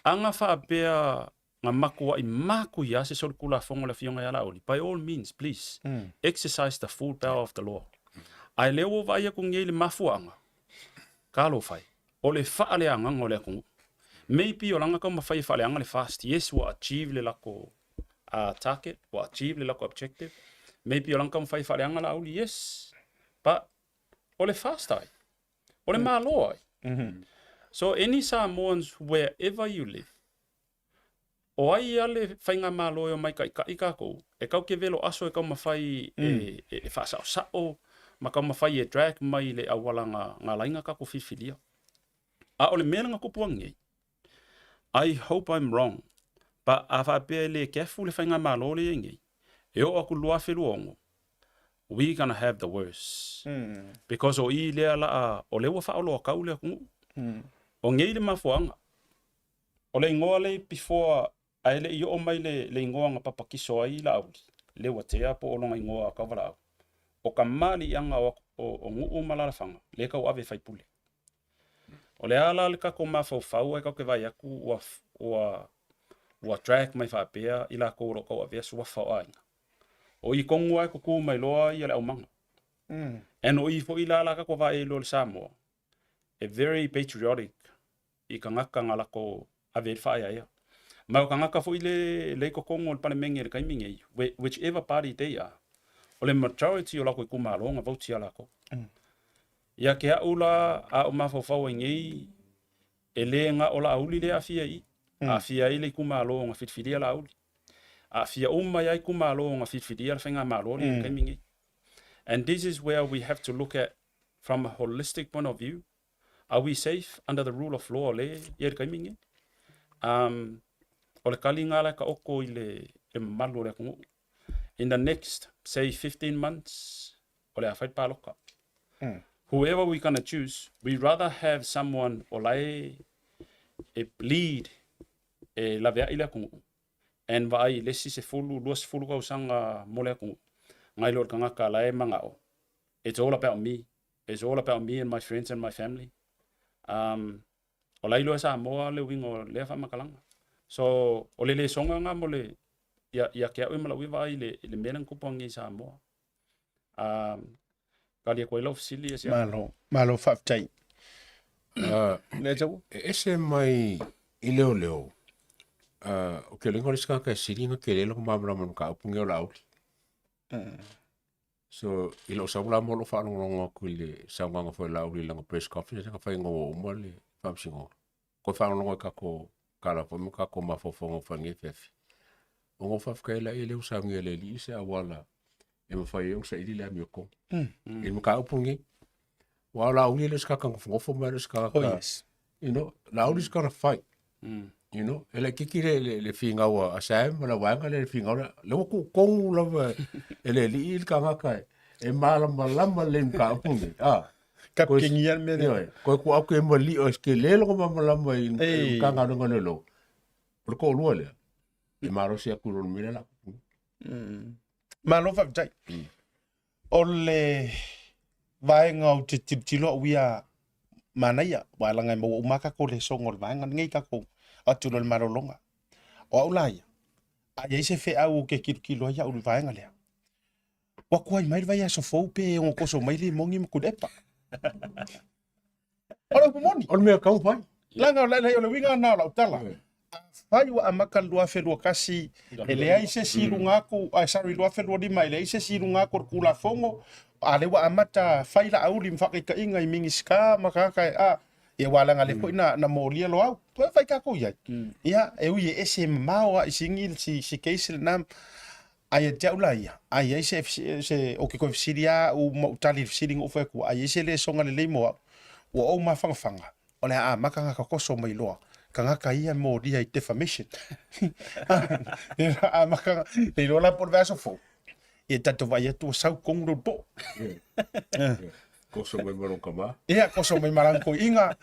I: Aga faapea nga makuaʻi makuia se solitulafono le Afioga ia Laauli, by all means, please, exercise the full power of the law. Ae lea ua vaai aku nei i le mafuaaga, talofa e, o le faaleagaga o le atunuu. Maybe o laga taumafai e faaleaga le FAST, yes ua achieve le latou target, ua achieve le latou objective, maybe o laga taumafai e faaleaga Laauli, yes, but o le FAST ai, o le Malo ai. So any Samoans wherever you live, o ai ia le faigamalo e omai taʻitaʻi takou, e tau ke velo aso e taumafai e, e faasaosao ma taumafai e drag mai le auala na na alai ona tatou filifilia. A o le mea lena tupu agi nei, I hope I'm wrong, but a faapea e le careful le faigamalo lea e i ai nei, e oo atu i le 2026, we gonna have the worse. Because o i lea laa, o lea ua faaoloatau le atunuu. O nei le mafuaaga. O le igoa lea before ae le i oo mai le le igoa na papatiso ai Laauli, Leuatea po o lona igoa tauvalaau, o ka maliiaga o o nuu ma alaalafaga lea e tauave e faipule. O le a la le tatou mafaufau ae tatou te vaai atu ua ua ua drag mai faapea i latou o lo o tauavea suafa o aiga. O i tonu lava e tutu mai loa le aumaga. And o i foi la la tatou vaai ai loa i le Samoa, e very patriotic i tagata na latou ave ai le faaeaea. Ma o tagata foi le le i totonu o le Palemene i le taimi nei, whichever party they are, o le majority o latou itumalo na vote ia latou. Ia te au la a ou mafaufau ai nei, e le na o Laauli lea e aafia i i, aafia ai le itumalo na filifilia Laauli. Aafia uma ai itumalo na filifilia le faigamalo lea i le taimi nei. And this is where we have to look at from a holistic point of view. Are we safe under the rule of law le i le taimi nei? O le taliga la e taoto i le le mamalu o le atunuu. In the next, say, 15 months, o le a fai le paloka. Whoever we gonna choose, we rather have someone o la e e lead e laveai le atunuu and vaai i le isi 10, 20 tausaga mo le atunuu, nai lo le tagata la e manao, it's all about me, it's all about me and my friends and my family. Um, o la iloa e Samoa le uiga o lea faamatalaga. So, o le lesoga lena mo le, ia, ia te au ia ma lau ia vaai i le, i le mea lea na tupu agi i Samoa. Um, tali atu ai lau fesili ia Siaki.
A: Malo, malo faafetai. Le tau?
J: E ese mai i leoleo, o ke lenga o le isi tagata e sili ona tele lona malamalama i le mataupu lenei o Laauli. So, i lou sau la mo lou faalogologo atu i le saunoaga foi a Laauli i lana press conference na fai ina ua uma le faamasinoga. Toe faalogologo i tatou tala foi ma tatou mafaufauga ua fai i lenei afiafi. Ona ou faafetai ai lea lea ua saunia e le Alii se auala e mafai ai ona saili le amiotonu. I le mataupu lenei. Aua o Laauli e le o se tagata nofonofo ma e le o se tagata.
A: Oh, yes.
J: You know, Laauli is gonna fight. You know, e laitiiti le, le, le finau a Sam ma le vaega lea le finau lea. Le ua tuutonu lava e le alii le tagata e, e malamalama lelei i le mataupu lenei. Ah.
A: Kapkengia le mea lea.
J: Koe ku au ke maliʻi o se tele lona malamalama i le Matagaluega o Leoleo. O le toalua lea, e malosi atu i lona mea lea o le a tupu.
A: Malo faafetai. O le vaega ou te tilotilo au ia manaia, aua leaga e maua uma lava tatou lesoga o le vaega lenei tatou atu loa i le malologa. O au la ia, a i ai se feau ou te tilotilo ai au i le vaega lea, ua tuai mai le vaiaso fou pe ono toso mai Limoni ma Tuilaepa. O le upu moni.
J: O le mea tau fai.
A: Leaga o le, o le uiga lena o lau tala. Afai ua amata le 2021, e leai se isi i luga atu, ai sorry, 2025, e leai se isi i luga atu o le Tulafono, a lea ua amata fai Laauli ma faataitaiga i Minisita ma tagata e, a, ia aua leaga lea foi na, na molia Loau. Toe fai tatou i ai. Ia, e ui e ese e mamao lava i sigi si, si case lena, Ae ia te au la ia, a i ai se, se, o ke koe fesili a au ma ou tali i le fesili na ou fai atu, a i ai se lesoga lelei mo au, ua ou mafangafaga, o le a amata na tatoso mai loa tagata ia e molia i defamation. Le amata, le iloa la po o le vaiaso fou, ia tatou vaai atu ua sau tonu le ulupo.
J: Koso mai ma lou tama.
A: Ia, koso mai ma lana toeaina.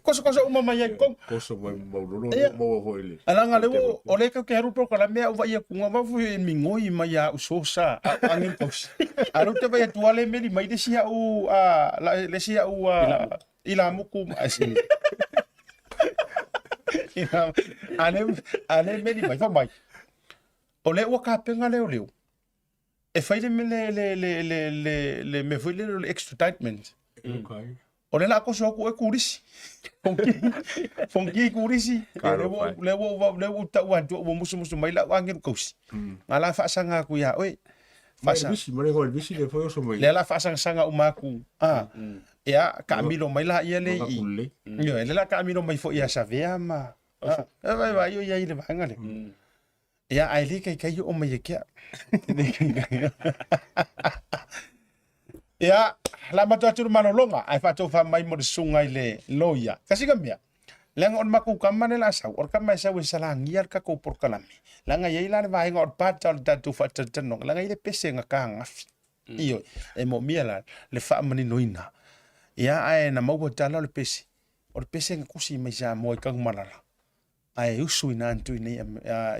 A: Kosokoso uma mai ai i totonu.
J: Koso mai ma Maulolo, lea ua maua foi i le.
A: Leaga lea ua, o lea tatou te alu i le polokalame a ou vaai atu, na foi e migoi mai a au sosa, a au onion toast. A o lea ou te vaai atu lava lea e meli mai le isi au, le isi au ilamuku. Ina, ale, ale meli mai, fa mai. O le ua kapena leo leo. E fai le le le le le le le me foi le le extraditment.
J: Okay.
A: O le la koso aku e kurisi. Fonki, fonki kurisi. Le ua le ua le ua tau atu ua musu musu mai la angeru kausi. Nga la faasanga aku ia oe.
J: Faasa. Visi, ma le hoi visi le foi oso mai.
A: Le la faasangasanga uma aku. Ah. Ia kaamilo mai la ia le i. Ioe, le la kaamilo mai foi ia Savea ma. Ah, vai vai ia i le vaega le. Ia ae le kaikai o mai e kea. Le kaikai. Ia, la matou atu le malologa, ae faatofā mai mo le susuga i le loia. Kasi ka mea, leaga o le makou kama lea o le a sau, o le kama e sau e salagia le takou polokalame, leaga e i ai la le vaega o le pata o le tatou faatalatalanoaga, leaga e i ai le pese na kagafi. Ioe, e moomia la le faamaninoina. Ia, ae na maua tala o le pese, o le pese na kusi mai Samoa i Tanumalala, ae usu ina atu i nei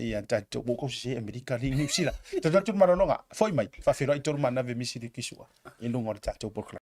A: ia tatou ua ou sese Amerika alii Niu Sila. Tatou atu le malologa, foi mai, faafeiloai tolu manave misi le kisua i luga o le tatou polokalame.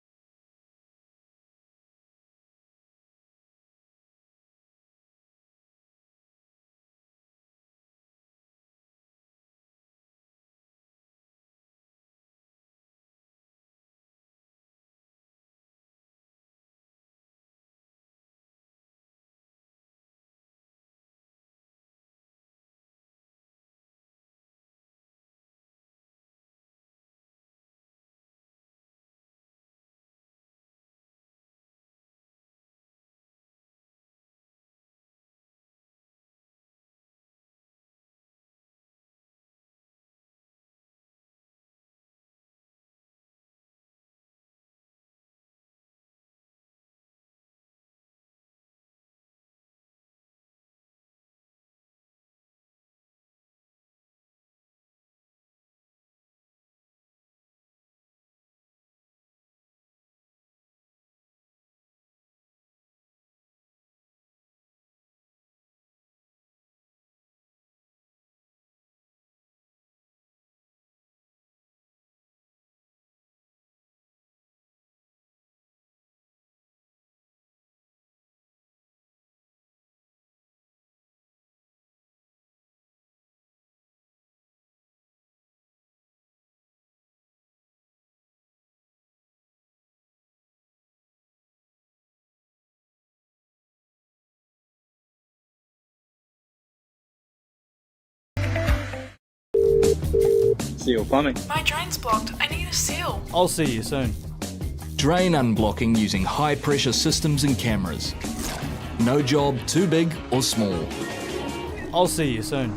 D: Seal plumbing.
C: My drain's blocked. I need a seal.
D: I'll see you soon.
E: Drain unblocking using high pressure systems and cameras. No job too big or small.
D: I'll see you soon.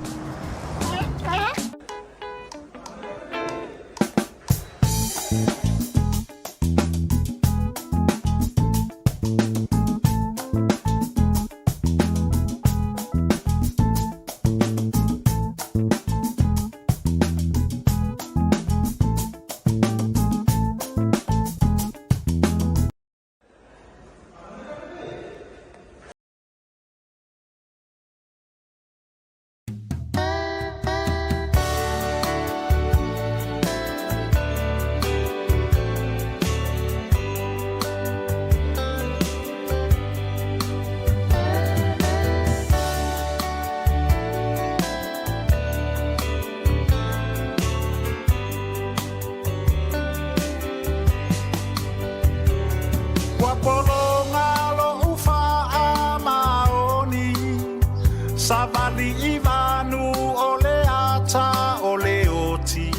B: Ua pologa loʻu faamaoni, Savali i vanu o le ata o le oti.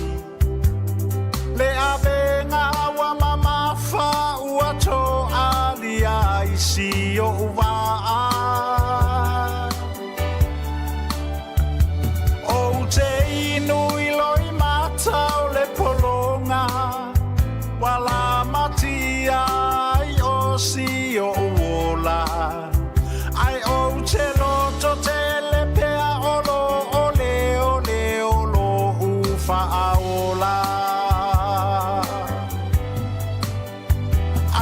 B: Le avega ua mamafa ua toalia i si oʻu vaa. Ou te inu i loimata o le pologa, Ua lamatia ai o si oʻu ola. Ae ou te loto tele pea o lo o leo leo loʻu faaola.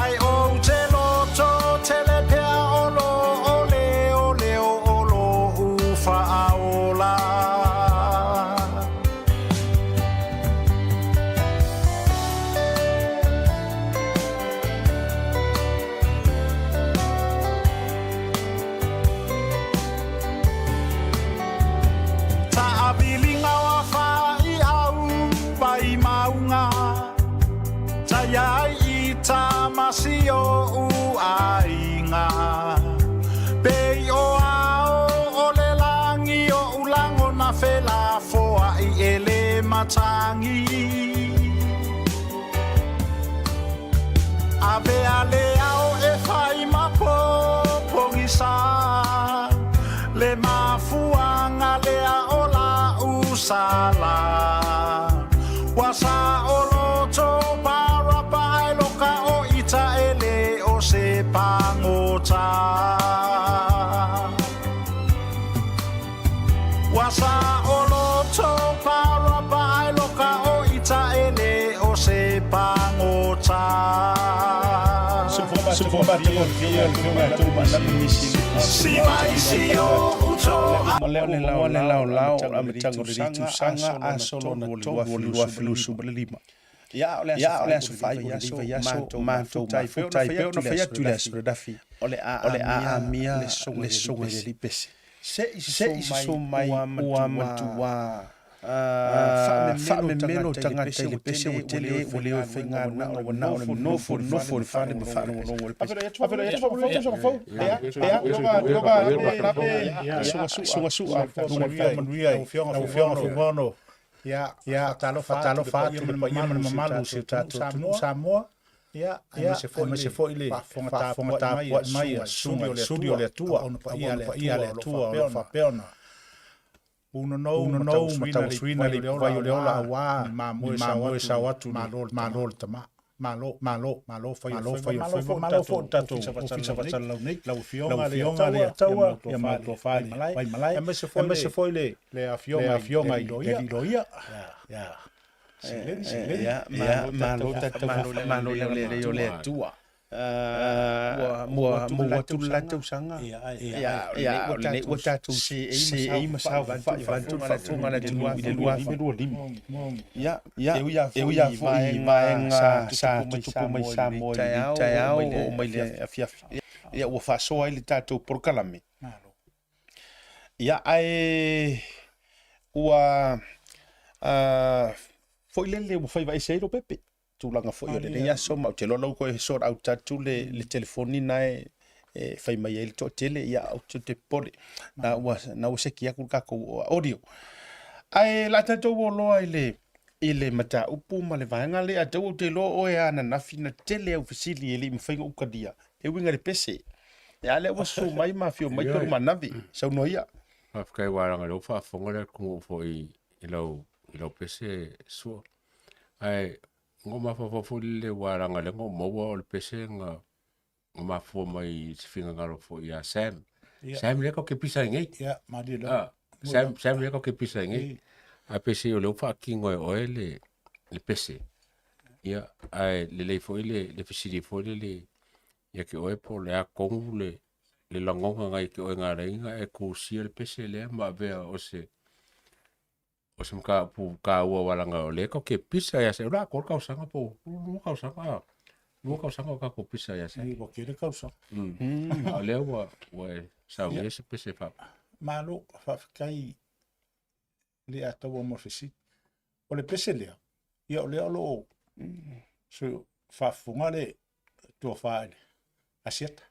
B: Ae ou te loto tele pea o lo o leo leo o loʻu faaola. ala Ua saʻoloto parapa ai loka o ita e le o se pagota Ua saʻoloto parapa ai loka o ita e le o se pagota
A: O le laolao amataga o lenei tausaga aso lona 3 2025. Ia, o le aso faaiu o lenei vaiaso, matou mafuta ai pea ona fai atu i le aso ananafi, o le a amia le soga i le alii pese. Se'i sosoo mai ua matua faamemelo tagata i le pese ua tele ua le o e faigaluega ua na o le nofo nofo i le fale ma faalogologo i le pese. Sugasua
B: Lau Ia, ia, faatalofa atu i le paia ma le mamalu o si o tatou atunuu Samoa, ia, aemaise foi le faafofoga tapuai mai a susuga i suli o le Atua, auauna paia a le Atua o lo o faapea ona punonou ma tauasuina le ipuvai o le ola aua ni mamoe sao atu i le Malo o le Tama. Malo, malo, malo fai o le faiva, malo foi malo foi le tatou Ofisa Faasalalau nei, lau Afioga Leiataua, ia ma le Tofa i le Vaimalae, aemaise foi le Afioga i le Alii Loia, ia Sileni, Sileni.
A: Ia, malo tatou, malo le o le Atua. Ua mou atu le la tausaga, ia, o lenei ua tatou seei ma saofafai vaeatu le faafofoga a le atunuu i le 2025. Ia, e ui lava foi i vaega sa tutupu mai Samoa i lenei taeao oo mai le afiafi, ia ua faasoa ai le tatou polokalame. Ia, ae ua foi lele ua faiva ese ai Lopepe. Tulaga foi o lenei aso, ma ou te iloa la ua toe sort out atu le telefoni na e fai mai ai le toatele, ia ou te popole na ua na ua seki atu le tatou audio. Ae la tatou o loa i le mataupu ma le vaega lea tau ou te iloa oe a ananafi na tele au fesili e le i mafai ona ou talia e uiga i le pese. Ia lea ua susu mai ma afio mai Tolu Manavi, saunoa ia.
J: Faafetai aua leaga o lea ua faafofoga le atunuu foi i lau pese sua. Ae na ou mafaufau foi lele aua leaga o lea na ou maua o le pese na mafua mai i se finagalo foi ia Sam. Sam lea tatou te pisa ai nei.
H: Ia, malie lava.
J: Ah, Sam, Sam lea tatou te pisa ai nei. Ae peiseai o lea ua faatino e oe le pese. Ia, ae lelei foi le fesili foi lele ia te oe po o le a tonu le lagona na ia te oe na ala ai ona e tusia le pese lea ma avea o se o se mataupu taua aua leaga o lea tatou te pisa ia se o le a atoa le tausaga po o lua tausaga a lua tausaga o tatou pisa ia se
H: Ua tele tausaga.
J: A o lea ua e saunia se pese fa
H: Malo, faafetai le Ataua mo le fesili. O le pese lea, ia o lea o lo o so, faafofoga le tofa i le Asiata.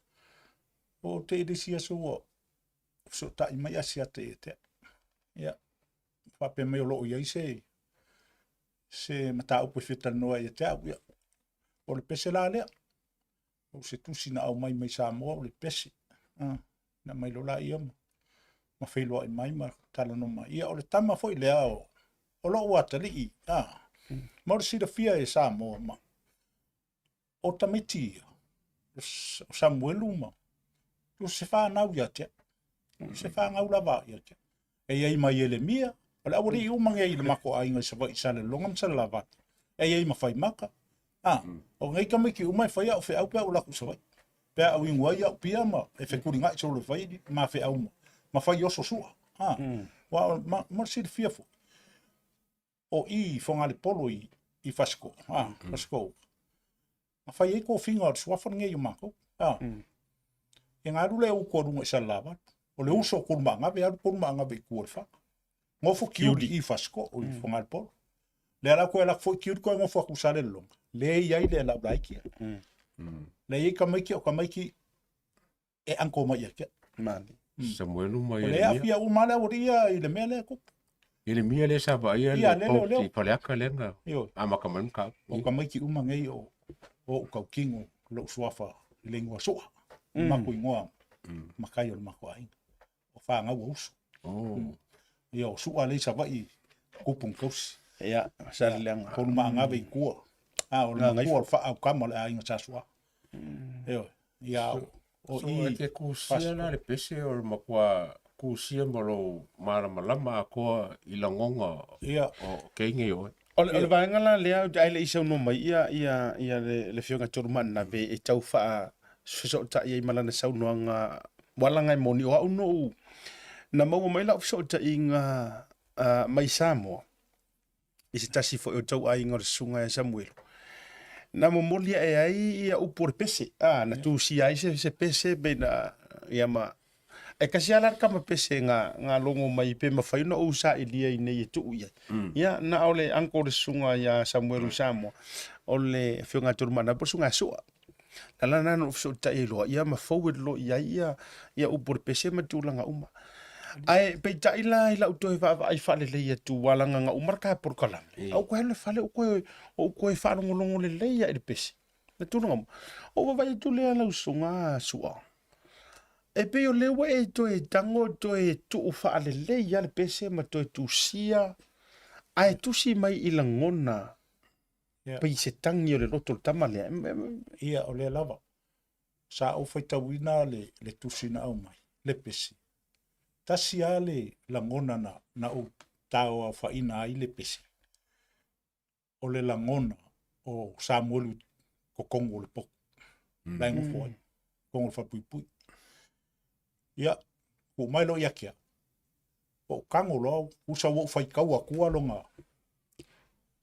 H: O te i le isi aso ua fesootai mai Asiata ia te au. Ia, faapea mai o lo o i ai se mataupu e fia talanoa ia te au. Ia, o le pese la lea. O se tusi na aumai mai Samoa o le pese. Ah, na mai loa laia ma feiloai mai ma talanoa mai. Ia, o le tama foi lea o lou atalii. Ah, ma o le silafia e Samoa ma o tamaiti ia, o Samuelu ma o se fanau ia te au. Se fanau lava ia te au. E i ai ma Ieremia, o le aualii uma nei i le matou aiga i Savaii i Salelologa ma Salelavalu. E i ai ma Faimaka. Ah, o nei tamaiti uma e fai au feau pe a ou alu atu i Savaii. Pe a ou inu ai au pia ma e fetuligai solo e fai ma feau ma fai oso sua. Ah, wa ma, mo le silafia foi. O i i Fogalepolo i Fasiko'o, a, Fasiko'o uka. Na fai ai tofiga o le suafa lenei o matou, a. Ia na alu lea utu a luga i Salelavalu. O le uso o Tolumaagave, alu Tolumaagave i tua o le fana. Nofo Kiuli i Fasiko'o i Fogalepolo. Lea la toe alu atu foi Kiuli toe nofo atu i Salelologa. Lea e i ai le lau laiti ia. Lea e i ai tamaiti, o tamaiti e uncle mai ia te au.
A: Mali.
J: Samuelu ma
H: O lea
J: Ieremia.
H: aafia uma le aualii ia i le mea lea e tupu.
J: Ieremia lea sa vaaia
H: Ia,
J: le
H: lele o
J: boat
H: leo.
J: i Faleata lea na
H: Ioe.
J: amata mai le mataupu.
H: O tamaiti uma nei o ou tautino lou suafa i le igoa Su'a, le matou igoa matai o le matou aiga. O fanau a uso. Ia o Su'a lea i Savaii.
B: Kupu ma tausi.
A: Ia, Saleleaga.
B: Tolumaagave i tua. A o le matua o le faaukama o le aiga Sa Su'a. Ioe. Ia o
J: So,
B: i
J: e te kusia la le pese o le matua kusia ma lou malamalama atoa i lagoga o keige i oe.
A: O le vaega la lea ae le i saunoa mai ia ia ia le le Afioga Tolumaanave e tau faa fesootai ai ma lana saunoaga ua laga e moni o au no na maua mai lau fesootaiga mai Samoa i se tasi foi o tauaiga o le susuga ia Samuelu na momoli ae ai ia upu o le pese a na tusia ai se, se pese pe na ia ma e kasi ala le kama pese nga nga longo mai pe mafai ona ou sailia i nei e tuu i ai. Ia na o le uncle le susuga ia Samuelu Samoa o le afioga a Tolumana po o le susuga a Sua. Na lana na fesootai ai loa ia ma forward loa i ai ia ia upu o le pese ma tulaga uma. Ae peitai la i lau toe vaavaai faalelei atu ua lagaga uma le ka polokalame. A ou koe alu i le fale ou koe ou koe faalogologo lelei lava i le pese. Le tulaga uma. Ou vaavaai atu lea lau susuga a Sua. E pei o lea ua e toe tago toe tuu faalelei lava le pese ma toe tusia ae tusi mai i lagona pei se tagi o le loto o le tama lea.
B: Ia, o lea lava. Sa ou faitauina le, le tusi na aumai, le pese. Tasi lava le lagona na, na ou taoaofaina ai le pese. O le lagona o Samuelu i totonu o le potu. La e nofo ai, totonu o le falepuipui. Ia, tuu mai loa ia te au. Ou tago loa, tusa ua ou faitau atua lona,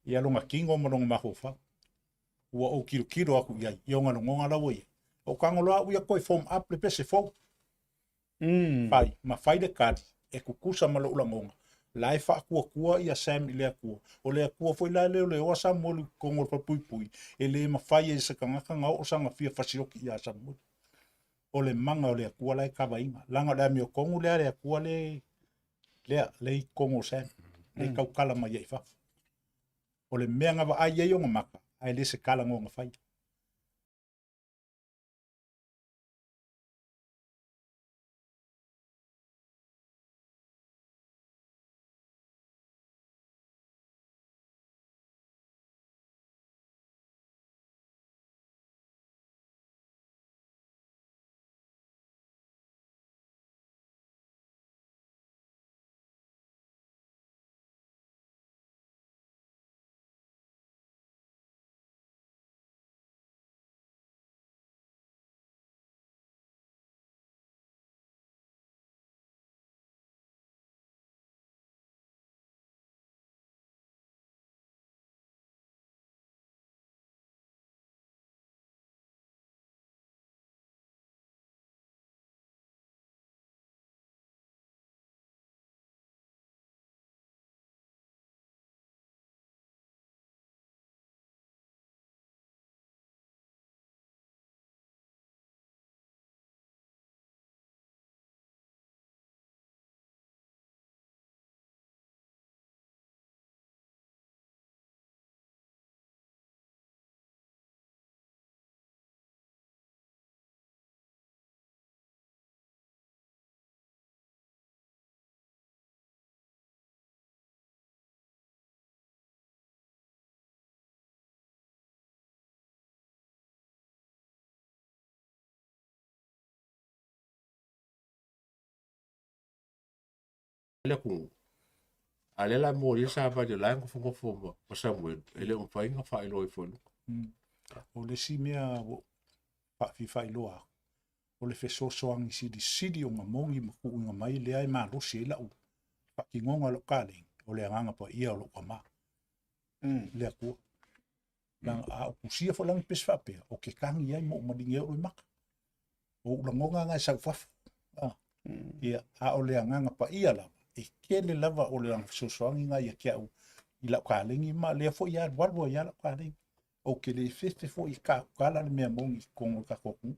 B: ia lona tino ma lona mafaufau. Ua ou tilotilo atu i ai, i ona lagona la ua i ai. Ou tago loa au ia toe form up le pese fou. Fai, ma fai le tali e tutusa ma lou lagona, la e faatuatua ia Sam i le Atua. O le Atua foi la e leoleoa Samuelu i totonu o le falepuipui, e le mafai e se tagata ona oo sana fia fasioti ia Samuelu. O le mana o le Atua la e kavaina. Leaga o le amiotonu lea a le Atua le, lea, le i totonu o Sam, le tautala mai ai i fafo. O le mea na vaai ai ona maka, ae le se tala na ona faia.
J: Le atunuu. A o lea la e momoli ai le savali o la e nofonofo ma Samuelu, e le o mafai ona faailoa ifo i luga.
B: O le isi mea ua ou faafia faailoa atu, o le fesoasoani silisili o moni ma tuuina mai lea e malosi ai lau faatinoga o lau kalegi, o le Agaga Paia o lou tama, le Atua. Leaga a ou tusia foi la ni pese faapea, ou te tagi ai ma ou maligi ai ou loimata. O ou lagona na e sau i fafo. Ia, a o le Agaga Paia lava, e tele lava o le fesoasoani na ia te au i lau kalegi ma lea foi e alualu ai lava lau kalegi. Ou te le fefe foi e tautala le mea moni i totonu o le tatou atunuu.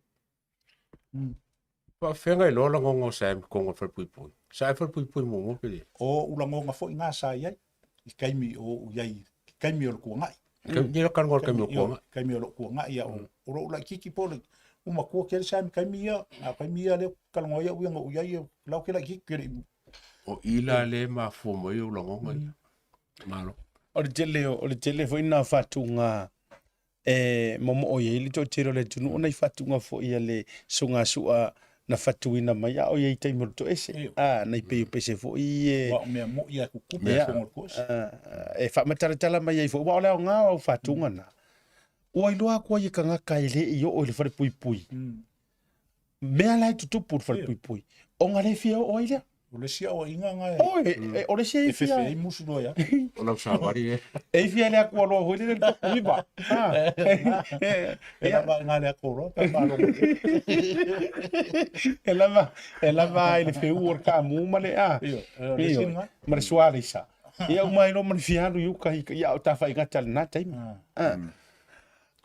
J: Faafeagai loa lagona o Sam i totonu o le falepuipui. Sa e falepuipui muamua pe le?
B: O ou lagona foi na sa i ai i taimi o ou i ai i taimi o le tuanai.
J: Ni la kalonga o le taimi o tuanai.
B: Taimi o lou tuanai ia o lou laitiiti po o le ua matua tele Sam i taimi ia, a o taimi ia lea ou te talanoa ai au ia na ou i ai lau ke laitiiti ke le i
J: O i la lea e mafua mai ou lagona ia. Malo.
A: O le tele o le tele foi na faatuga e momoo i ai le toatele o le atunuu ona i faatuga foi a le suga sua na fatuina mai a o i ai taimi o le toese. A nai pei o pese foi e
B: Ua o mea moi a kukupe a fogo o le toese.
A: E faamatalatala mai ai foi, ua o le aoga o au faatuga na. Ua iloa atu ai e tagata e le i oo i le falepuipui. Mea la e tutupu i le falepuipui. Ona le fia oo ai lea.
B: O le isi aoaiga na e...
A: Oi, o le isi
B: e fefe ai musu loa ia.
J: O lau savali e.
A: E fia le atu aloa foi le le toku iva.
B: E lava nga le atu aloa, pe faalogo.
A: E lava, e lava i le feu o le kaamu ma le a.
B: Io,
A: ma le sualeisa. Ia uma ai loa ma le fia alu i uka ia o tafaigata i lena taimi.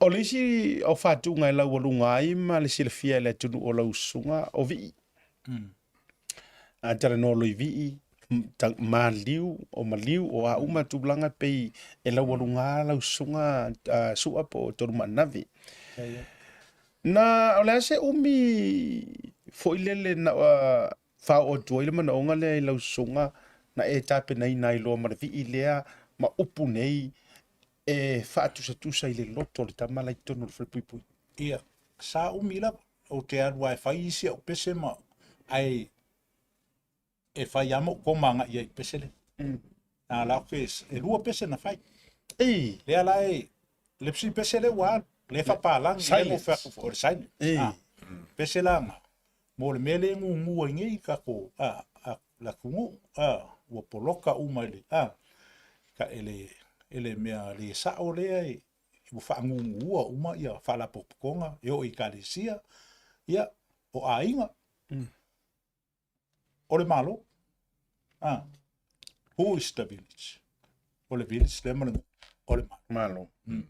A: O le isi o faatuga e laualuga ai ma le silafia e le atunuu o lau susuga o Vii. A talanoa loa i Vii, maliu, o maliu, o a uma tulaga pei e laualuga lau susuga Sua po o Tolumaanave. Na, o le a se umi foi lele na faaoo atu ai le manaoga lea i lau susuga na e tapenaina ai loa ma le vii lea ma upu nei e faatusatusa i le loto o le tama la i totonu o le falepuipui?
B: Ia, sa umi lava, ou te alu lava e fai isi au pese ma, ae e fai lava ma ou koma agai i ai i pese lea. A la ke, e lua pese na fai.
A: Ei.
B: Lea la e, le psi pese lea ua alu, lea e faapalagi, lea mo fai atu foi, o le silent.
A: Ei.
B: Ah, pese la nga, mo le mea lea e gugu ai nei tatou, a, a, le atunuu, a, ua poloka uma i le, a, ka, e le, e le mea le sao lea e, ua faagugua uma ia faalapotopotoga e oo i ekalesia, ia, o aiga, o le Malo. Ah, who is the village? O le village lea ma le nuu, o le Malo.
A: Malo.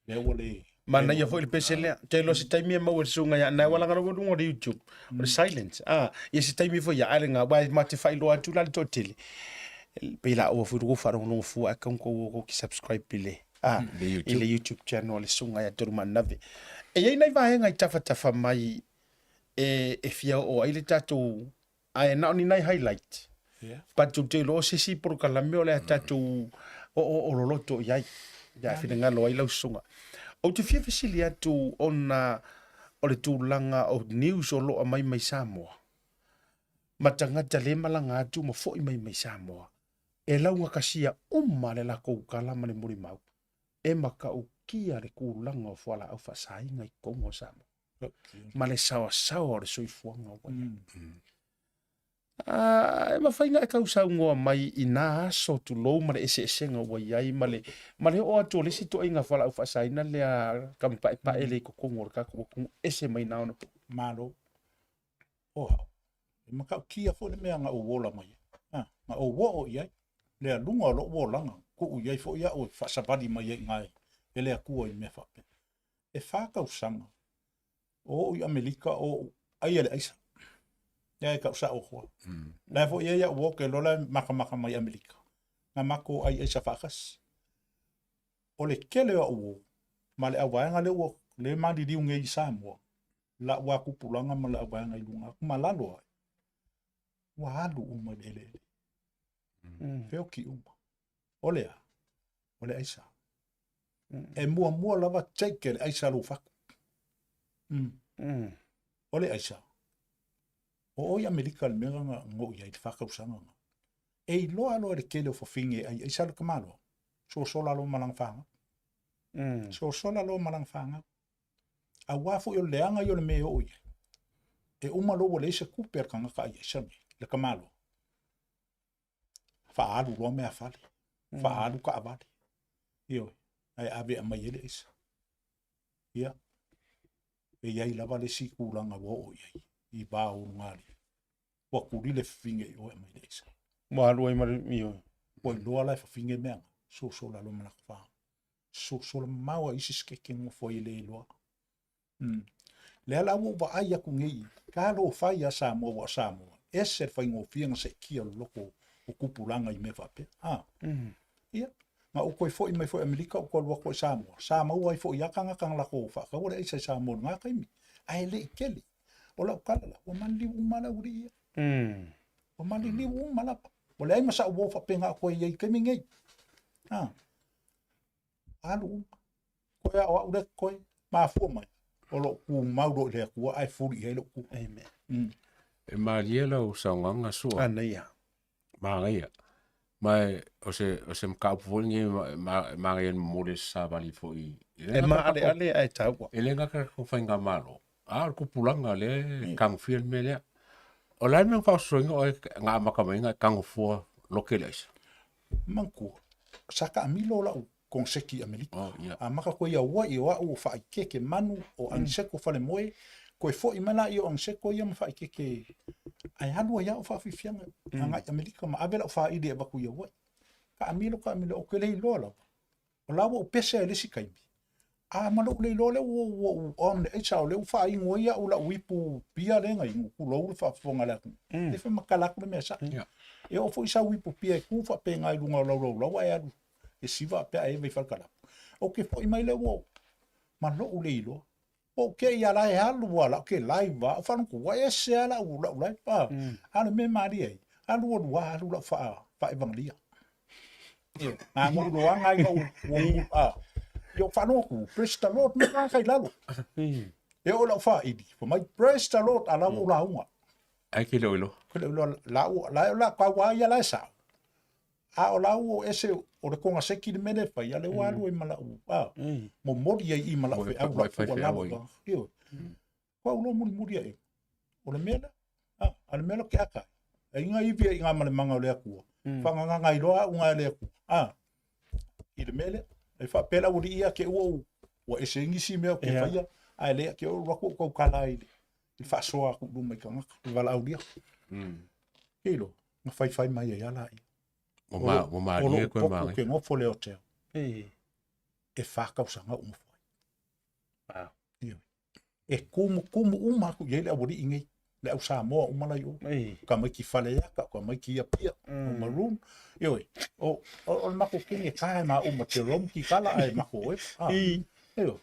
B: Lea ua le...
A: Manaia foi le pese lea. Te iloa se taimi e maua e le susuga ia Anai, ua laga lava luga o le YouTube. O le silence. Ah, ia se taimi foi ia ale ngā, wai ma te whailoa atu la le toatele. Pei la ua foi lugu whaarongongo fua a kaunga ua koki subscribe i le, ah, i le YouTube channel a le susuga ia Tolumaanave. E iai nai vaega i tafatafa mai e, e fia oo ai le tatou ae na o ni nai highlight.
B: Yeah.
A: But ou te iloa o se isi polokalame o le a tatou oo loloto i ai. Ia finagalo ai lau susuga. Ou te fia fesili atu ona o le tulaga o news o lo o aumai mai Samoa ma tagata le malaga atu ma foi mai mai Samoa e laugatasia uma le latou tala ma le molimau e matautia le tulaga o fualaau faasaina i totonu o Samoa. ma le saoasaoa o le soifuaga ua i ai. E mafai ona e tau saunoa mai i nā aso tulou ma le eseesega ua i ai ma le, ma le oo atu o le isi ituaiga fualaau faasaina lea tamapaepae lea i totonu o le tatou atunuu ese mai nā ona po.
B: Malo. O au, e matautia foi le mea na ou ola mai ai, a, na ou oo i ai, le aluga o lou olaga, tuu i ai foi au e faasavali mai ai i ina e le Atua i mea faapea. E fa tausaga o ou i Amerika o ou aia le aisa. Ia e kau sao atu. La foi ia ia o ke lola makamaka mai Amerika. Na mako ai aisa faakasi. O le kele o au ma le auvaega le ua le maliliu nei i Samoa. La ua kupulanga ma le auvaega i luga atu ma lalo ai. Ua alu uma i le eleele. Feoki uma. O le a? O le aisa. E muamua lava take e le aisa lou fatu. O le aisa. O oi Amerika le mea na ngo i ai le whakausaga nga. E iloa loa le kele o fafine e ai aisa le tamaloa. Sosola loa ma lana fanau. Sosola loa ma lana fanau. Auā foi o le leaga ia o le mea e oo i ai. E uma loa ua leai se tupe a le tagata ai aisa nei, le tamaloa. Faaalu loa meafale, faaalu taavale. Ioe, ae ave e aumai ai le aisa. Ia, e i ai lava le isi tulaga ua oo i ai i va o lugalii. Ua tuli le fafine i o e aumai le aisa.
A: Ua alu ai ma le, ioe.
B: Ua iloa la e fafine mea na, sosola loa ma lata fa. Sosola mamao a isi sikeke nofo ai e le iloa. Lea la ua ou vaai atu nei, talofa ia Samoa ua o Samoa, ese le faigofie ona seetia o le loto o tupulaga i mea faapea. A. Ia, na ou toe foi mai foi Amerika ou toe alu atu i Samoa, sa maua ai foi lava tagata na latou faataua le aisa i Samoa i lena taimi, ae le i tele. O lau tala la, ua maliliu uma lava le aualii ia. Ua maliliu uma lava. Ua leai ma sa'u uō faapena o koe i ai i taimi nei. A, alu uma. Koe a o a'u lea koe, mafua mai, o lo'u tumau loa i le Atua ae fuli i ai lo'u ku.
A: Amen.
J: E malie lau saunoaga sua.
A: Manaia.
J: Manaia. Ma o se, o se mataupu foi lenei e manaia e momoli e se savali foi.
A: E maaleale ae taua.
J: E le gata i le tatou faigamalo, a o le tupulaga lea e tagofia le mea lea. O le a le mea na faasosoina oe na amata mai ai ona e tago fua lote le aisa?
B: Manatua, sa taamilo lau koneseti i Amerika.
J: Oh, yeah.
B: Amata koe i Hawaii o au o Faaikeke Manu, o Aniseko Falemoe, koe foi mai laia o Aniseko ia ma Faaikeke ae alu ai lava o faafiafiaga agai i Amerika ma ave lau faili e avatu i Hawaii. Taamilo, taamilo, ou te le iloa lava. O la ua ou pese ai i le isi taimi. A ma lou le iloa lea ua ua ou on le aisa o lea ua faainu ai au lau ipu pia lea na inu, tulou le faafofoga a le atunuu. E fai matala atu le mea saʻo. E oo foi sau ipu pia e tu faapena i luga o lau laulau ae alu e siva pe a eva i falekalapu. Ou te foi mai lea ua ma lou le iloa. Ua ou te i a la e alu a la ke live a o faalogo ua ese a lau lau live a. A o le mea malie ai, alu alu a alu lau faa faaevagelia. Nga nguu loa nga ina u u a. Io faalogo atu, praise the Lord me ka kai lalo. E oo lau faili, fai mai praise the Lord a la ua ou lauga.
J: Ai ke le o iloa.
B: Ke le o iloa la ua la la kau a ia la e sao. A o la ua o ese o le kogaseki le mea lea e fai, a lea ua alu ai ma lau a momoli ai i ma lau feau lau tuualalo. Ioe. Ko au loa mulimuli aʻe, o le mea lea, a, a le mea lea o ke aka, e inga ivi ai ngā male manga o le Atua, whanganganga i loa au ngā le Atua, a, i le mea lea, e whaapea lau alii ia ke ua u, ua ese ngisi mea o ke whaia, a e lea ke o raku o kau kala i le, i le whaasoa aku luma i kangaka, i wala aulia. Ke ilo, nga whai whai mai ai ala i.
J: Ua malie koe
B: O lo poku ke ngofo le o teo. E whakausa ngau ngofo ai.
A: Wow.
B: Ioe. E kumukumu uma aku i ai le aualii nei, le au Samoa uma la i o. Ka mai ki Faleata, ka mai ki Apia, o Maroon. Ioe, o, o, o le mako kini e kae ma uma Jerome ki kala ae mako e. Ah, ioe,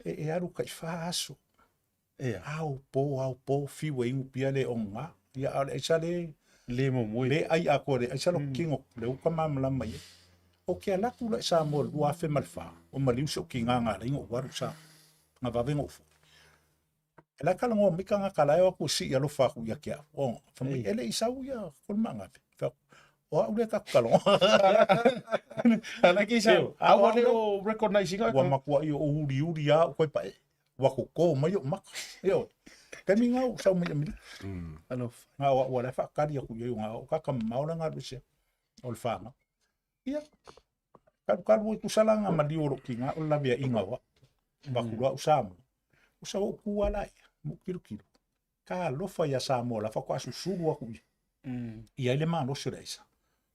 B: e, e alu kai wha aso. Ao po, ao po, fiu e ingu pia le o ngā. Ia, a o le aisa le,
A: Le momoe.
B: Le ai a koe le aisa lo kingo, le uka mamalama i e. O ke ala atu la i Samoa i le 2004, o maliu si ou kigāgā lai goʻu alu sa nga vave goʻu foi. E la e talanoa mai tagata la e o atu e sii alofa atu ia te au. O, fai mai, e le i sau ia Kolimaagafe. Fai atu, o au lea tatou talanoa.
A: Ala ki sa, a ua le o recognize ina.
B: Ua matuai o uliuli a au koe pae. Ua koko mai ou maka. Ioe. Taimi nga ou sau mai Amerika.
A: Alofa.
B: Nga o au la e faatali atu i ai o nga o kaka mamao la galu ese o le fanau. Ia, kalukalu ai tusa la nga maliu o lou tiga o le laveaiga o au. Avatu loa au Samoa. O sa ou ku lava laia, ma ou tilotilo. Talofa ia Samoa la faatoa susulu atu ia. I ai le malosi o le aisa.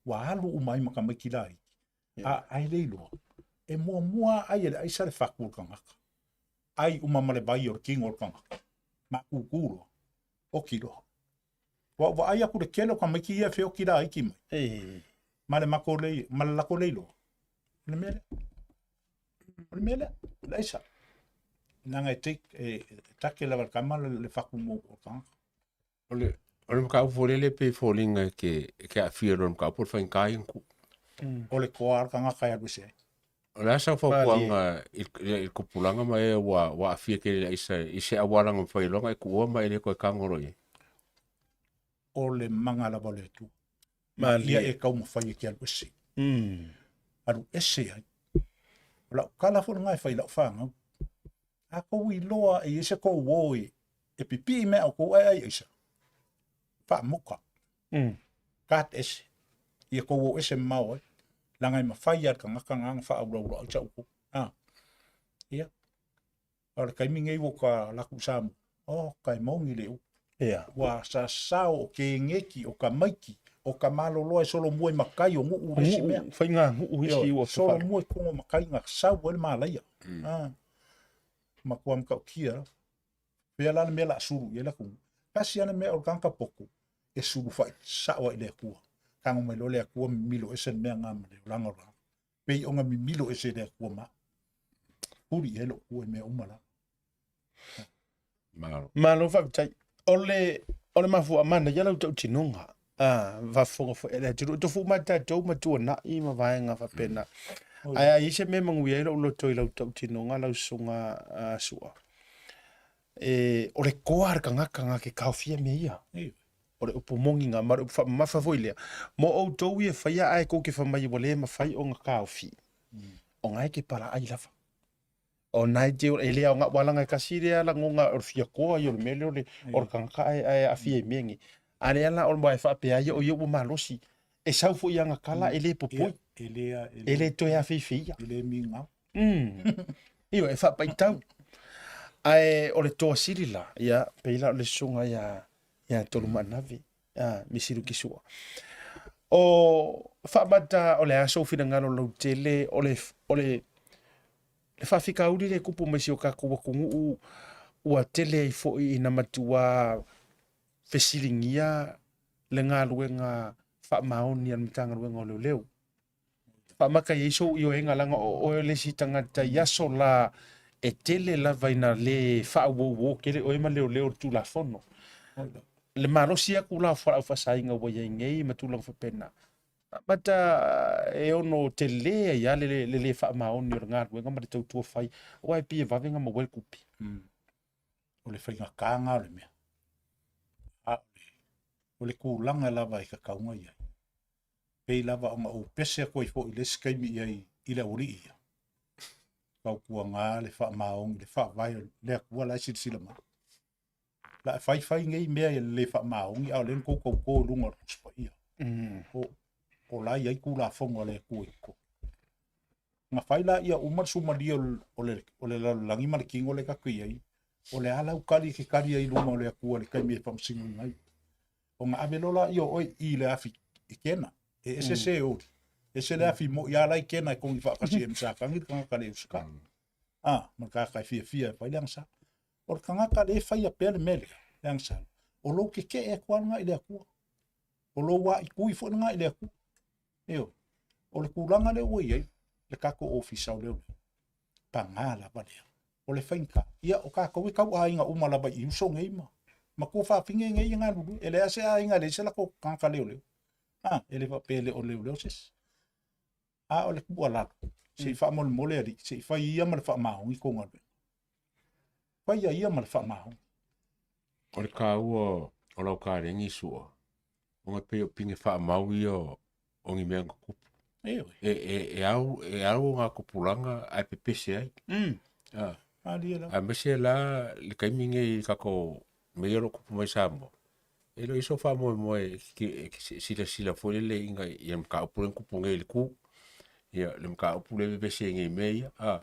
B: Ua alu uma ai ma tamaiti laiti. A ai le iloa, e muamua ai e le aisa le fatu o le tagata. Ai uma ma le vai o le kino o le tagata. Makuku loa, oti loa. Ua ou vaai atu le tele o tamaiti ia e feoti laiti mai. Ma le matou le, ma le latou le iloa. O le mea lea. O le mea lea, o le aisa. Leaga e take, e take lava e le tama le fatu mo o le tagata.
J: O le, o le mataupu foi lele e pei e foliga e te, e te aafia loa i le mataupu o le faigata ia ona tuu.
B: O le toa o le tagata e alu ese ai.
J: O le a sau fautuaga i le tupulaga ma e ua, ua aafia tele i le aisa i se auala na mafai loa ona e tuua ma e le toe tago loa i ai?
B: O le maga lava o le Atua. Malie. Ia e taumafai e te alu ese. Alu ese ai. O lau tala foi lena e fai i lau fanau. A kou iloa e i ai se kou uō e, e pipii mea o kou ae ai aisa, faamoka. Kat ese. Ia kou o ese mamao ai. Leaga e mafai lava e le tagata lena ona faaulaula ai sau kou. A. Ia. A o le taimi nei ua ka alu atu i Samoa, oh, ka e moni le upu.
A: Ia.
B: Ua sasao o kegeki, o tamaiti, o ka maloloa e solomua i makai o nuu le isi mea.
A: Nuu, faiga nuu isi ua
B: Solomua i totonu o makai na sau ai le malaia. Ah. Matua matautia lava. Fea la le mea o le a sulu i ai le atunuu. Tasi lava le mea o le tagata poto e sulu faasao ai i le Atua. Tago mai loa le Atua mimilo ese le mea lena ma le olaga o le tagata. Pei ona mimilo ese le Atua ma au. Huli i ai lou ku i mea uma lava.
J: Malo.
A: Malo faafetai. O le, o le mafuaaga manaia lau tautinoga. Faafofoga foi a le atunuu. Tofu uma tatou ma tuanai ma vaega faapena. Ae a i ai se mea e manuia ai lou loto i lau tautinoga lau susuga Sua, e, o le koa a le tagata na te taofia mea ia. O le upu moni na, ma o le upu faamamafa foi lea. Mo outou ia e faia ae tou te fai mai ua le mafai ona taofi, o na e te palaai lava. O na e te, e le aoga, aua leaga e tasi lea lagona o le fia koa ia o le mea lea o le, o le tagata ae, ae aafia i mea nei. A lea la o le faapea ia o ia ua malosi, e sau foi i ana tala e le popoi,
B: E le,
A: e le toe afeifeia.
B: E le migao.
A: Ioe, e faapaitau. Ae o le toa sili la, ia, pei la o le susuga ia, ia Tolumaanave, a, Misi Lukisua. O faamata o le a sou finagalo lautele, o le, o le, le faafitauli lea e tupu mai si o tatou atunuu ua tele ai foi ina matua fesiligia le galuega faamaoni a le Matagaluega o Leoleo. Faamata i ai sou ioega leaga o oe le isi tagata i aso la e tele lava ina le faauouo tele oe ma leoleo le Tulafono. Le malosi atu la o fualaau faasaina ua i ai nei ma tulaga faapena, faamata e ono tele ai lava le le faamaoni o le galuega ma le tautua fai, aua e pei e vave ona maua ai le tupe.
B: O le faigata lena o le mea. A o le tulaga lava e tatau ona i ai. Pei lava ona ou pese atu ai foi i le isi taimi i ai i le aualii ia. Tautuana le faamaoni, le faavae o le Atua la e silasila mai. La e fai fai nei mea i le le faamaoni, a o lea na tou tauto i luga o le Tusi Paia. O la e i ai Tulafono a le Atua i totonu. Na fai la ia uma le sumalia o le, o le lalolagi ma le tino lea tatou i ai, o le a lau tali e te tali ai i luma o le Atua i le taimi e faamasinoina ai. Ona ave loa lea o oe i le afi i kena, e ese se oli, ese le afi mo'i a la i kena e kogi faatasi ai ma Satani le tagata le usikai. A, ma le tagata e fiafia e fai le agasala. O le tagata lea e faia pea le mea lea, le agasala, o lou keke'e atu lava lena i le Atua. O lou aaitui foi lena i le Atua. Ioe. O le tulaga lea ua i ai le tatou ofisa o leoleo, paga lava lea. O le faigata, ia o tatou e tau aiga uma lava i uso nei ma matua fafine nei e galulue. E leai se aiga e leai se latou tagata leoleo. A, e le faapea e le o leoleo se isi. A o le tuualalo, se i faamolemole alii, se i fai ia ma le faamaoni kou galuega. Faia ia ma le faamaoni.
J: O le taua o lau kalegi sua, ona e pei o pine faamau ia o ni mea na tupu.
B: Ioe.
J: E, e, e au, e au ngā tupulaga ae pepese ai. Ah.
B: Malie lava.
J: Aemaise la le taimi nei i tatou mea ia o lo o tupu mai Samoa, e le o i ai so faamoemoe e te silasila foi lele ina ia mataupu lea na tupu nei i le ku, ia le mataupu lea e vevesi ai nei i mea ia, a.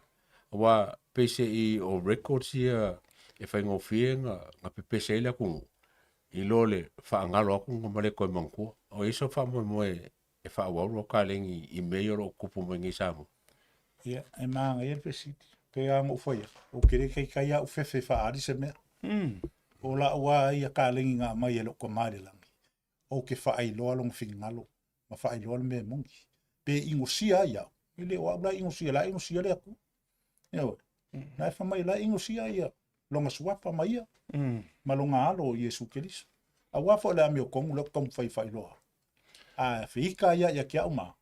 J: Aua peiseai o records ia e faigofie ona pepese ai le atunuu i lo le faagalo atu ma le toe manatua. O i ai so faamoemoe e faaauau lau kalegi i mea ia o lo o tupu mai nei i Samoa?
B: Ia, e manaia le fesili. Pei lava ona ou fai atu, ou te le taitai lava ou fefe e faaali se mea. O lau lava ia kalegi na aumai e lou tama i le lagi, ou te faailoa lona finagalo ma faailoa le mea e moni. Pe inosia ai au, e le o au la e inosia, la e inosia le Atua. Ioe. La e fai mai, la e inosia ia lona suafa ma ia, ma lona alo o Iesu Keriso. Aua foi le amiotonu lea ou te taumafai e faailoa. A feika ia ia te au ma,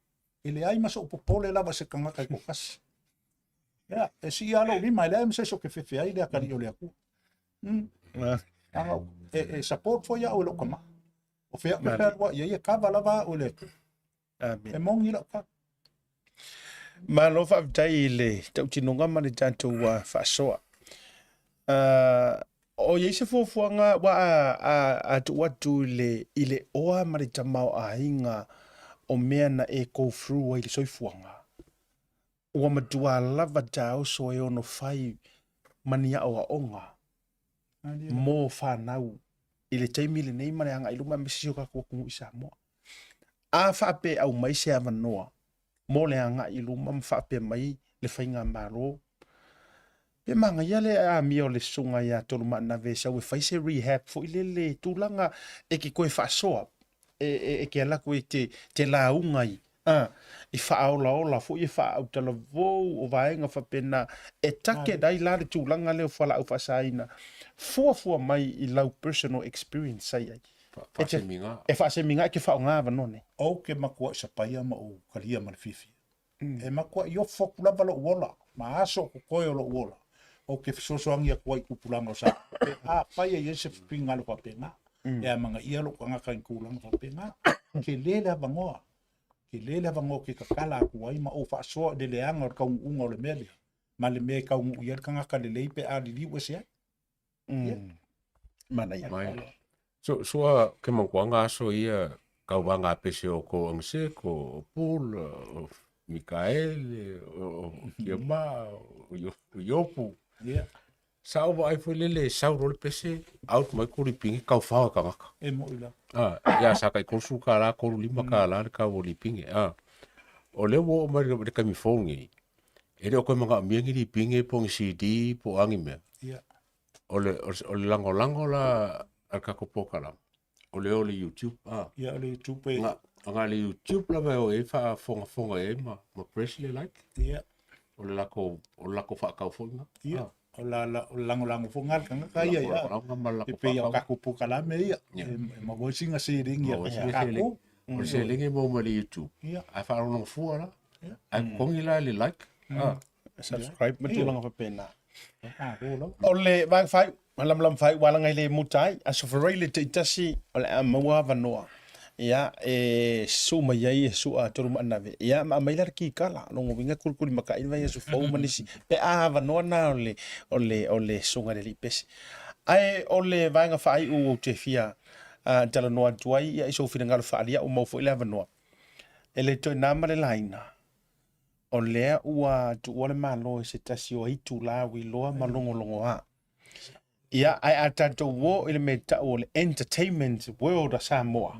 B: e leai ma so'u popole lava i se tagata e toatasi. Ia, e sii lava lou lima, e leai ma se isi ou te fefe ai le atalii o le Atua. Leaga e support foi au e lou tama. O fea ou te fealuai ai, e kava lava au e le Atua.
A: Amen.
B: E moni lau tala.
A: Malo faafetai i le tautinoga ma le tatou faasoa. O i ai se fuafuaga ua a tuu atu i le, i le oa ma le tamaoaiga o mea na e go through ai i le soifuaga, ua matua lava taoso e ono fai ma ni aoaoga mo fanau i le taimi lenei ma le agai i luma aemaise si o tatou atunuu i Samoa. A faapea e aumai se avanoa mo le agai i luma ma faapea mai le faigamalo, pe manaia le amia o le susuga ia Tolumaanave e sau e fai se rehab foi lele tulaga e te toe faasoa e te alu atu e te lauga ai i faaolaola foi e faaautalavou o vaega faapena e target ai la le tulaga lea o fualaau faasaina fuafua mai i lau personal experience sa i ai.
J: Faasemiga.
A: E faasemiga e te faaaoga avanoa nei.
B: Ou te matuai sapaia ma ou talia ma le fiafia. E matuai ofo atu lava lou ola ma aso o totoe o lou ola, ou te fesoasoani atu ai i tupulaga o Samoa. Pe afai e i ai se finagalo faapena, e amanaia lou tagata i tulaga faapena. Tele le avanoa, tele le avanoa ou te tatala atu ai ma ou faasoa i le leaga o le taunuuga o le mea lea, ma le mea e taunuu i ai le tagata lelei pe a liliu ese ai.
A: Manaia.
J: Mai. So, sua ke mankuanga aso ia kau vanga pese o ko angse ko o Paul o Mikael o Kiama o Iopu.
B: Yeah.
J: Sa o ai foi lele sau role pese out mai ko lipingi kau whawa kangaka.
B: E mo ila.
J: Ah, ia sa kai konsu ka la koru lima ka la le kau o lipingi. Ah. O le wo o mai le kami fongi. E le o koe manga mia ngi lipingi po ngi CD po angi mea.
B: Yeah.
J: O le, o le langolango la al kako pokala. O le o le YouTube. Ah.
B: Ia, o le YouTube e.
J: Nga, nga le YouTube lava o e wha fonga fonga e ma, ma press le like.
B: Ia.
J: O le lako, o le lako whaakau fonga.
B: Ia. Ah. O la, la, o langolango fonga al kanga ka ia, ia.
J: Langolango
B: E pe ia o kako pokalame ia.
J: Ia.
B: E ma voi singa seiringi ia.
J: Ma voi singa seiringi. O le seiringi mo ma le YouTube.
B: Ia.
J: Ai whaarongo fua la.
B: Ia.
J: Ai kongi la le like. Ah.
A: Subscribe ma tulaga faapena.
B: Ah,
A: O le vaega faaiu, lamalama faaiu ua alaga i le muta ai, Aso Faraile le taitasi o le a maua avanoa. Ia, e susu mai ai e sua tolu ma anave. Ia, ma aumai la le kikala, lona uiga kulikuli makai le vaiaso fou ma nisi, pe a avanoa na o le, o le, o le susuga i le alii pese. Ae o le vaega faaiu ou te fia talanoa atu ai, ia i sou finagalo faaalia ua maua foi le avanoa. E le toe na ma le laina, O lea ua tuua le Malo e se tasi o itulā uiloa ma logologoā. Ia, ae a tatou o i le mea tau o le entertainment world a Samoa,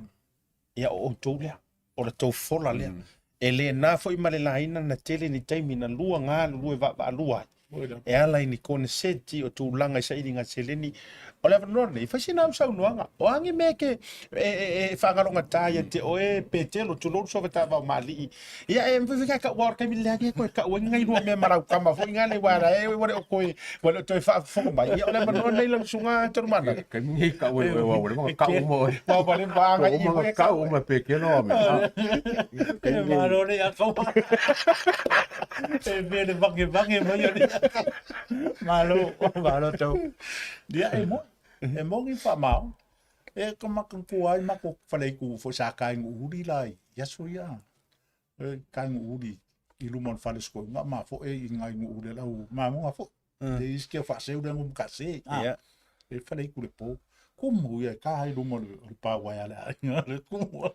A: ia o outou lea, o la tou fola lea. E le na foi ma le laina na tele ni taimi na lua galulue vaavaalua ai e ala i ni koneseti o tulaga i sailiga seleni. O le avanoa lenei, fai sina au saunoaga. O a ni mea ke e faagalogata ia te oe Petelo, tulou le suafa taavao maalii. Ia e mawhai kai kau ao taimi le ake koe kau ai ngai lua mea marau kama foi ngā le wara e ware o koe wale o toe whaafofoga mai. Ia o le avanoa nei lau susuga Tolumana.
J: Kai mingi kau e wa wale manga kau uma oe.
A: Wa wale wanga i
J: Uma kau uma Petelo ame.
B: E maro le a kau. E mea le vange vange mai o le Malo, malo tau. Ia e mo, e mo ngi wha mao. E ka maka kua ai mako whalei ku fo sa kai ngu uri la i aso ia. E kai ngu uri i luma o le fale sko nga ma fo e i ngai ngu uri lau ma mo fo. Te iski o whaseu le ngu ka se.
A: Yeah.
B: E whalei ku le po. Kumu ia ka hai luma o le pa wai ale ai nga le kumu.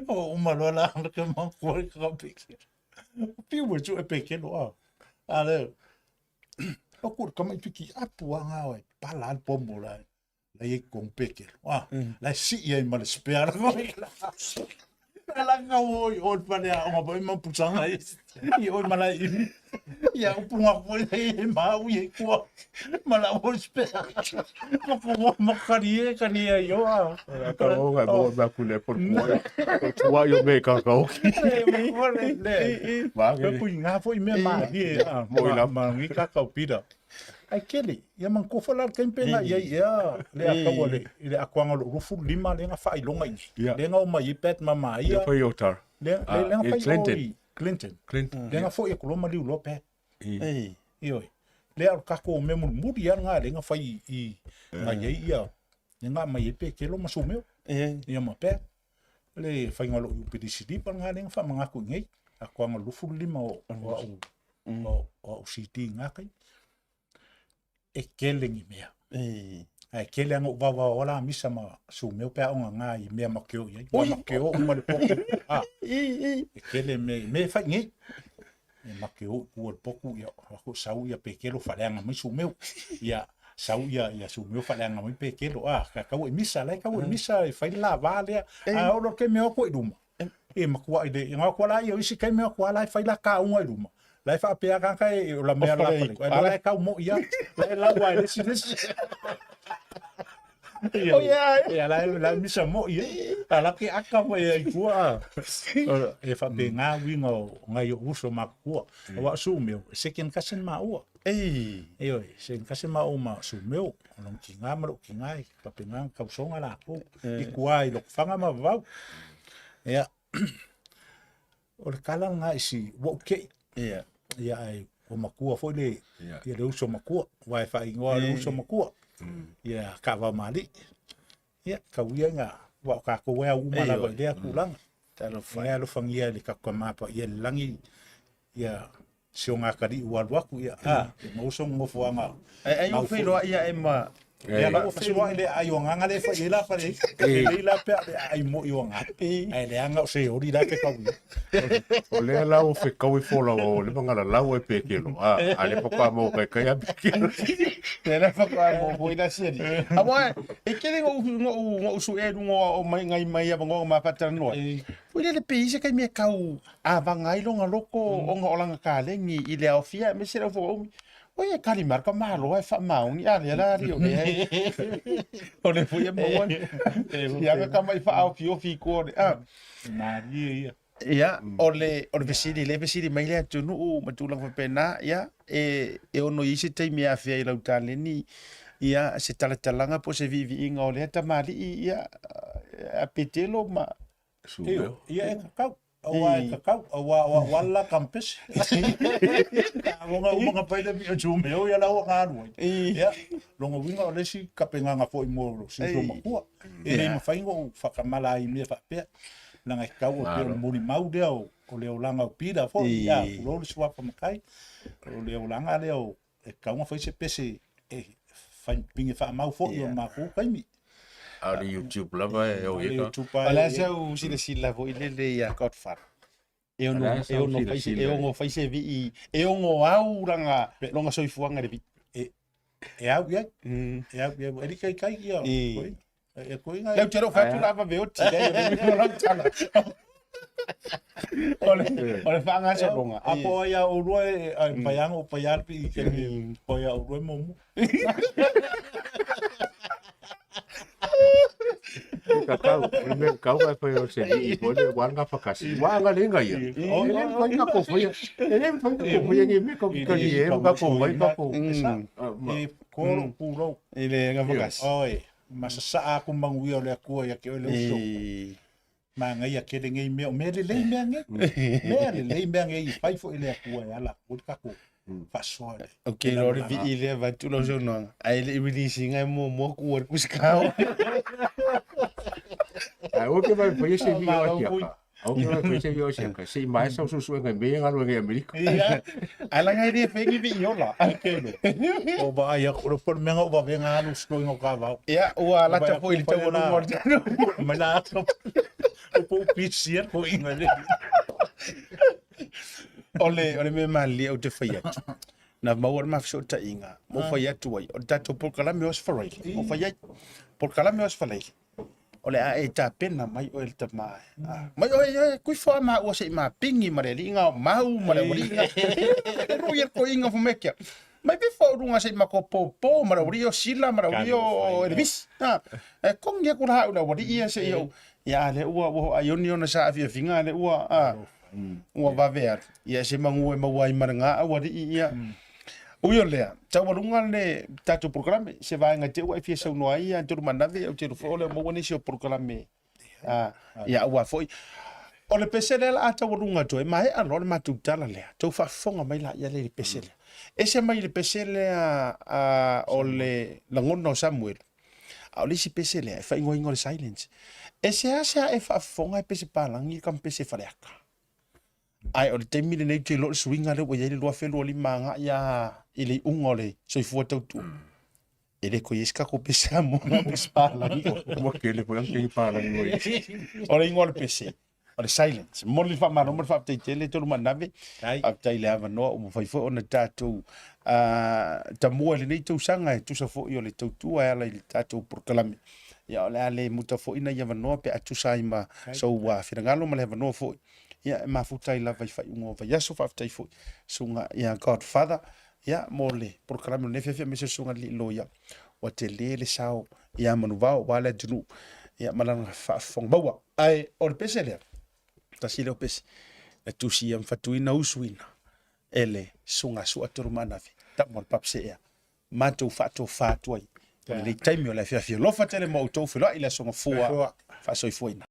B: O uma loa la le ka ma kua i ka peke. Piu e tu e peke loa. A le o ku ka mai piki apu a ngā oi. Pala al pombo la. La i kong peke. Ah, la si ia i ma le spare. La la nga oi oi pale a o ma ma pusanga i. I oi ma la i. Ia upunga ko e ma ui e kua. Ma la o spare. Ma ko ma kari e kari e yo a.
J: Ka o ngai mo ma kule por kua. Tua yo me ka ka oki.
B: Le.
J: Ma
B: Ka pui ngā foi mea ma rie a
J: Mo i la.
B: ma ngi ka kau pira. Ai kele, ia man kofa la kempe nga ia ia le a kau le i le akuanga lo rufu lima le nga whai longa i.
J: Ia.
B: Le nga o mai i pet mama ia.
J: Ia foi o tar.
B: Le
J: Ah,
B: le nga
J: i
B: whai
J: Clinton.
B: o i Clinton.
J: Clinton.
B: Le nga foi e kuloma liu lo pet.
A: Ei.
B: I oi. Le au kako o mea muri ia nga le nga whai i nga ia ia. Le nga mai e pe kelo ma sumeo. Ia ma pet. Le whai nga lo i upiri siripa nga le nga wha manga ku ngei. Akuanga lufu lima o o au o o CD nga kai. E kele ngi mea. Ai kele anga wawa ola misa ma sumeo pe onga nga i mea makeo ia. Wa makeo uma le poku. Ah. E kele me me whai ngei. E makeo ku le poku ia ko sau ia pe kelo whaleanga mai sumeo. Ia sau ia ia sumeo whaleanga mai pe kelo. Ah, ka kau e misa lai kau e misa e whai la vā lea. Ah, olo ke mea ko i luma. E makua i le ngā kua la ia isi ke mea kua la e whai la ka unga i luma. La e whaapea ka ka e o la mea la
A: whare
B: pale.
A: i-
B: Ai la e kau mo ia. La e lau ai lesi lesi.
A: O ia.
B: Ia la la misa mo ia. A la ke aka mo ia i tua. E fa pe ngā winga o ngai o uso ma kua. Wa su meu, second cousin ma ua.
A: Ei.
B: E oi, second cousin ma o ma su meu. O long ki ngā ma lo ki ngā, pa pe ngā kausonga la ko. I kua i lok whanga ma vau. Ia. O le kala ngā isi, wa uke.
A: Ia.
B: Ia ai, o makua foi le, ia le uso makua. Wa e whaingoa le uso makua. Ia, ka vau mali. Ia, ka uia ngā, wa o kākou ea uma lava i lea kulaga.
A: Talofa.
B: Ia alofagia e le tatou Tama Paia i le Lagi, ia si o gakali'i ua alu atu, ia, a, e maua sona nofoaga.
A: Ai ai ua feiloai ia e ma
B: Ia la ua feiloai le aai o agaga le fai ai la fale e lei la pea le aai mo'i o agaga ae leaga o se oli la pe kau ia.
J: O lea la ua fekau i fola o le mangalalau e pekelo. A, a le faatoa maua kaikai a pekelo.
A: Le la faatoa maua foi la siali. Aua e kele ngo'u ngo'u ngo'u su'e luga o mai ngai mai avanoa ma faatalanoa. Ua le pe i se taimi e kau avaga ai lona loko ona o lana kalegi i le aofia aemaise le aufogaumi. Oi e kali mai ka malo e faamaoni a lea la ali o lea. O le foi e maua. Ia ka kama i faaofiofi i kua o le a.
B: Malie ia.
A: Ia, o le, o le fesili, le fesili mai le atunuu ma tulaga faapena, ia, e, e ono i ai se taimi e afea i lau taleni, ia, se talatalaga po o se viiviiga o lea tamalii, ia, a Petelo ma,
J: Sumeo.
B: Ia e kakau. Aua e kakau. Aua o au ala kampesi. Longa uma nga paile mi o sumeo ia lau nga alu ai. Ia, longa winga o lesi kapenganga foi mo si uso makua. E lei mawhai ngo whakamala ai mea whapea. Langa e kau o peo le moni mau lea o o le olanga o pila foi. Ia, kulo le suapa makai. O le olanga lea o e kau nga whai se pese e whai pinge whaamau foi o mākou kaimi.
J: A o le YouTube lava e o ia ka.
A: O le a sau silasila foi lele ia Godfather. E ono, e ono fai se, e ono fai se vii, e ono au langa, longa soifuaga i le vii.
B: E, e au iai. E au iai. E rika i kai ia.
A: E.
B: E koe ngai.
A: Leu te reo whai atu la vave oti, lei o le mino lau tala. O le, o le whaangasologa.
B: A po ai a olua e ai paianga o paialpi i ke po ai a olua e momu.
J: Kakau, o le mea kau ai whai o se i po le wanga whakasi. Wanga le ngai ia. O le whai ka ko whai. E le whai ka ko whai ngi me ko ka ni e ka ko whai ka ko.
B: E koro purou.
A: I le nga whakasi.
B: Oi, masasaa aku manuia o le Akua ia ke oe le uso. Manaia tele nei mea, o mea lelei mea nei. Mea lelei mea nei i fai foi le Atua e ala atu ai le tatou faasoa i le.
A: Ok, loa le vii lea avatu lau saunoaga, ae le i release ina e muamua kuu ai le kusikao.
J: Ae aua ke vave faia se vii o Asiaka. Aua ke vave faia se vii o Asiaka. Se i maea sau suesuega i mea ia galuega i Amerika.
A: Ae laga e le fai ni vii ola.
B: O vaai aku, o le mea na ou vavega alu stoinga o kavao.
A: Ia, ua lata foi i le taualuga o le tanu.
B: Mai la atu, o pou pisi ko inga le.
A: O le, o le mea malie ou te fai atu. Na maua le mafesootaiga, ma ou fai atu ai, o le tatou polokalame o Aso Faraile, ma ou fai ai, polokalame o Aso Faraile, o le a e tapena mai oe le tama e. Ah, mai oe e kuifo a maua se i mapingi ma le aliiga o mau ma le aualiiga. E rui e koiga fumekia. Mai pe fo runga se i mako pōpō ma le aualii o Sila ma le aualii o Elevisi. Ah, e kongi aku la hau le aualii ia se i au. Ia le ua ua aioni ona sa afiafiga le ua a ua vave atu. Ia se mangu e maua ai ma le ngā aualii ia. Ui o lea, taualuga le tatou polokalame, se vaega te ua e fia saunoa ai ia Tolu Manave, ou te iloa foi o lea ua maua nisi o polokalame ia aua foi. O le pese lea la a taualuga atu ai, maea loa le matou tala lea, tou faafofoga mai laia lea i le pese lea. Ese mai le pese lea o le lagona o Samuelu, a o le isi pese lea e faaigoaina o le silence. E seasea e faafofoga e pese palagi ka ma pese faleaka. Ae o le taimi lenei ou te iloa o le suiga lea ua i ai le 2025 agai lava i le iuga o le soifua tautua. E le toe i ai se tatou pese Samoa na o pese palagi.
J: Ua tele foi ang palagi ua i ai.
A: O le igoa o le pese, o le silence. Momoli le faamalo ma le faafetai tele Tolumanave. Faafetai i le avanoa ua mafai foi ona tatou tamua i lenei tausaga e tusa foi o le tautua e ala i le tatou polokalame. Ia o le a le muta foi nai avanoa pe a tusa ai ma sou finagalo ma le avanoa foi. Ia, e mafuta ai lava i faaiuga o vaiaso, faafetai foi susuga ia Godfather, ia, mo le polokalame o lenei afiafi aemaise o le susuga i le alii loia, ua tele le sao ia Manuvao aua le atunuu ia ma lana faafofoga maua. Ae o le pese lea, tasi lea o pese na tusia ma fatuina usuina e le Susuga a Suatolumaanavi, tama o le Papaseea, matou faatofa atu ai i lenei taimi o le afiafi. Alofa tele ma outou feiloai i le Aso Gafua faasoifuaina.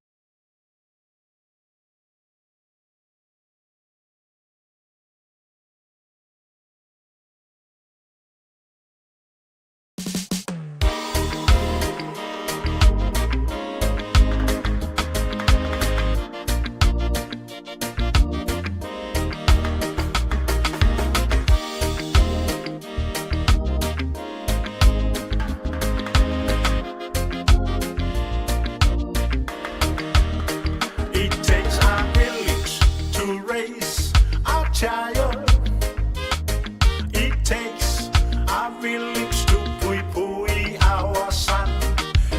B: It takes a village to raise a child. It takes a village to pui pui our son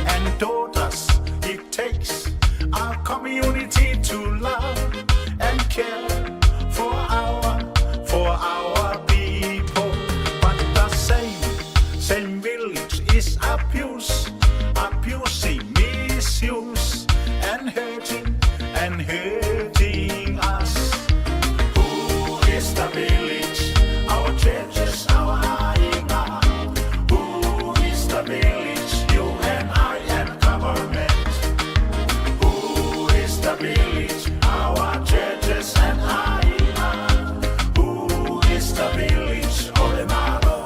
B: and daughters. It takes a community to love and care for our for our people. But the same same village is abuse, abusing, misuse, and hurting and hurting us. Who is the village? Our churches, our aiga. Who is the village? You and I and government. Who is the village? Our churches and aiga. Who is the village? Olemalo.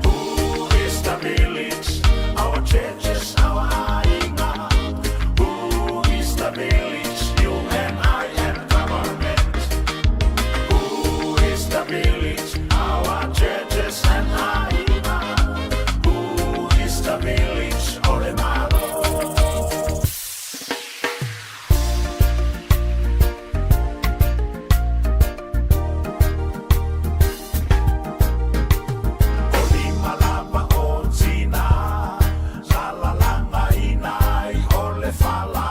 B: Who is the village? Our churches, our aiga. Who is the village? You and I and government. Who is the village? Our churches and aiga. Who is the village? Olemalo. O lima lava o tina, sa lalagaina ai o le fala.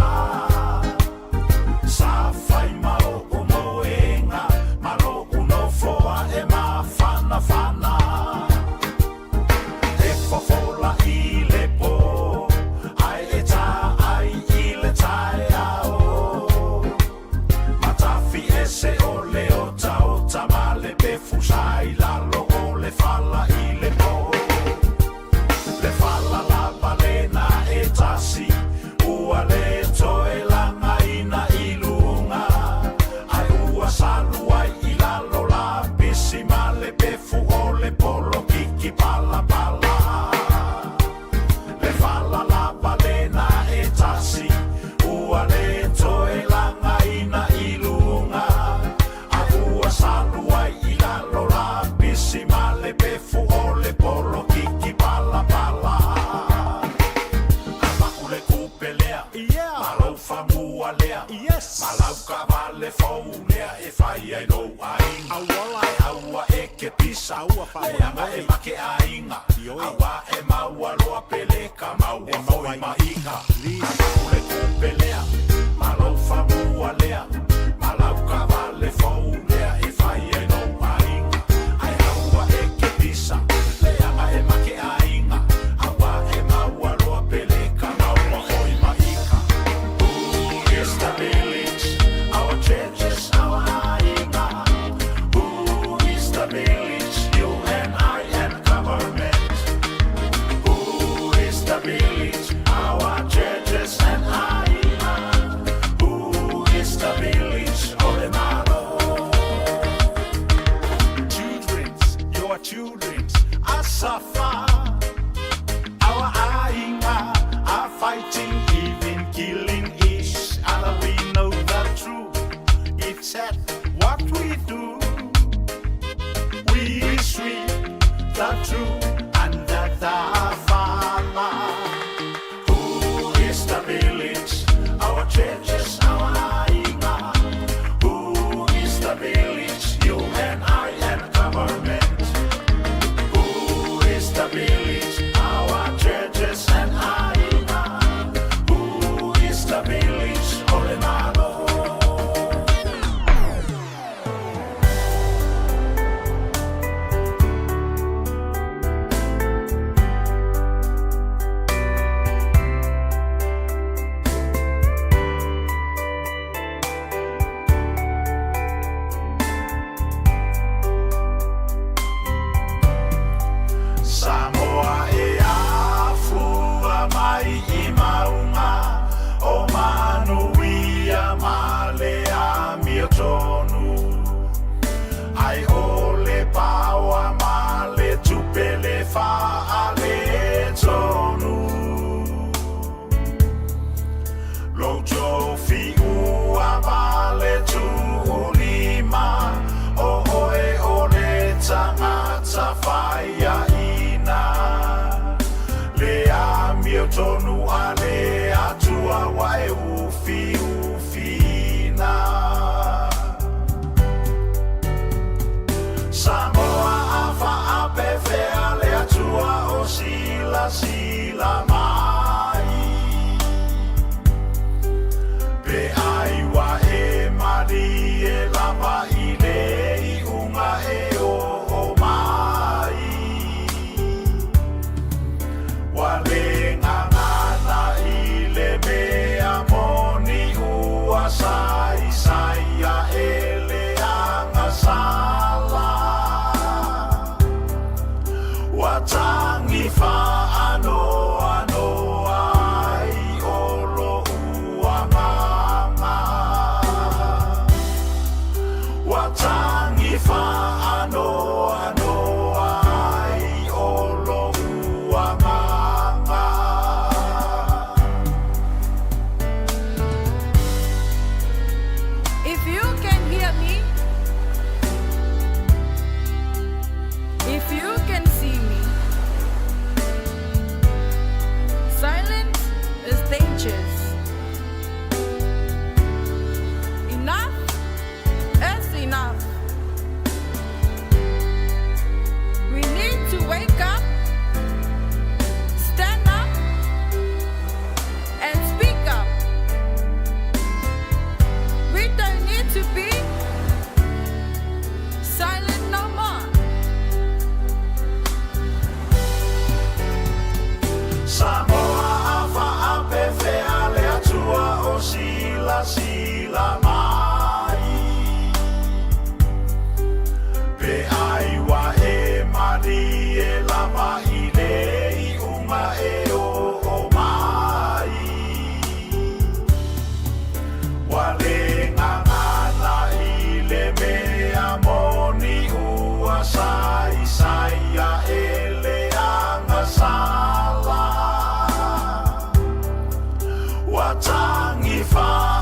B: Sa fai ma lo'u moega, ma lo'u nofo ae mafanafana. E fofola i le po, ae e tā ai i le taeao. Matafi ese o le otaota ma le pefu sa i lalo o le fala i le po. Le fala lava lena e tasi, ua le toe lagaina i luga, ae ua salu ai i lalo lapisi ma le pefu o le polokiki palapala. Le fala lava lena e tasi, ua le toe lagaina i luga, ae ua salu ai i lalo lapisi ma le pefu o le polokiki palapala. Avaku le kupe lea, yeah. Ma lou famua lea, yes. Ma lau taavale fou lea e fai ai lou aiga. Ai aua e ke pisa, leaga e make aiga. Auā e maua loa pele ka maua foi ma ika. Avaku le kupe lea, ma lou famua lea, ma lau taavale fou lea e fai ai lou aiga. Ai aua e ke pisa, leaga e make aiga. Auā e maua loa pele ka maua foi ma ika. Who is the village? Our churches, our aiga. Who is the village? You and I and government. Who is the village? Our churches. amiotonu a le Atua ua e ufiufiina. Samoa a faapefea le Atua o silasila mai? Pe ai ua e malie lava i le iuga e oo mai. Ua le gagana i le mea moni ua saisai ae le agasala. Ua tagi faanoanoa ai o lo'u agaga. Ua tagi faanoanoa ai o lo'u agaga.
K: If you can hear me, if you can see me, silence is dangerous. Enough is enough. We need to wake up, stand up, and speak up. We don't need to be silent no more.
B: Samoa a faapefea le Atua o silasila mai? Pe ai ua e malie lava i le iuga e oo mai. Ua le gagana i le mea moni ua saisai ae le agasala. Ua tagi fa.